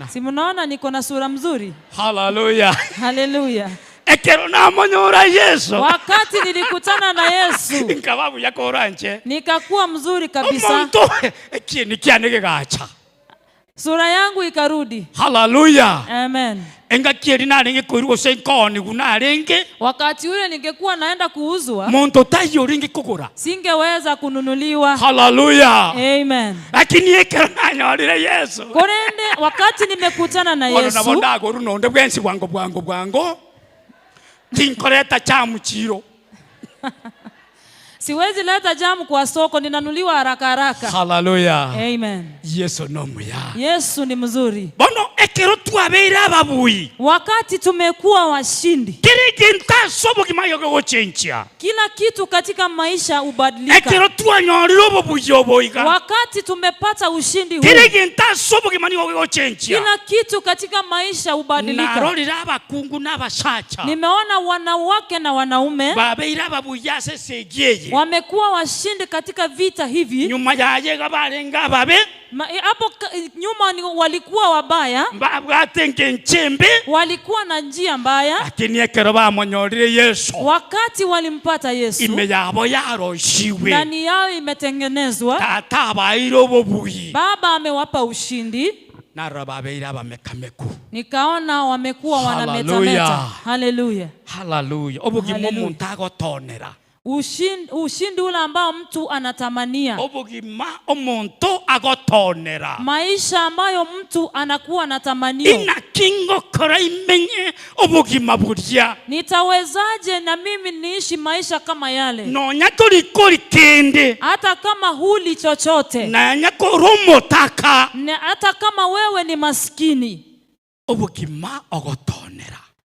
si mnaona niko na sura mzuri? Hallelujah. Hallelujah. Wakati nilikutana na Yesu, nikakuwa mzuri kabisa. Sura yangu ikarudi. Hallelujah. Amen. Wakati ule ningekuwa naenda kuuzwa, singeweza kununuliwa. Hallelujah. Amen. Korende wakati nimekutana na Yesu, siwezi leta jamu kwa soko, ninanuliwa haraka haraka. Hallelujah. Amen. Yesu no muya. Yesu ni mzuri. Bono ekero twabeira ababuyi. Wakati tumekuwa washindi, kila kitu katika maisha hubadilika. Ekero twanyorire obubuyi oboiga. Wakati tumepata ushindi huu, kila kitu katika maisha hubadilika. Narorira abakungu n'abasacha. Nimeona wanawake na wanaume babeira ababuyi ase segieye. Wamekuwa washindi katika vita hivi. Nyuma yaye barenga babe. Hapo nyuma walikuwa wabaya. Walikuwa na njia mbaya. Wakati walimpata Yesu, ndani yao imetengenezwa. Baba amewapa ushindi. Nikaona wamekuwa wanametameta. Hallelujah. Hallelujah. Ushindi ule ambao mtu anatamania. Maisha ambayo mtu anakuwa anatamania. Nitawezaje na mimi niishi maisha kama yale? Hata kama huli chochote. Na hata kama wewe ni maskini.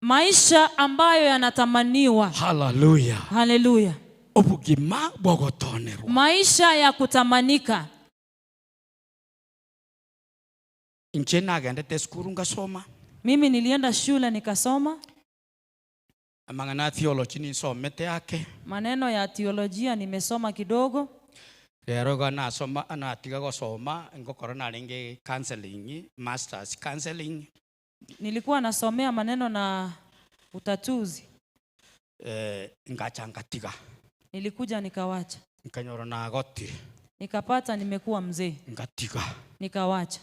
Maisha ambayo yanatamaniwa. Haleluya. Haleluya. Obugima bwogotonerwa. Maisha ya kutamanika. Inche nagendete sukuru ngasoma. Mimi nilienda shule nikasoma. Amang'ana theology ninsomete yake. Maneno ya theolojia nimesoma kidogo. Rero iga nasoma natiga gosoma ngokora narenge counseling, masters counseling. Nilikuwa nasomea maneno na utatuzi. Ngacha ngatiga. Nilikuja nikawacha. Nkanyora nagotire. Nikapata nimekuwa mzee. Ngatiga. Nikawacha.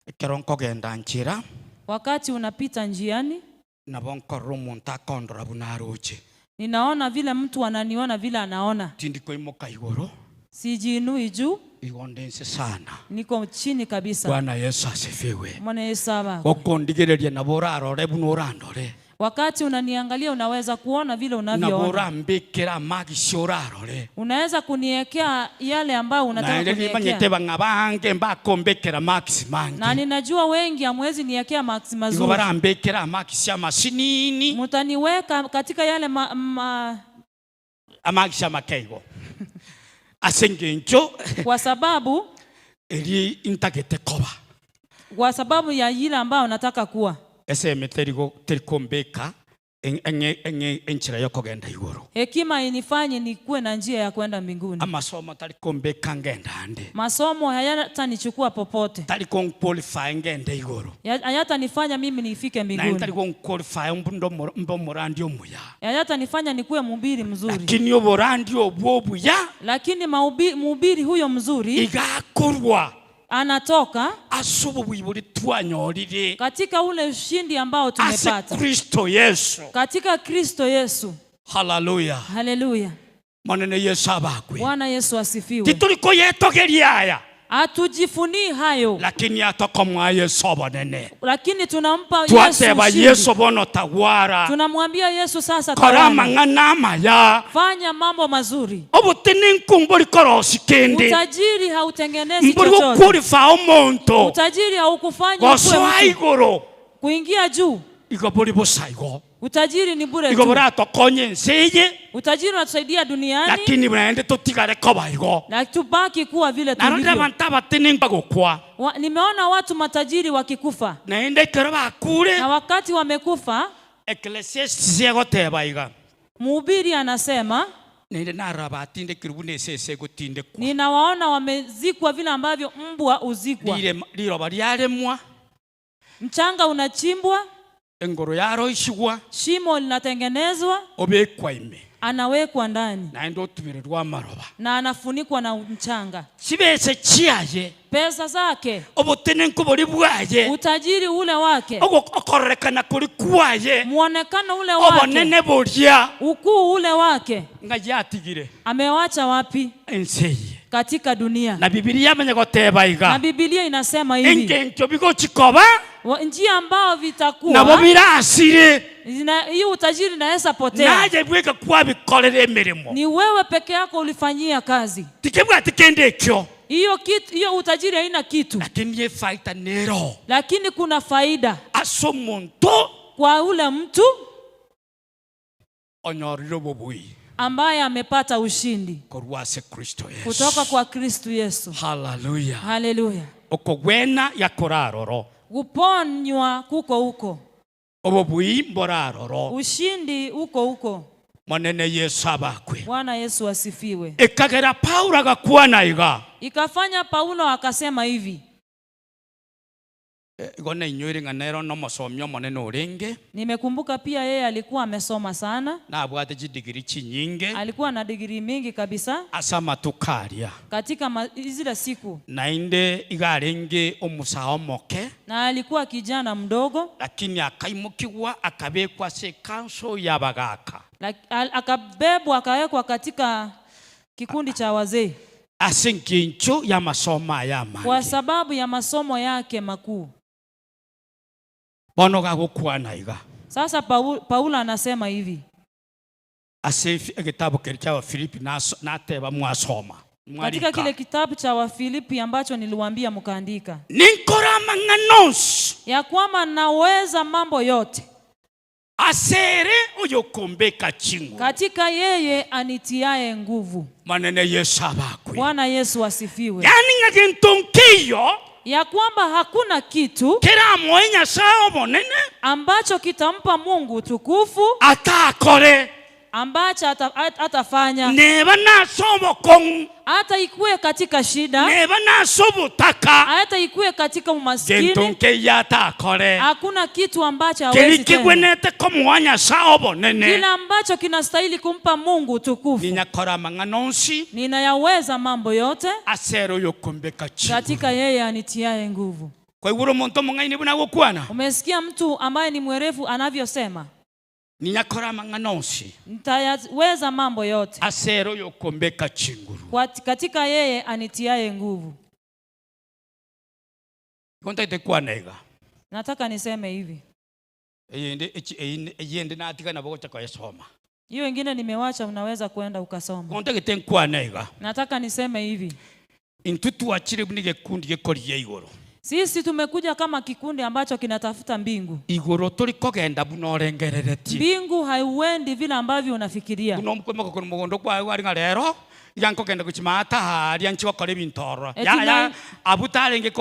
Ekero nkogenda nchira. Wakati unapita njiani, nabo nkorora omonto akondora buna aroche. Ninaona vile mtu ananiona vile anaona. Tindi koimoka igoro. Sijiinui juu. Igondense sana. Niko chini kabisa. Bwana Yesu asifiwe. Bwana Yesu abakwe. Gokondigereria nabo orarore buna orandore. Wakati unaniangalia unaweza kuona vile unavyoona. Nabo orambikera amagisi orarore. Unaweza kuniwekea yale ambayo unataka Naende kuniwekea. nimanyete bang'a bange mbakombekera marks mange. Na ninajua wengi hamwezi niwekea marks mazuri. Igo barambikera marks amasinini. Mutaniweka katika yale amagisi amakeigo. Asengencho kwa sababu eri intagete koba. Kwa sababu ya ile ambayo nataka kuwa. Eseme terigo terikombeka enchira yokogenda igoro. Hekima inifanye nikuwe na njia ya kwenda mbinguni. Amasomo tarikombeka ngenda ande. Masomo hayatanichukua popote. Tarikonqualify ngende igoro. Hayatanifanya mimi nifike mbinguni. Na tarikonqualify mbo morandi omuya. Hayatanifanya nikuwe mhubiri mzuri. Lakini oborandi obwobuya. Lakini mhubiri huyo mzuri igakorwa anatoka asubu bwiburi twanyorire katika ule ushindi ambao tumepata. Ase Kristo Yesu. Katika Kristo Yesu. Haleluya. Haleluya. Manene Yesu abakwe. Bwana Yesu asifiwe. Tituliko yetogeria haya. Hatujifunii hayo. Lakini atokomwa Yesu bonene. Lakini tunampa Yesu Twateba ushindi. Yesu bono tawara. Tunamwambia Yesu sasa Kora tawala. mang'ana maya. Fanya mambo mazuri. Obutini nkumburi korosi kende. Utajiri hautengenezi Mburi chochote. gukurifaa omonto. Utajiri haukufanyi ukuwe Gosoa mtu. igoro. Kuingia juu. Igo buri busa igo. Utajiri ni bure Igo tu. buratokonye nseye. Utajiri unatusaidia duniani. Lakini bunaende tutigare koba igo. Na tubaki kuwa vile Narondera tulivyo. abantu abatini mbagokwa. Nimeona watu matajiri wakikufa. Naende kero bakure. Na wakati wamekufa, Ecclesiastes egoteba iga. Mhubiri anasema, Naende narabatinde kirubune sese gotinde kwa. Ninawaona wamezikwa vile ambavyo mbwa uzikwa. Liroba lyaremwa. Mchanga unachimbwa. Engoro yaroishigwa. Shimo linatengenezwa. Obekwa ime. Anawekwa ndani. Naende otubererwa amaroba. Na anafunikwa na mchanga. Chibese chiaye. Pesa zake. Obotene nkobori bwaye. Utajiri ule wake. Okorekana kuri kwaye. Muonekano ule wake. Obonene boria. Ukuu ule wake. Ngayatigire. Amewacha wapi? Enseye. Katika dunia. Na Biblia yamenye goteba iga. Na Biblia inasema hivi. Engencho bigochikoba. Njia ambao vitakuwa. Nabo birasire. Hiyo utajiri inaweza potea. Naje bweka kwa bikorere emirimo. Ni wewe peke yako ulifanyia kazi. Tikebwa tikende ekyo. Hiyo kitu, hiyo utajiri haina kitu. Lakini ye faida nero. Lakini kuna faida. Aso muntu kwa ule mtu onyorire bobui ambaye amepata ushindi korwa ase Kristo Yesu. Kutoka kwa Kristo Yesu. Haleluya. Haleluya. Okogwena yakoraroro. Kuponywa kuko huko. Obobui mboraroro. Ushindi uko huko. Manene Yesu abakwe. Bwana Yesu asifiwe. Ekagera Paulo agakwana iga. Ikafanya Paulo akasema hivi. Igona inywere ng'anero no mosomyo monene orenge. Nimekumbuka pia yeye alikuwa amesoma sana. Na abwate chidigiri chinyinge. Alikuwa na digiri mingi kabisa. Asama tukaria. Katika zile siku. Nainde igarenge omusao moke. Na alikuwa kijana mdogo. Lakini akaimukiwa akabekwa se kanso ya bagaka. Akabebwa akawekwa katika kikundi cha wazee. Asengencho ya masomo ya mangi. Kwa sababu ya masomo yake makuu. Bono gagokwana iga. Sasa Paulo anasema hivi. Ase kitabu cha Wafilipi nateba mwasoma. Katika kile kitabu cha Wafilipi ambacho niliwaambia mkaandika. Ninkora mang'anonsi. Ya kwamba naweza mambo yote. Asere oyokombeka chingu. Katika yeye anitiaye nguvu. Manene Yesu abakwe. Bwana Yesu asifiwe. Yani ngagentonkeyo ya kwamba hakuna kitu kera moenya sao monene ambacho kitampa Mungu utukufu atakore ambacho atafanya neba nasobo kong hata ikue katika shida neba nasobo taka hata ikue katika umaskini gentonke yatakore hakuna kitu ambacho hawezi tena komwanya sao bonene kila ambacho kinastahili kumpa Mungu utukufu. Ninakora manganonsi ninayaweza mambo yote asero yokombeka chi katika yeye anitiaye nguvu. Kwa hiyo muntu mungaini buna gokwana. Umesikia mtu ambaye ni mwerevu anavyosema ninyakora manganonsi nitayaweza mambo yote asero yokombeka chinguru katika yeye anitiaye nguvu. Konta kwanega. Nataka niseme hivi. Eyende natika na bogocha kwa soma. Hiyo wengine nimewacha, unaweza kwenda ukasoma. Konta kwanega. Nataka niseme hivi. Intutu achire bunige kundi gekoriye igoro. Sisi tumekuja kama kikundi ambacho kinatafuta mbingu. Igoro tulikogenda bunorengerereti. Mbingu haiuendi vile ambavyo unafikiria. Bunomkwema kono mugondo kwa ari ngalero yankogenda kuchimata hari anchi bakore bintoro. Ya abutarenge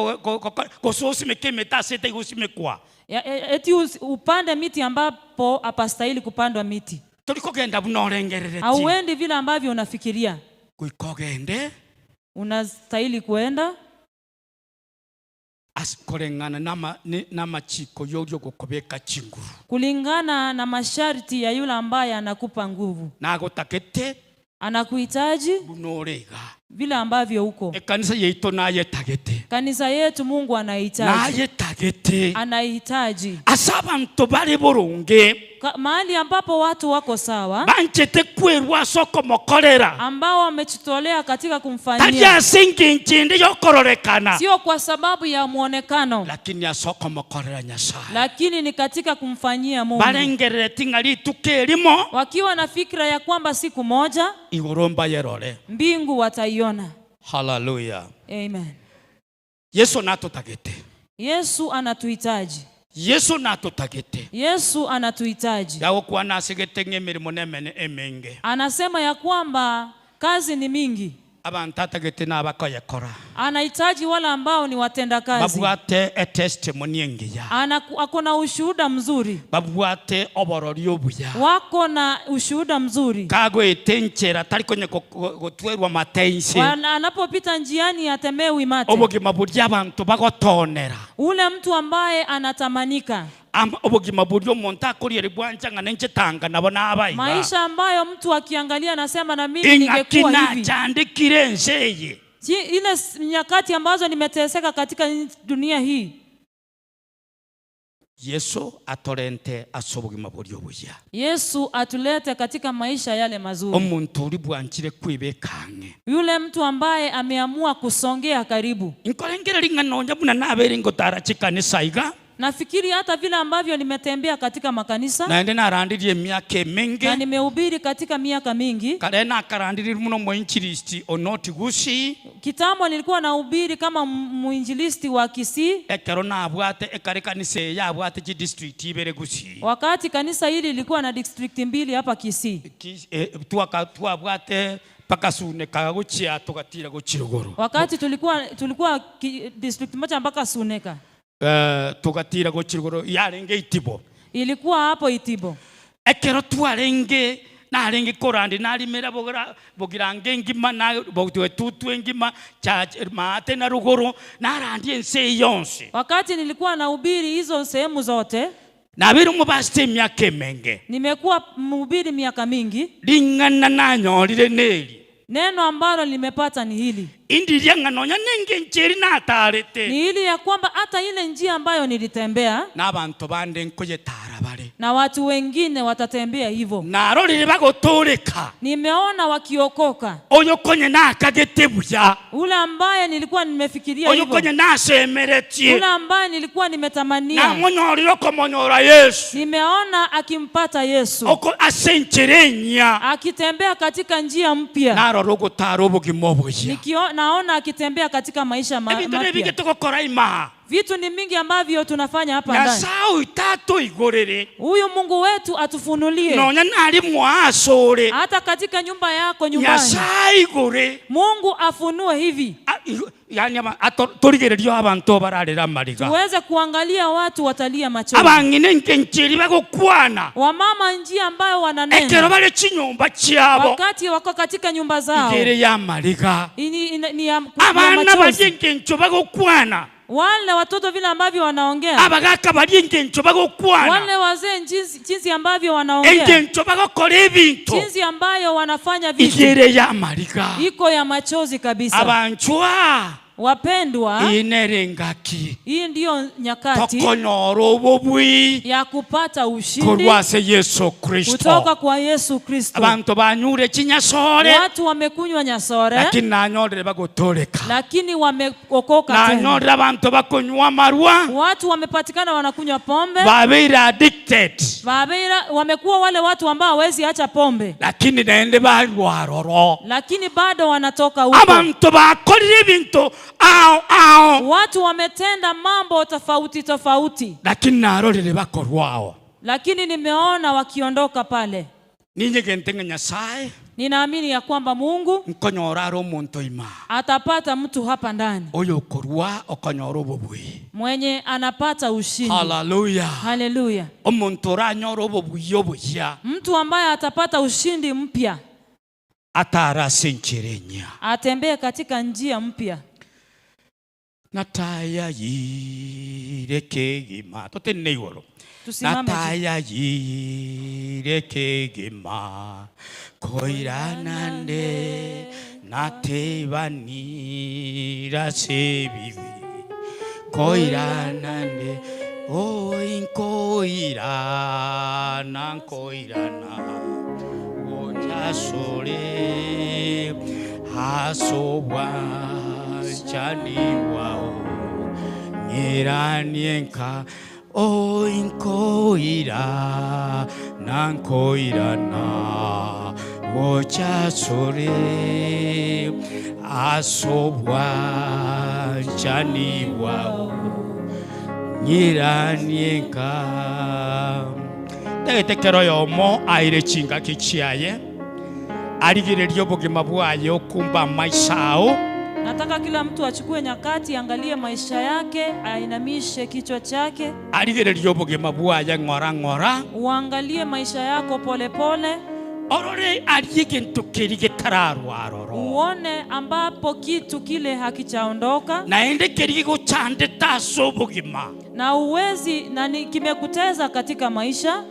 kososimeke metasete gusimekwa. Eti upande miti ambapo hapastahili kupandwa miti. Tulikogenda bunorengerereti. Hauendi vile ambavyo unafikiria. Kuikogende unastahili kuenda kulingana na machiko yoyo gukobeka chinguru. Kulingana na masharti ya yule ambaye anakupa nguvu. Nagotakete anakuhitaji bunorega vile ambavyo uko. Kanisa yetu naye tagete. Kanisa yetu Mungu anahitaji. Naye tagete. Anahitaji. Asabantu bari burunge. Mahali ambapo watu wako sawa. Banchete kwerwa soko mokorera. Ambao wamejitolea katika kumfanyia. Taja singi nchinde yokororekana. Sio kwa sababu ya muonekano. Lakini ya soko mokorera Nyasaye. Lakini ni katika kumfanyia Mungu. Barengerere tingali tukelimo. Wakiwa na fikra ya kwamba siku moja igoromba yerore. Mbingu wataiona. Hallelujah. Amen. Yesu natutagete. Yesu anatuhitaji. Yesu natutagete. Yesu anatuhitaji. Yao kuwa nasigete ngemirimo nemene emenge. Anasema ya kwamba kazi ni mingi. Abantatagete nabakoyekora. Anahitaji wale ambao ni watenda kazi. Babwate a testimony engiya. Ako na ushuhuda mzuri. Babwate oborori obuya. Wako na ushuhuda mzuri. Kagwete nchera tari konye gotwerwa matensi. Anapopita njiani atemewi mate. Obogima burya abantu bagotonera. Ule mtu ambaye anatamanika. Obogima buryo omuntu akoriere bwancha ngana nchetanga nabo nabayiga. Maisha ambayo mtu akiangalia anasema na mimi ningekuwa hivi. Chandikire nzeye. Ile nyakati ambazo nimeteseka katika dunia hii. Yesu atorente asobogima buryo buya. Yesu atulete katika maisha yale mazuri. Omuntu uri bwanchire kwibekange. Yule mtu ambaye ameamua kusongea karibu. Inkorengera ringano buna nabere ngotara chikanisa iga. Nafikiri hata vile ambavyo nimetembea katika makanisa. Naende narandirie miaka mingi. Na nimehubiri katika miaka mingi. Kare nakarandirie muno mwinjilisti onoti Gusii. Kitambo nilikuwa nahubiri kama mwinjilisti wa Kisii. Ekero nabwate ekare kanisa yabwate ji district ibere Gusii. Wakati kanisa hili lilikuwa na district 2 hapa Kisii. Tuwabwate paka Suneka guchia tugatira guchiruguru. Wakati tulikuwa district moja mpaka Suneka. Tugatira gochiruguru yarenge Itibo. Ilikuwa hapo Itibo. Ekero twarenge narenge korandi narimera bogirange ngima na bogutwe tutwe ngima cha maate na ruguru narandi ense yonse. Wakati nilikuwa nahubiri hizo sehemu zote. Nabiru mubasti miaka mingi. Nimekuwa mhubiri miaka mingi. Lingana nanyorire neli. Neno ambalo nimepata ni hili. Indiria nganonya nenge ncheri natarete. Ni hili ya kwamba hata ile njia ambayo nilitembea na bantu bande nkoyetara bare. Na watu wengine watatembea hivyo. Narorire bagotoreka. Nimeona wakiokoka. Oyo konye nakagete buya. Ule ambaye nilikuwa nimefikiria hivyo. Oyo konye nasemeretie. Ule ambaye nilikuwa nimetamania. Na monyoriro komonyora Yesu. Nimeona akimpata Yesu. Oko asencherenya. Akitembea katika njia mpya. Narorogotaro bugimo buya. Naona akitembea katika maisha mapya. Vitu ni mingi ambavyo tunafanya hapa ndani. Nyasaye oitatoigorere. Huyu Mungu wetu atufunulie. Nonya nari mwasore. Hata katika nyumba yako nyumbani. Nyasaye igore. Mungu afunue hivi. Yani torigererio abantu bararira mariga. Tuweze kuangalia watu watalia machozi. Abangine nkenchiri bagokwana. Wamama njia ambayo wananena. Ekero bare chinyumba chiabo. Wakati wako katika nyumba zao. Igere ya mariga. Ni ya abana barye nkencho bagokwana. Wale watoto vile ambavyo wanaongea. Abagaka barye nkencho bagokwana. Wale wazee jinsi ambavyo wanaongea. Nkencho bagokora ebintu. Jinsi ambayo wanafanya vitu. Igere ya mariga. Iko ya machozi kabisa. Abanchwa. Wapendwa, inerengaki. Hii ndiyo nyakati tokonyora obubwi ya kupata ushindi korwase Yesu Kristo, kutoka kwa Yesu Kristo. Abantu banyure chinyasore, watu wamekunywa nyasore, lakini nanyorere bagotoreka, lakini wameokoka tena. Nanyorere abantu bakunywa marwa, watu wamepatikana wanakunywa pombe, babeira addicted, babeira wamekuwa wale watu ambao hawezi acha pombe, lakini naende barwaroro, lakini bado wanatoka huko. Abantu bakorire bintu ao ao, watu wametenda mambo tofauti tofauti, lakini narorere bakorwao, lakini nimeona wakiondoka pale. Ninye gentenga Nyasaye, ninaamini ya kwamba Mungu nkonyora aro omuntu ima atapata mtu hapa ndani oyo korwa okonyora obubui, mwenye anapata ushindi. Haleluya, haleluya. Omuntu oranyora obubui obuya, mtu ambaye atapata ushindi mpya, atarasencherenya, atembee katika njia mpya. Nataya yirekegima totene igoro. Nataya yirekegima koiranande natebanira sebibi koiranande oinkoirana koirana ojasore hasobwa chaniwao nyiranienka oinkoira nankoirana wochasore asobwa chaniwao nyiranienka tegetekero yomo aire chinga kichiaye arigirerio bugima bwayo kumba maisao. Nataka kila mtu achukue nyakati, angalie maisha yake, ainamishe kichwa chake. Arigererio bugima bwaye ngora ngora. Uangalie maisha yako pole pole. Orore ariye kiri gitararwaroro. Uone ambapo kitu kile hakichaondoka. Naende kiri gochande taso bugima. Na uwezi na kimekuteza katika maisha.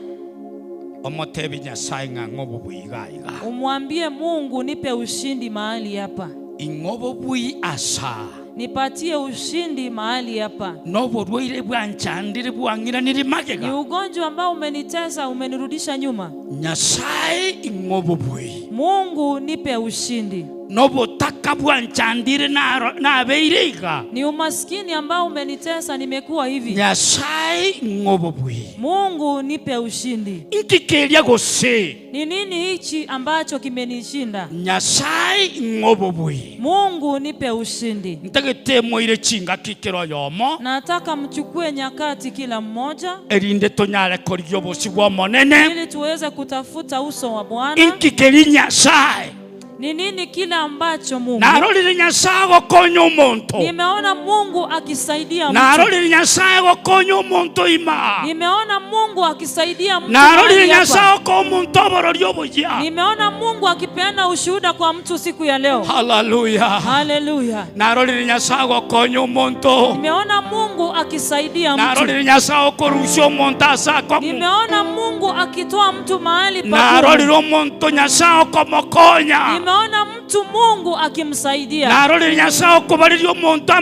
Omotebi Nyasaye ng'angobu buigaiga. Umwambie Mungu, nipe ushindi mahali hapa. Ingobobui asa, nipatie ushindi mahali hapa. Noborwaire bwanchandire bwangiranire magega, ni ugonjwa ambao umenitesa, umenirudisha nyuma. Nyasaye ingobobui, Mungu nipe ushindi. Nobotaka bwanchandire nabeirega, ni umaskini ambao umenitesa, nimekuwa hivi. Nyasaye ingobobui, Mungu nipe ushindi. Nkikeria gose, ni nini hichi ambacho kimenishinda? Nyasaye ingobobui, Mungu nipe ushindi. Ntagete moire chinga kikero yomo. Nataka mchukue nyakati kila mmoja, erinde tonyare koryo bosi bwa monene, ili tuweze kutafuta uso wa Bwana. Nkikeri Nyasaye, ni nini kila ambacho Mungu narorire Nyasaye gokonya omonto. Nimeona Mungu akisaidia mtu. Narorire Nyasaye gokonya omonto ima. Nimeona Mungu akisaidia mtu. Narorire Nyasaye okomonto obororio obuya. Nimeona Mungu akipeana ushuhuda kwa mtu siku ya leo. Haleluya, haleluya. Narorire Nyasaye gokonya omonto. Nimeona Mungu akisaidia mtu. Narorire Nyasaye okorusha omonto asako. Nimeona Mungu akitoa mtu mahali pa. Narorire omonto Nyasaye okomokonya. Nimeona mtu Mungu akimsaidia. Narorire Nyasaye okobariria omonto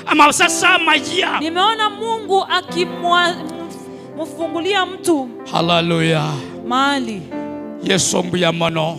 amasasa amaya. Nimeona Mungu akimfungulia mtu. Haleluya. Mahali. Yesu mbuya mono.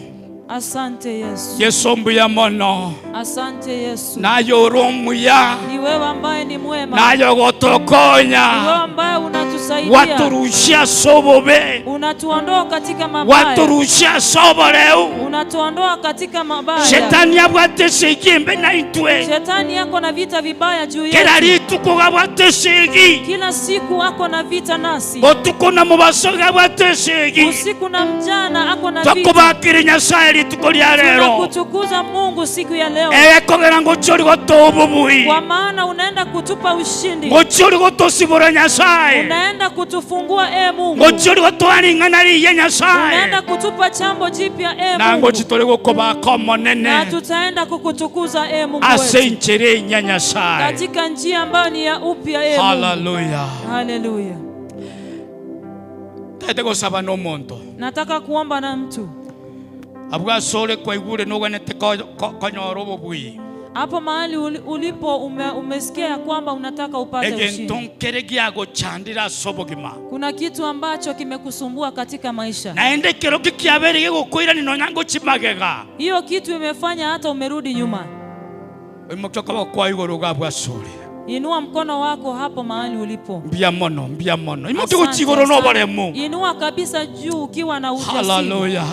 Asante Yesu. Yesu mbuya mono. Asante Yesu. Nayo romuya. Ni wewe ambaye ni mwema. Nayo gotokonya. Ni wewe ambaye unatusaidia. Unatusaidia. Waturushia sobobe. Unatuondoa katika mabaya. Waturushia soboreu. Unatuondoa katika mabaya. Shetani abwate sigi na itwe. Shetani yako na vita vibaya juu yetu. Kila rituko abwate sigi. Kila siku ako na vita nasi. Botuko na mubaso abwate sigi. Usiku na mchana ako na vita. Tukubakiri Nyasaye rituko lya lero. Tunakutukuza Mungu siku ya leo. Ekogera ngochori gotobubui. Kwa maana unaenda kutupa ushindi. Ngochori gotosibora Nyasaye. Unaenda kutufungua Mungu. Ngochori gotwaringana riye Nyasaye. Unaenda kutupa chambo jipya Mungu. Na ngochitore gokobaka monene. Na tutaenda kukutukuza Mungu. Asenchere Nyasaye. Katika njia ambayo ni ya upya Mungu. Hallelujah. Hallelujah. Tete no monto. Nataka kuomba na mtu. Abwa sole kwa igure noganete konyoro bobui. Hapo mahali ulipo umesikia ya kwamba unataka upate ushindi. Kuna kitu ambacho kimekusumbua katika maisha. Hiyo kitu imefanya hata umerudi nyuma. Inua mkono wako hapo mahali ulipo. Mbia mono. Inua kabisa juu ukiwa na ujasiri. Hallelujah.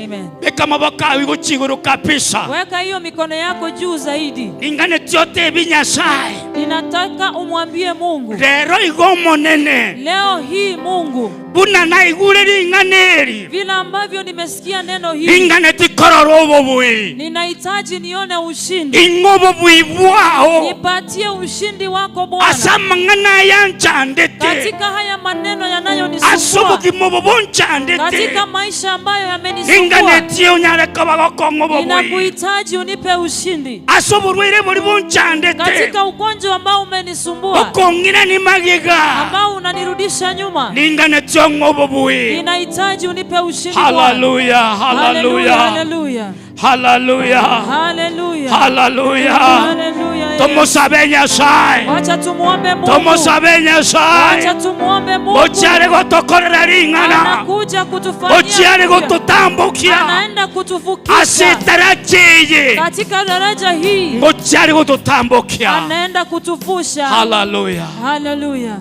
Amen. Weka maboko yako chigoro kabisa. Weka hiyo mikono yako juu zaidi. Ingane tyote binyasaye. Ninataka umwambie Mungu. Lero igomo nene. Leo hii Mungu. Buna na igure ringaneri. Vile ambavyo nimesikia neno hili. Ingane tikororo bobui. Ninahitaji nione ushindi. Ingobo bwao. Nipatie ushindi wako Bwana. Asamangana yanchandete. Katika haya maneno yanayonisumbua. Asubuki mobobonchandete. Katika maisha ambayo yamenisumbua. Ninakuhitaji unipe ushindi. Katika ugonjwa ambao umenisumbua, ambao unanirudisha nyuma, ninahitaji unipe ushindi. Hallelujah, hallelujah, hallelujah. Hallelujah. Hallelujah. Hallelujah. Hallelujah. Tomosabe Nyasaye. Wacha tumuombe Mungu. Tomosabe Nyasaye. Wacha tumuombe Mungu. Ochare gotokorera ringana. Anakuja kutufanyia. Ochare gototambukia. Anaenda kutuvukisha. Asitarajie. Katika daraja hii. Ochare gototambukia. Anaenda kutuvusha. Hallelujah. Hallelujah.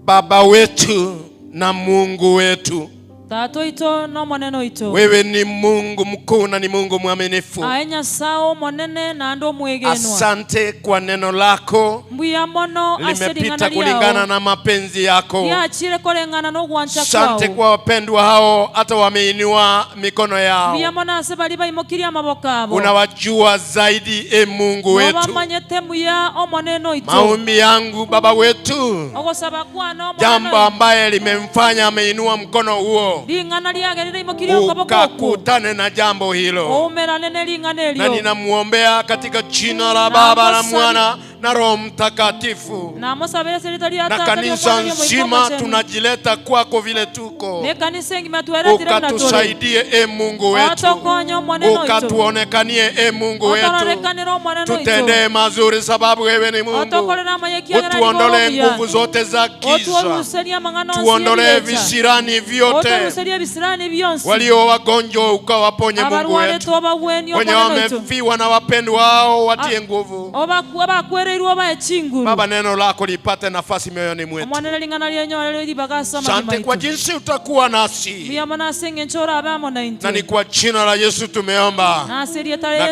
Baba wetu na Mungu wetu, Tato ito no maneno ito. Wewe ni Mungu mkuu na ni Mungu mwaminifu. Aenya sao monene na ndo mwegenwa. Asante kwa neno lako. Mbuya mono limepita kulingana na mapenzi yako. Ya chire kolengana no gwancha kwao. Asante kwa wapendwa hao hata wameinua mikono yao. Mbuya mono asebali baimokiria maboko abo. Unawajua zaidi Mungu wetu. Obamanyete muya omoneno ito. Maombi yangu Baba wetu. Ogosaba kwa no moneno. Jambo ambaye limemfanya ameinua mkono huo, ukakutane na jambo hilo. Na ninamuombea katika jina la Baba na Mwana na Roho Mtakatifu. Na kanisa nzima tunajileta kwako vile tuko. Ukatusaidie Mungu wetu. Ukatuonekanie Mungu wetu. Tutendee mazuri sababu wewe ni Mungu. Utuondolee nguvu zote za giza. Tuondolee visirani vyote. Walio wagonjwa ukawaponye Mungu wetu. Wenye wamefiwa na wapendwa wao watie nguvu. Baba, neno lako lipate nafasi mioyoni mwetu. Asante kwa jinsi utakuwa nasi. Na ni kwa jina la Yesu tumeomba. Na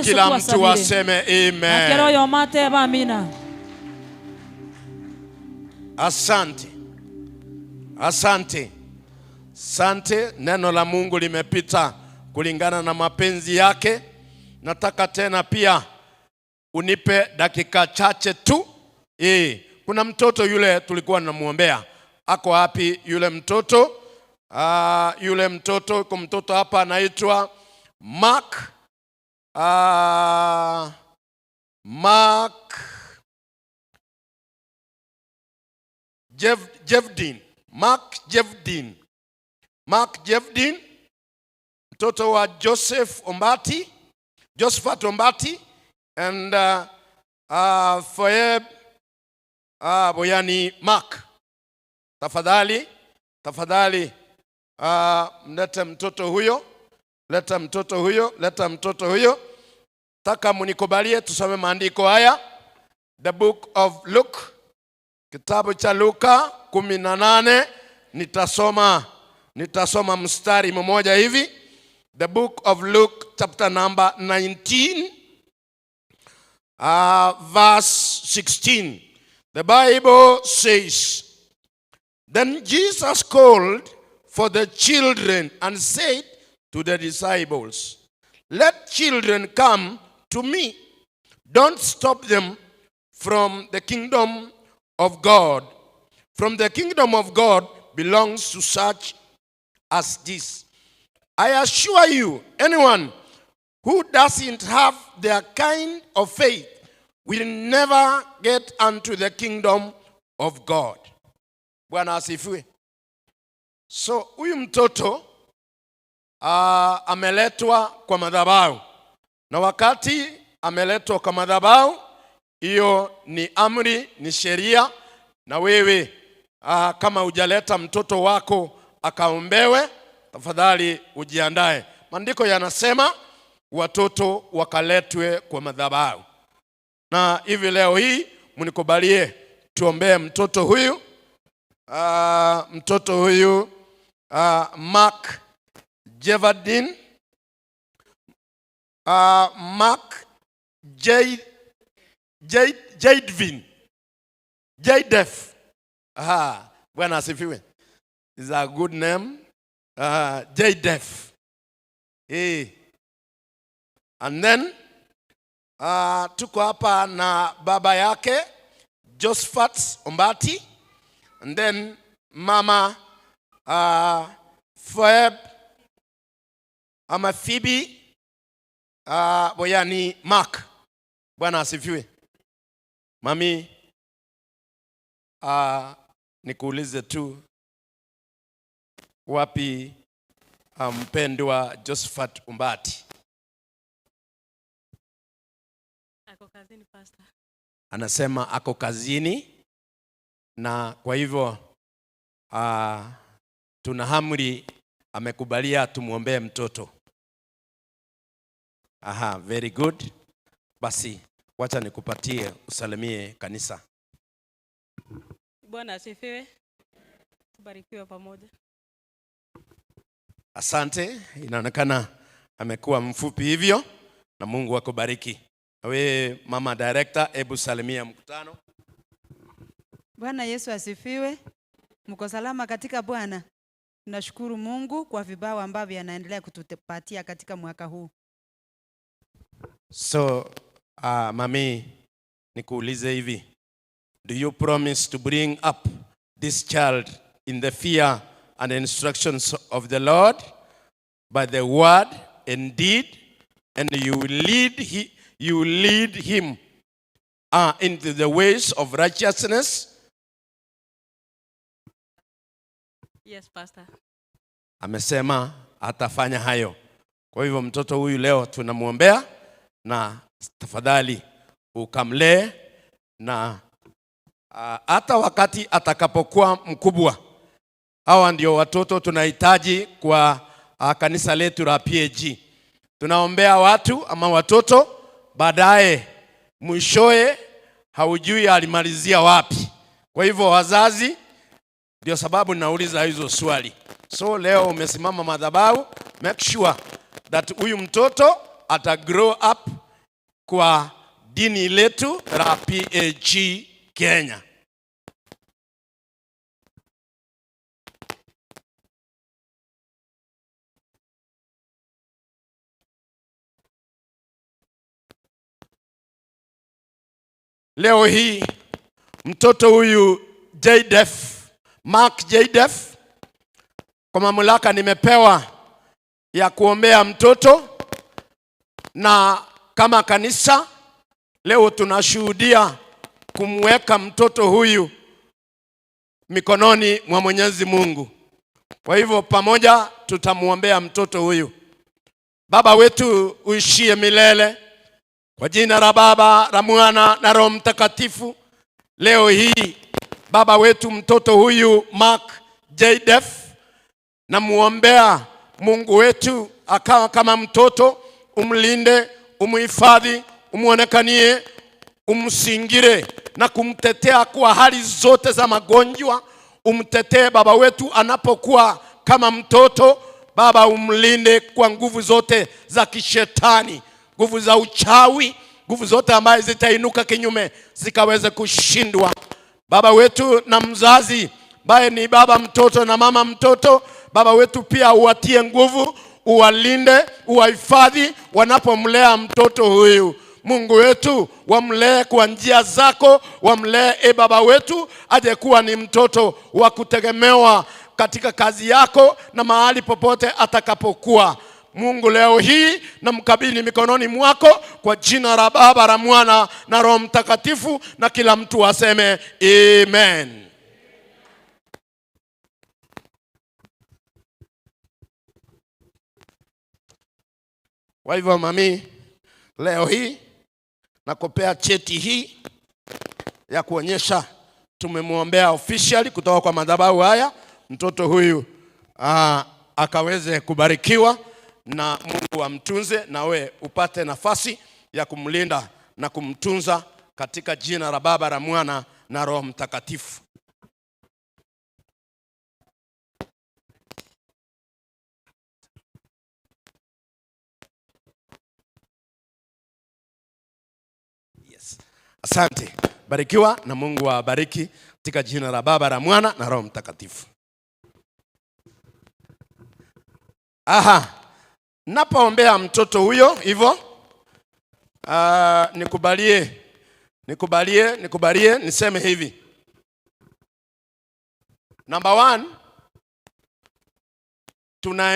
kila mtu aseme amen. Asante. Asante. Asante, neno la Mungu limepita kulingana na mapenzi yake. Nataka tena pia unipe dakika chache tu. Kuna mtoto yule tulikuwa tunamuombea. Ako wapi yule mtoto? Yule mtoto, kwa mtoto hapa anaitwa Mark. Mark Jevdin. Mark Jevdin. Mark Jevdin, mtoto wa Joseph Ombati, Josephat Ombati, and Foeb Boyani Mark. Tafadhali, tafadhali, mlete mtoto huyo, leta mtoto huyo, leta mtoto huyo. Taka munikubalie tusome maandiko haya. The book of Luke, Kitabu cha Luka 18, nitasoma mstari mmoja hivi. The book of Luke chapter number 19, verse 16. The Bible says, "Then Jesus called for the children and said to the disciples, 'Let children come to me. Don't stop them from the kingdom of God. From the kingdom of God belongs to such as this. I assure you, anyone who doesn't have their kind of faith will never get unto the kingdom of God.'" Bwana asifiwe. So huyu mtoto ameletwa kwa madhabahu, na wakati ameletwa kwa madhabahu, hiyo ni amri, ni sheria. Na wewe kama hujaleta mtoto wako akaombewe, tafadhali ujiandae. Maandiko yanasema watoto wakaletwe kwa madhabahu, na hivi leo hii mnikubalie tuombee mtoto huyu, mtoto huyu Mark Jevadin, Mark J, J, Jadevin, Jadef. Aha, Bwana asifiwe. Is a good name. Jadef. Hey. And then tuko hapa na baba yake Josephat Ombati, and then mama Foeb ama Phoebe Boyani Mark. Bwana asifiwe. Mami, nikuulize tu, wapi mpendwa Josephat Ombati? Ako kazini, Pastor. Anasema ako kazini, na kwa hivyo tuna amri, amekubalia tumwombee mtoto. Aha, very good. Basi wacha nikupatie usalimie kanisa. Bwana asifiwe. Tubarikiwe pamoja. Asante, inaonekana amekuwa mfupi hivyo, na Mungu akubariki. Na wewe mama director, hebu salimia mkutano. Bwana Yesu asifiwe. Mko salama katika Bwana? Tunashukuru Mungu kwa vibawa ambavyo anaendelea kutupatia katika mwaka huu. So, mami, nikuulize hivi. Do you promise to bring up this child in the fear and instructions of the Lord by the word and deed, and you will lead him into the ways of righteousness? Yes, Pastor. Amesema atafanya hayo. Kwa hivyo mtoto huyu leo tunamwombea, na tafadhali ukamlee, na hata wakati atakapokuwa mkubwa. Hawa ndio watoto tunahitaji kwa kanisa letu la PAG. Tunaombea watu ama watoto, baadaye mwishoe haujui alimalizia wapi. Kwa hivyo wazazi, ndio sababu nauliza hizo swali. So leo umesimama madhabahu, make sure that huyu mtoto ata grow up kwa dini letu la PAG Kenya. Leo hii mtoto huyu Jadef, Mark Jadef, kwa mamlaka nimepewa ya kuombea mtoto, na kama kanisa leo tunashuhudia kumweka mtoto huyu mikononi mwa Mwenyezi Mungu. Kwa hivyo pamoja tutamuombea mtoto huyu. Baba wetu uishie milele, kwa jina la Baba, la Mwana na Roho Mtakatifu, leo hii Baba wetu mtoto huyu Mark Jadef namuombea Mungu wetu akawa kama mtoto, umlinde, umuhifadhi, umuonekanie, umsingire na kumtetea kwa hali zote za magonjwa. Umtetee baba wetu anapokuwa kama mtoto. Baba, umlinde kwa nguvu zote za kishetani, nguvu za uchawi, nguvu zote ambazo zitainuka kinyume zikaweze kushindwa. Baba wetu na mzazi ambaye ni baba mtoto na mama mtoto, baba wetu pia uwatie nguvu, uwalinde, uwahifadhi wanapomlea mtoto huyu. Mungu wetu, wamlee kwa njia zako, wamlee e baba wetu, aje kuwa ni mtoto wa kutegemewa katika kazi yako na mahali popote atakapokuwa. Mungu, leo hii namkabidhi mikononi mwako kwa jina la Baba, la Mwana na Roho Mtakatifu, na kila mtu aseme amen. Kwa hivyo mami, leo hii nakupea cheti hii ya kuonyesha tumemwombea officially kutoka kwa madhabahu haya, mtoto huyu akaweze kubarikiwa na Mungu amtunze, na we upate nafasi ya kumlinda na kumtunza katika jina la Baba, la Mwana na Roho Mtakatifu. Yes. Asante. Barikiwa na Mungu awabariki katika jina la Baba, la Mwana na Roho Mtakatifu. Aha. Napoombea mtoto huyo hivyo, nikubalie niseme hivi. Number 1, tuna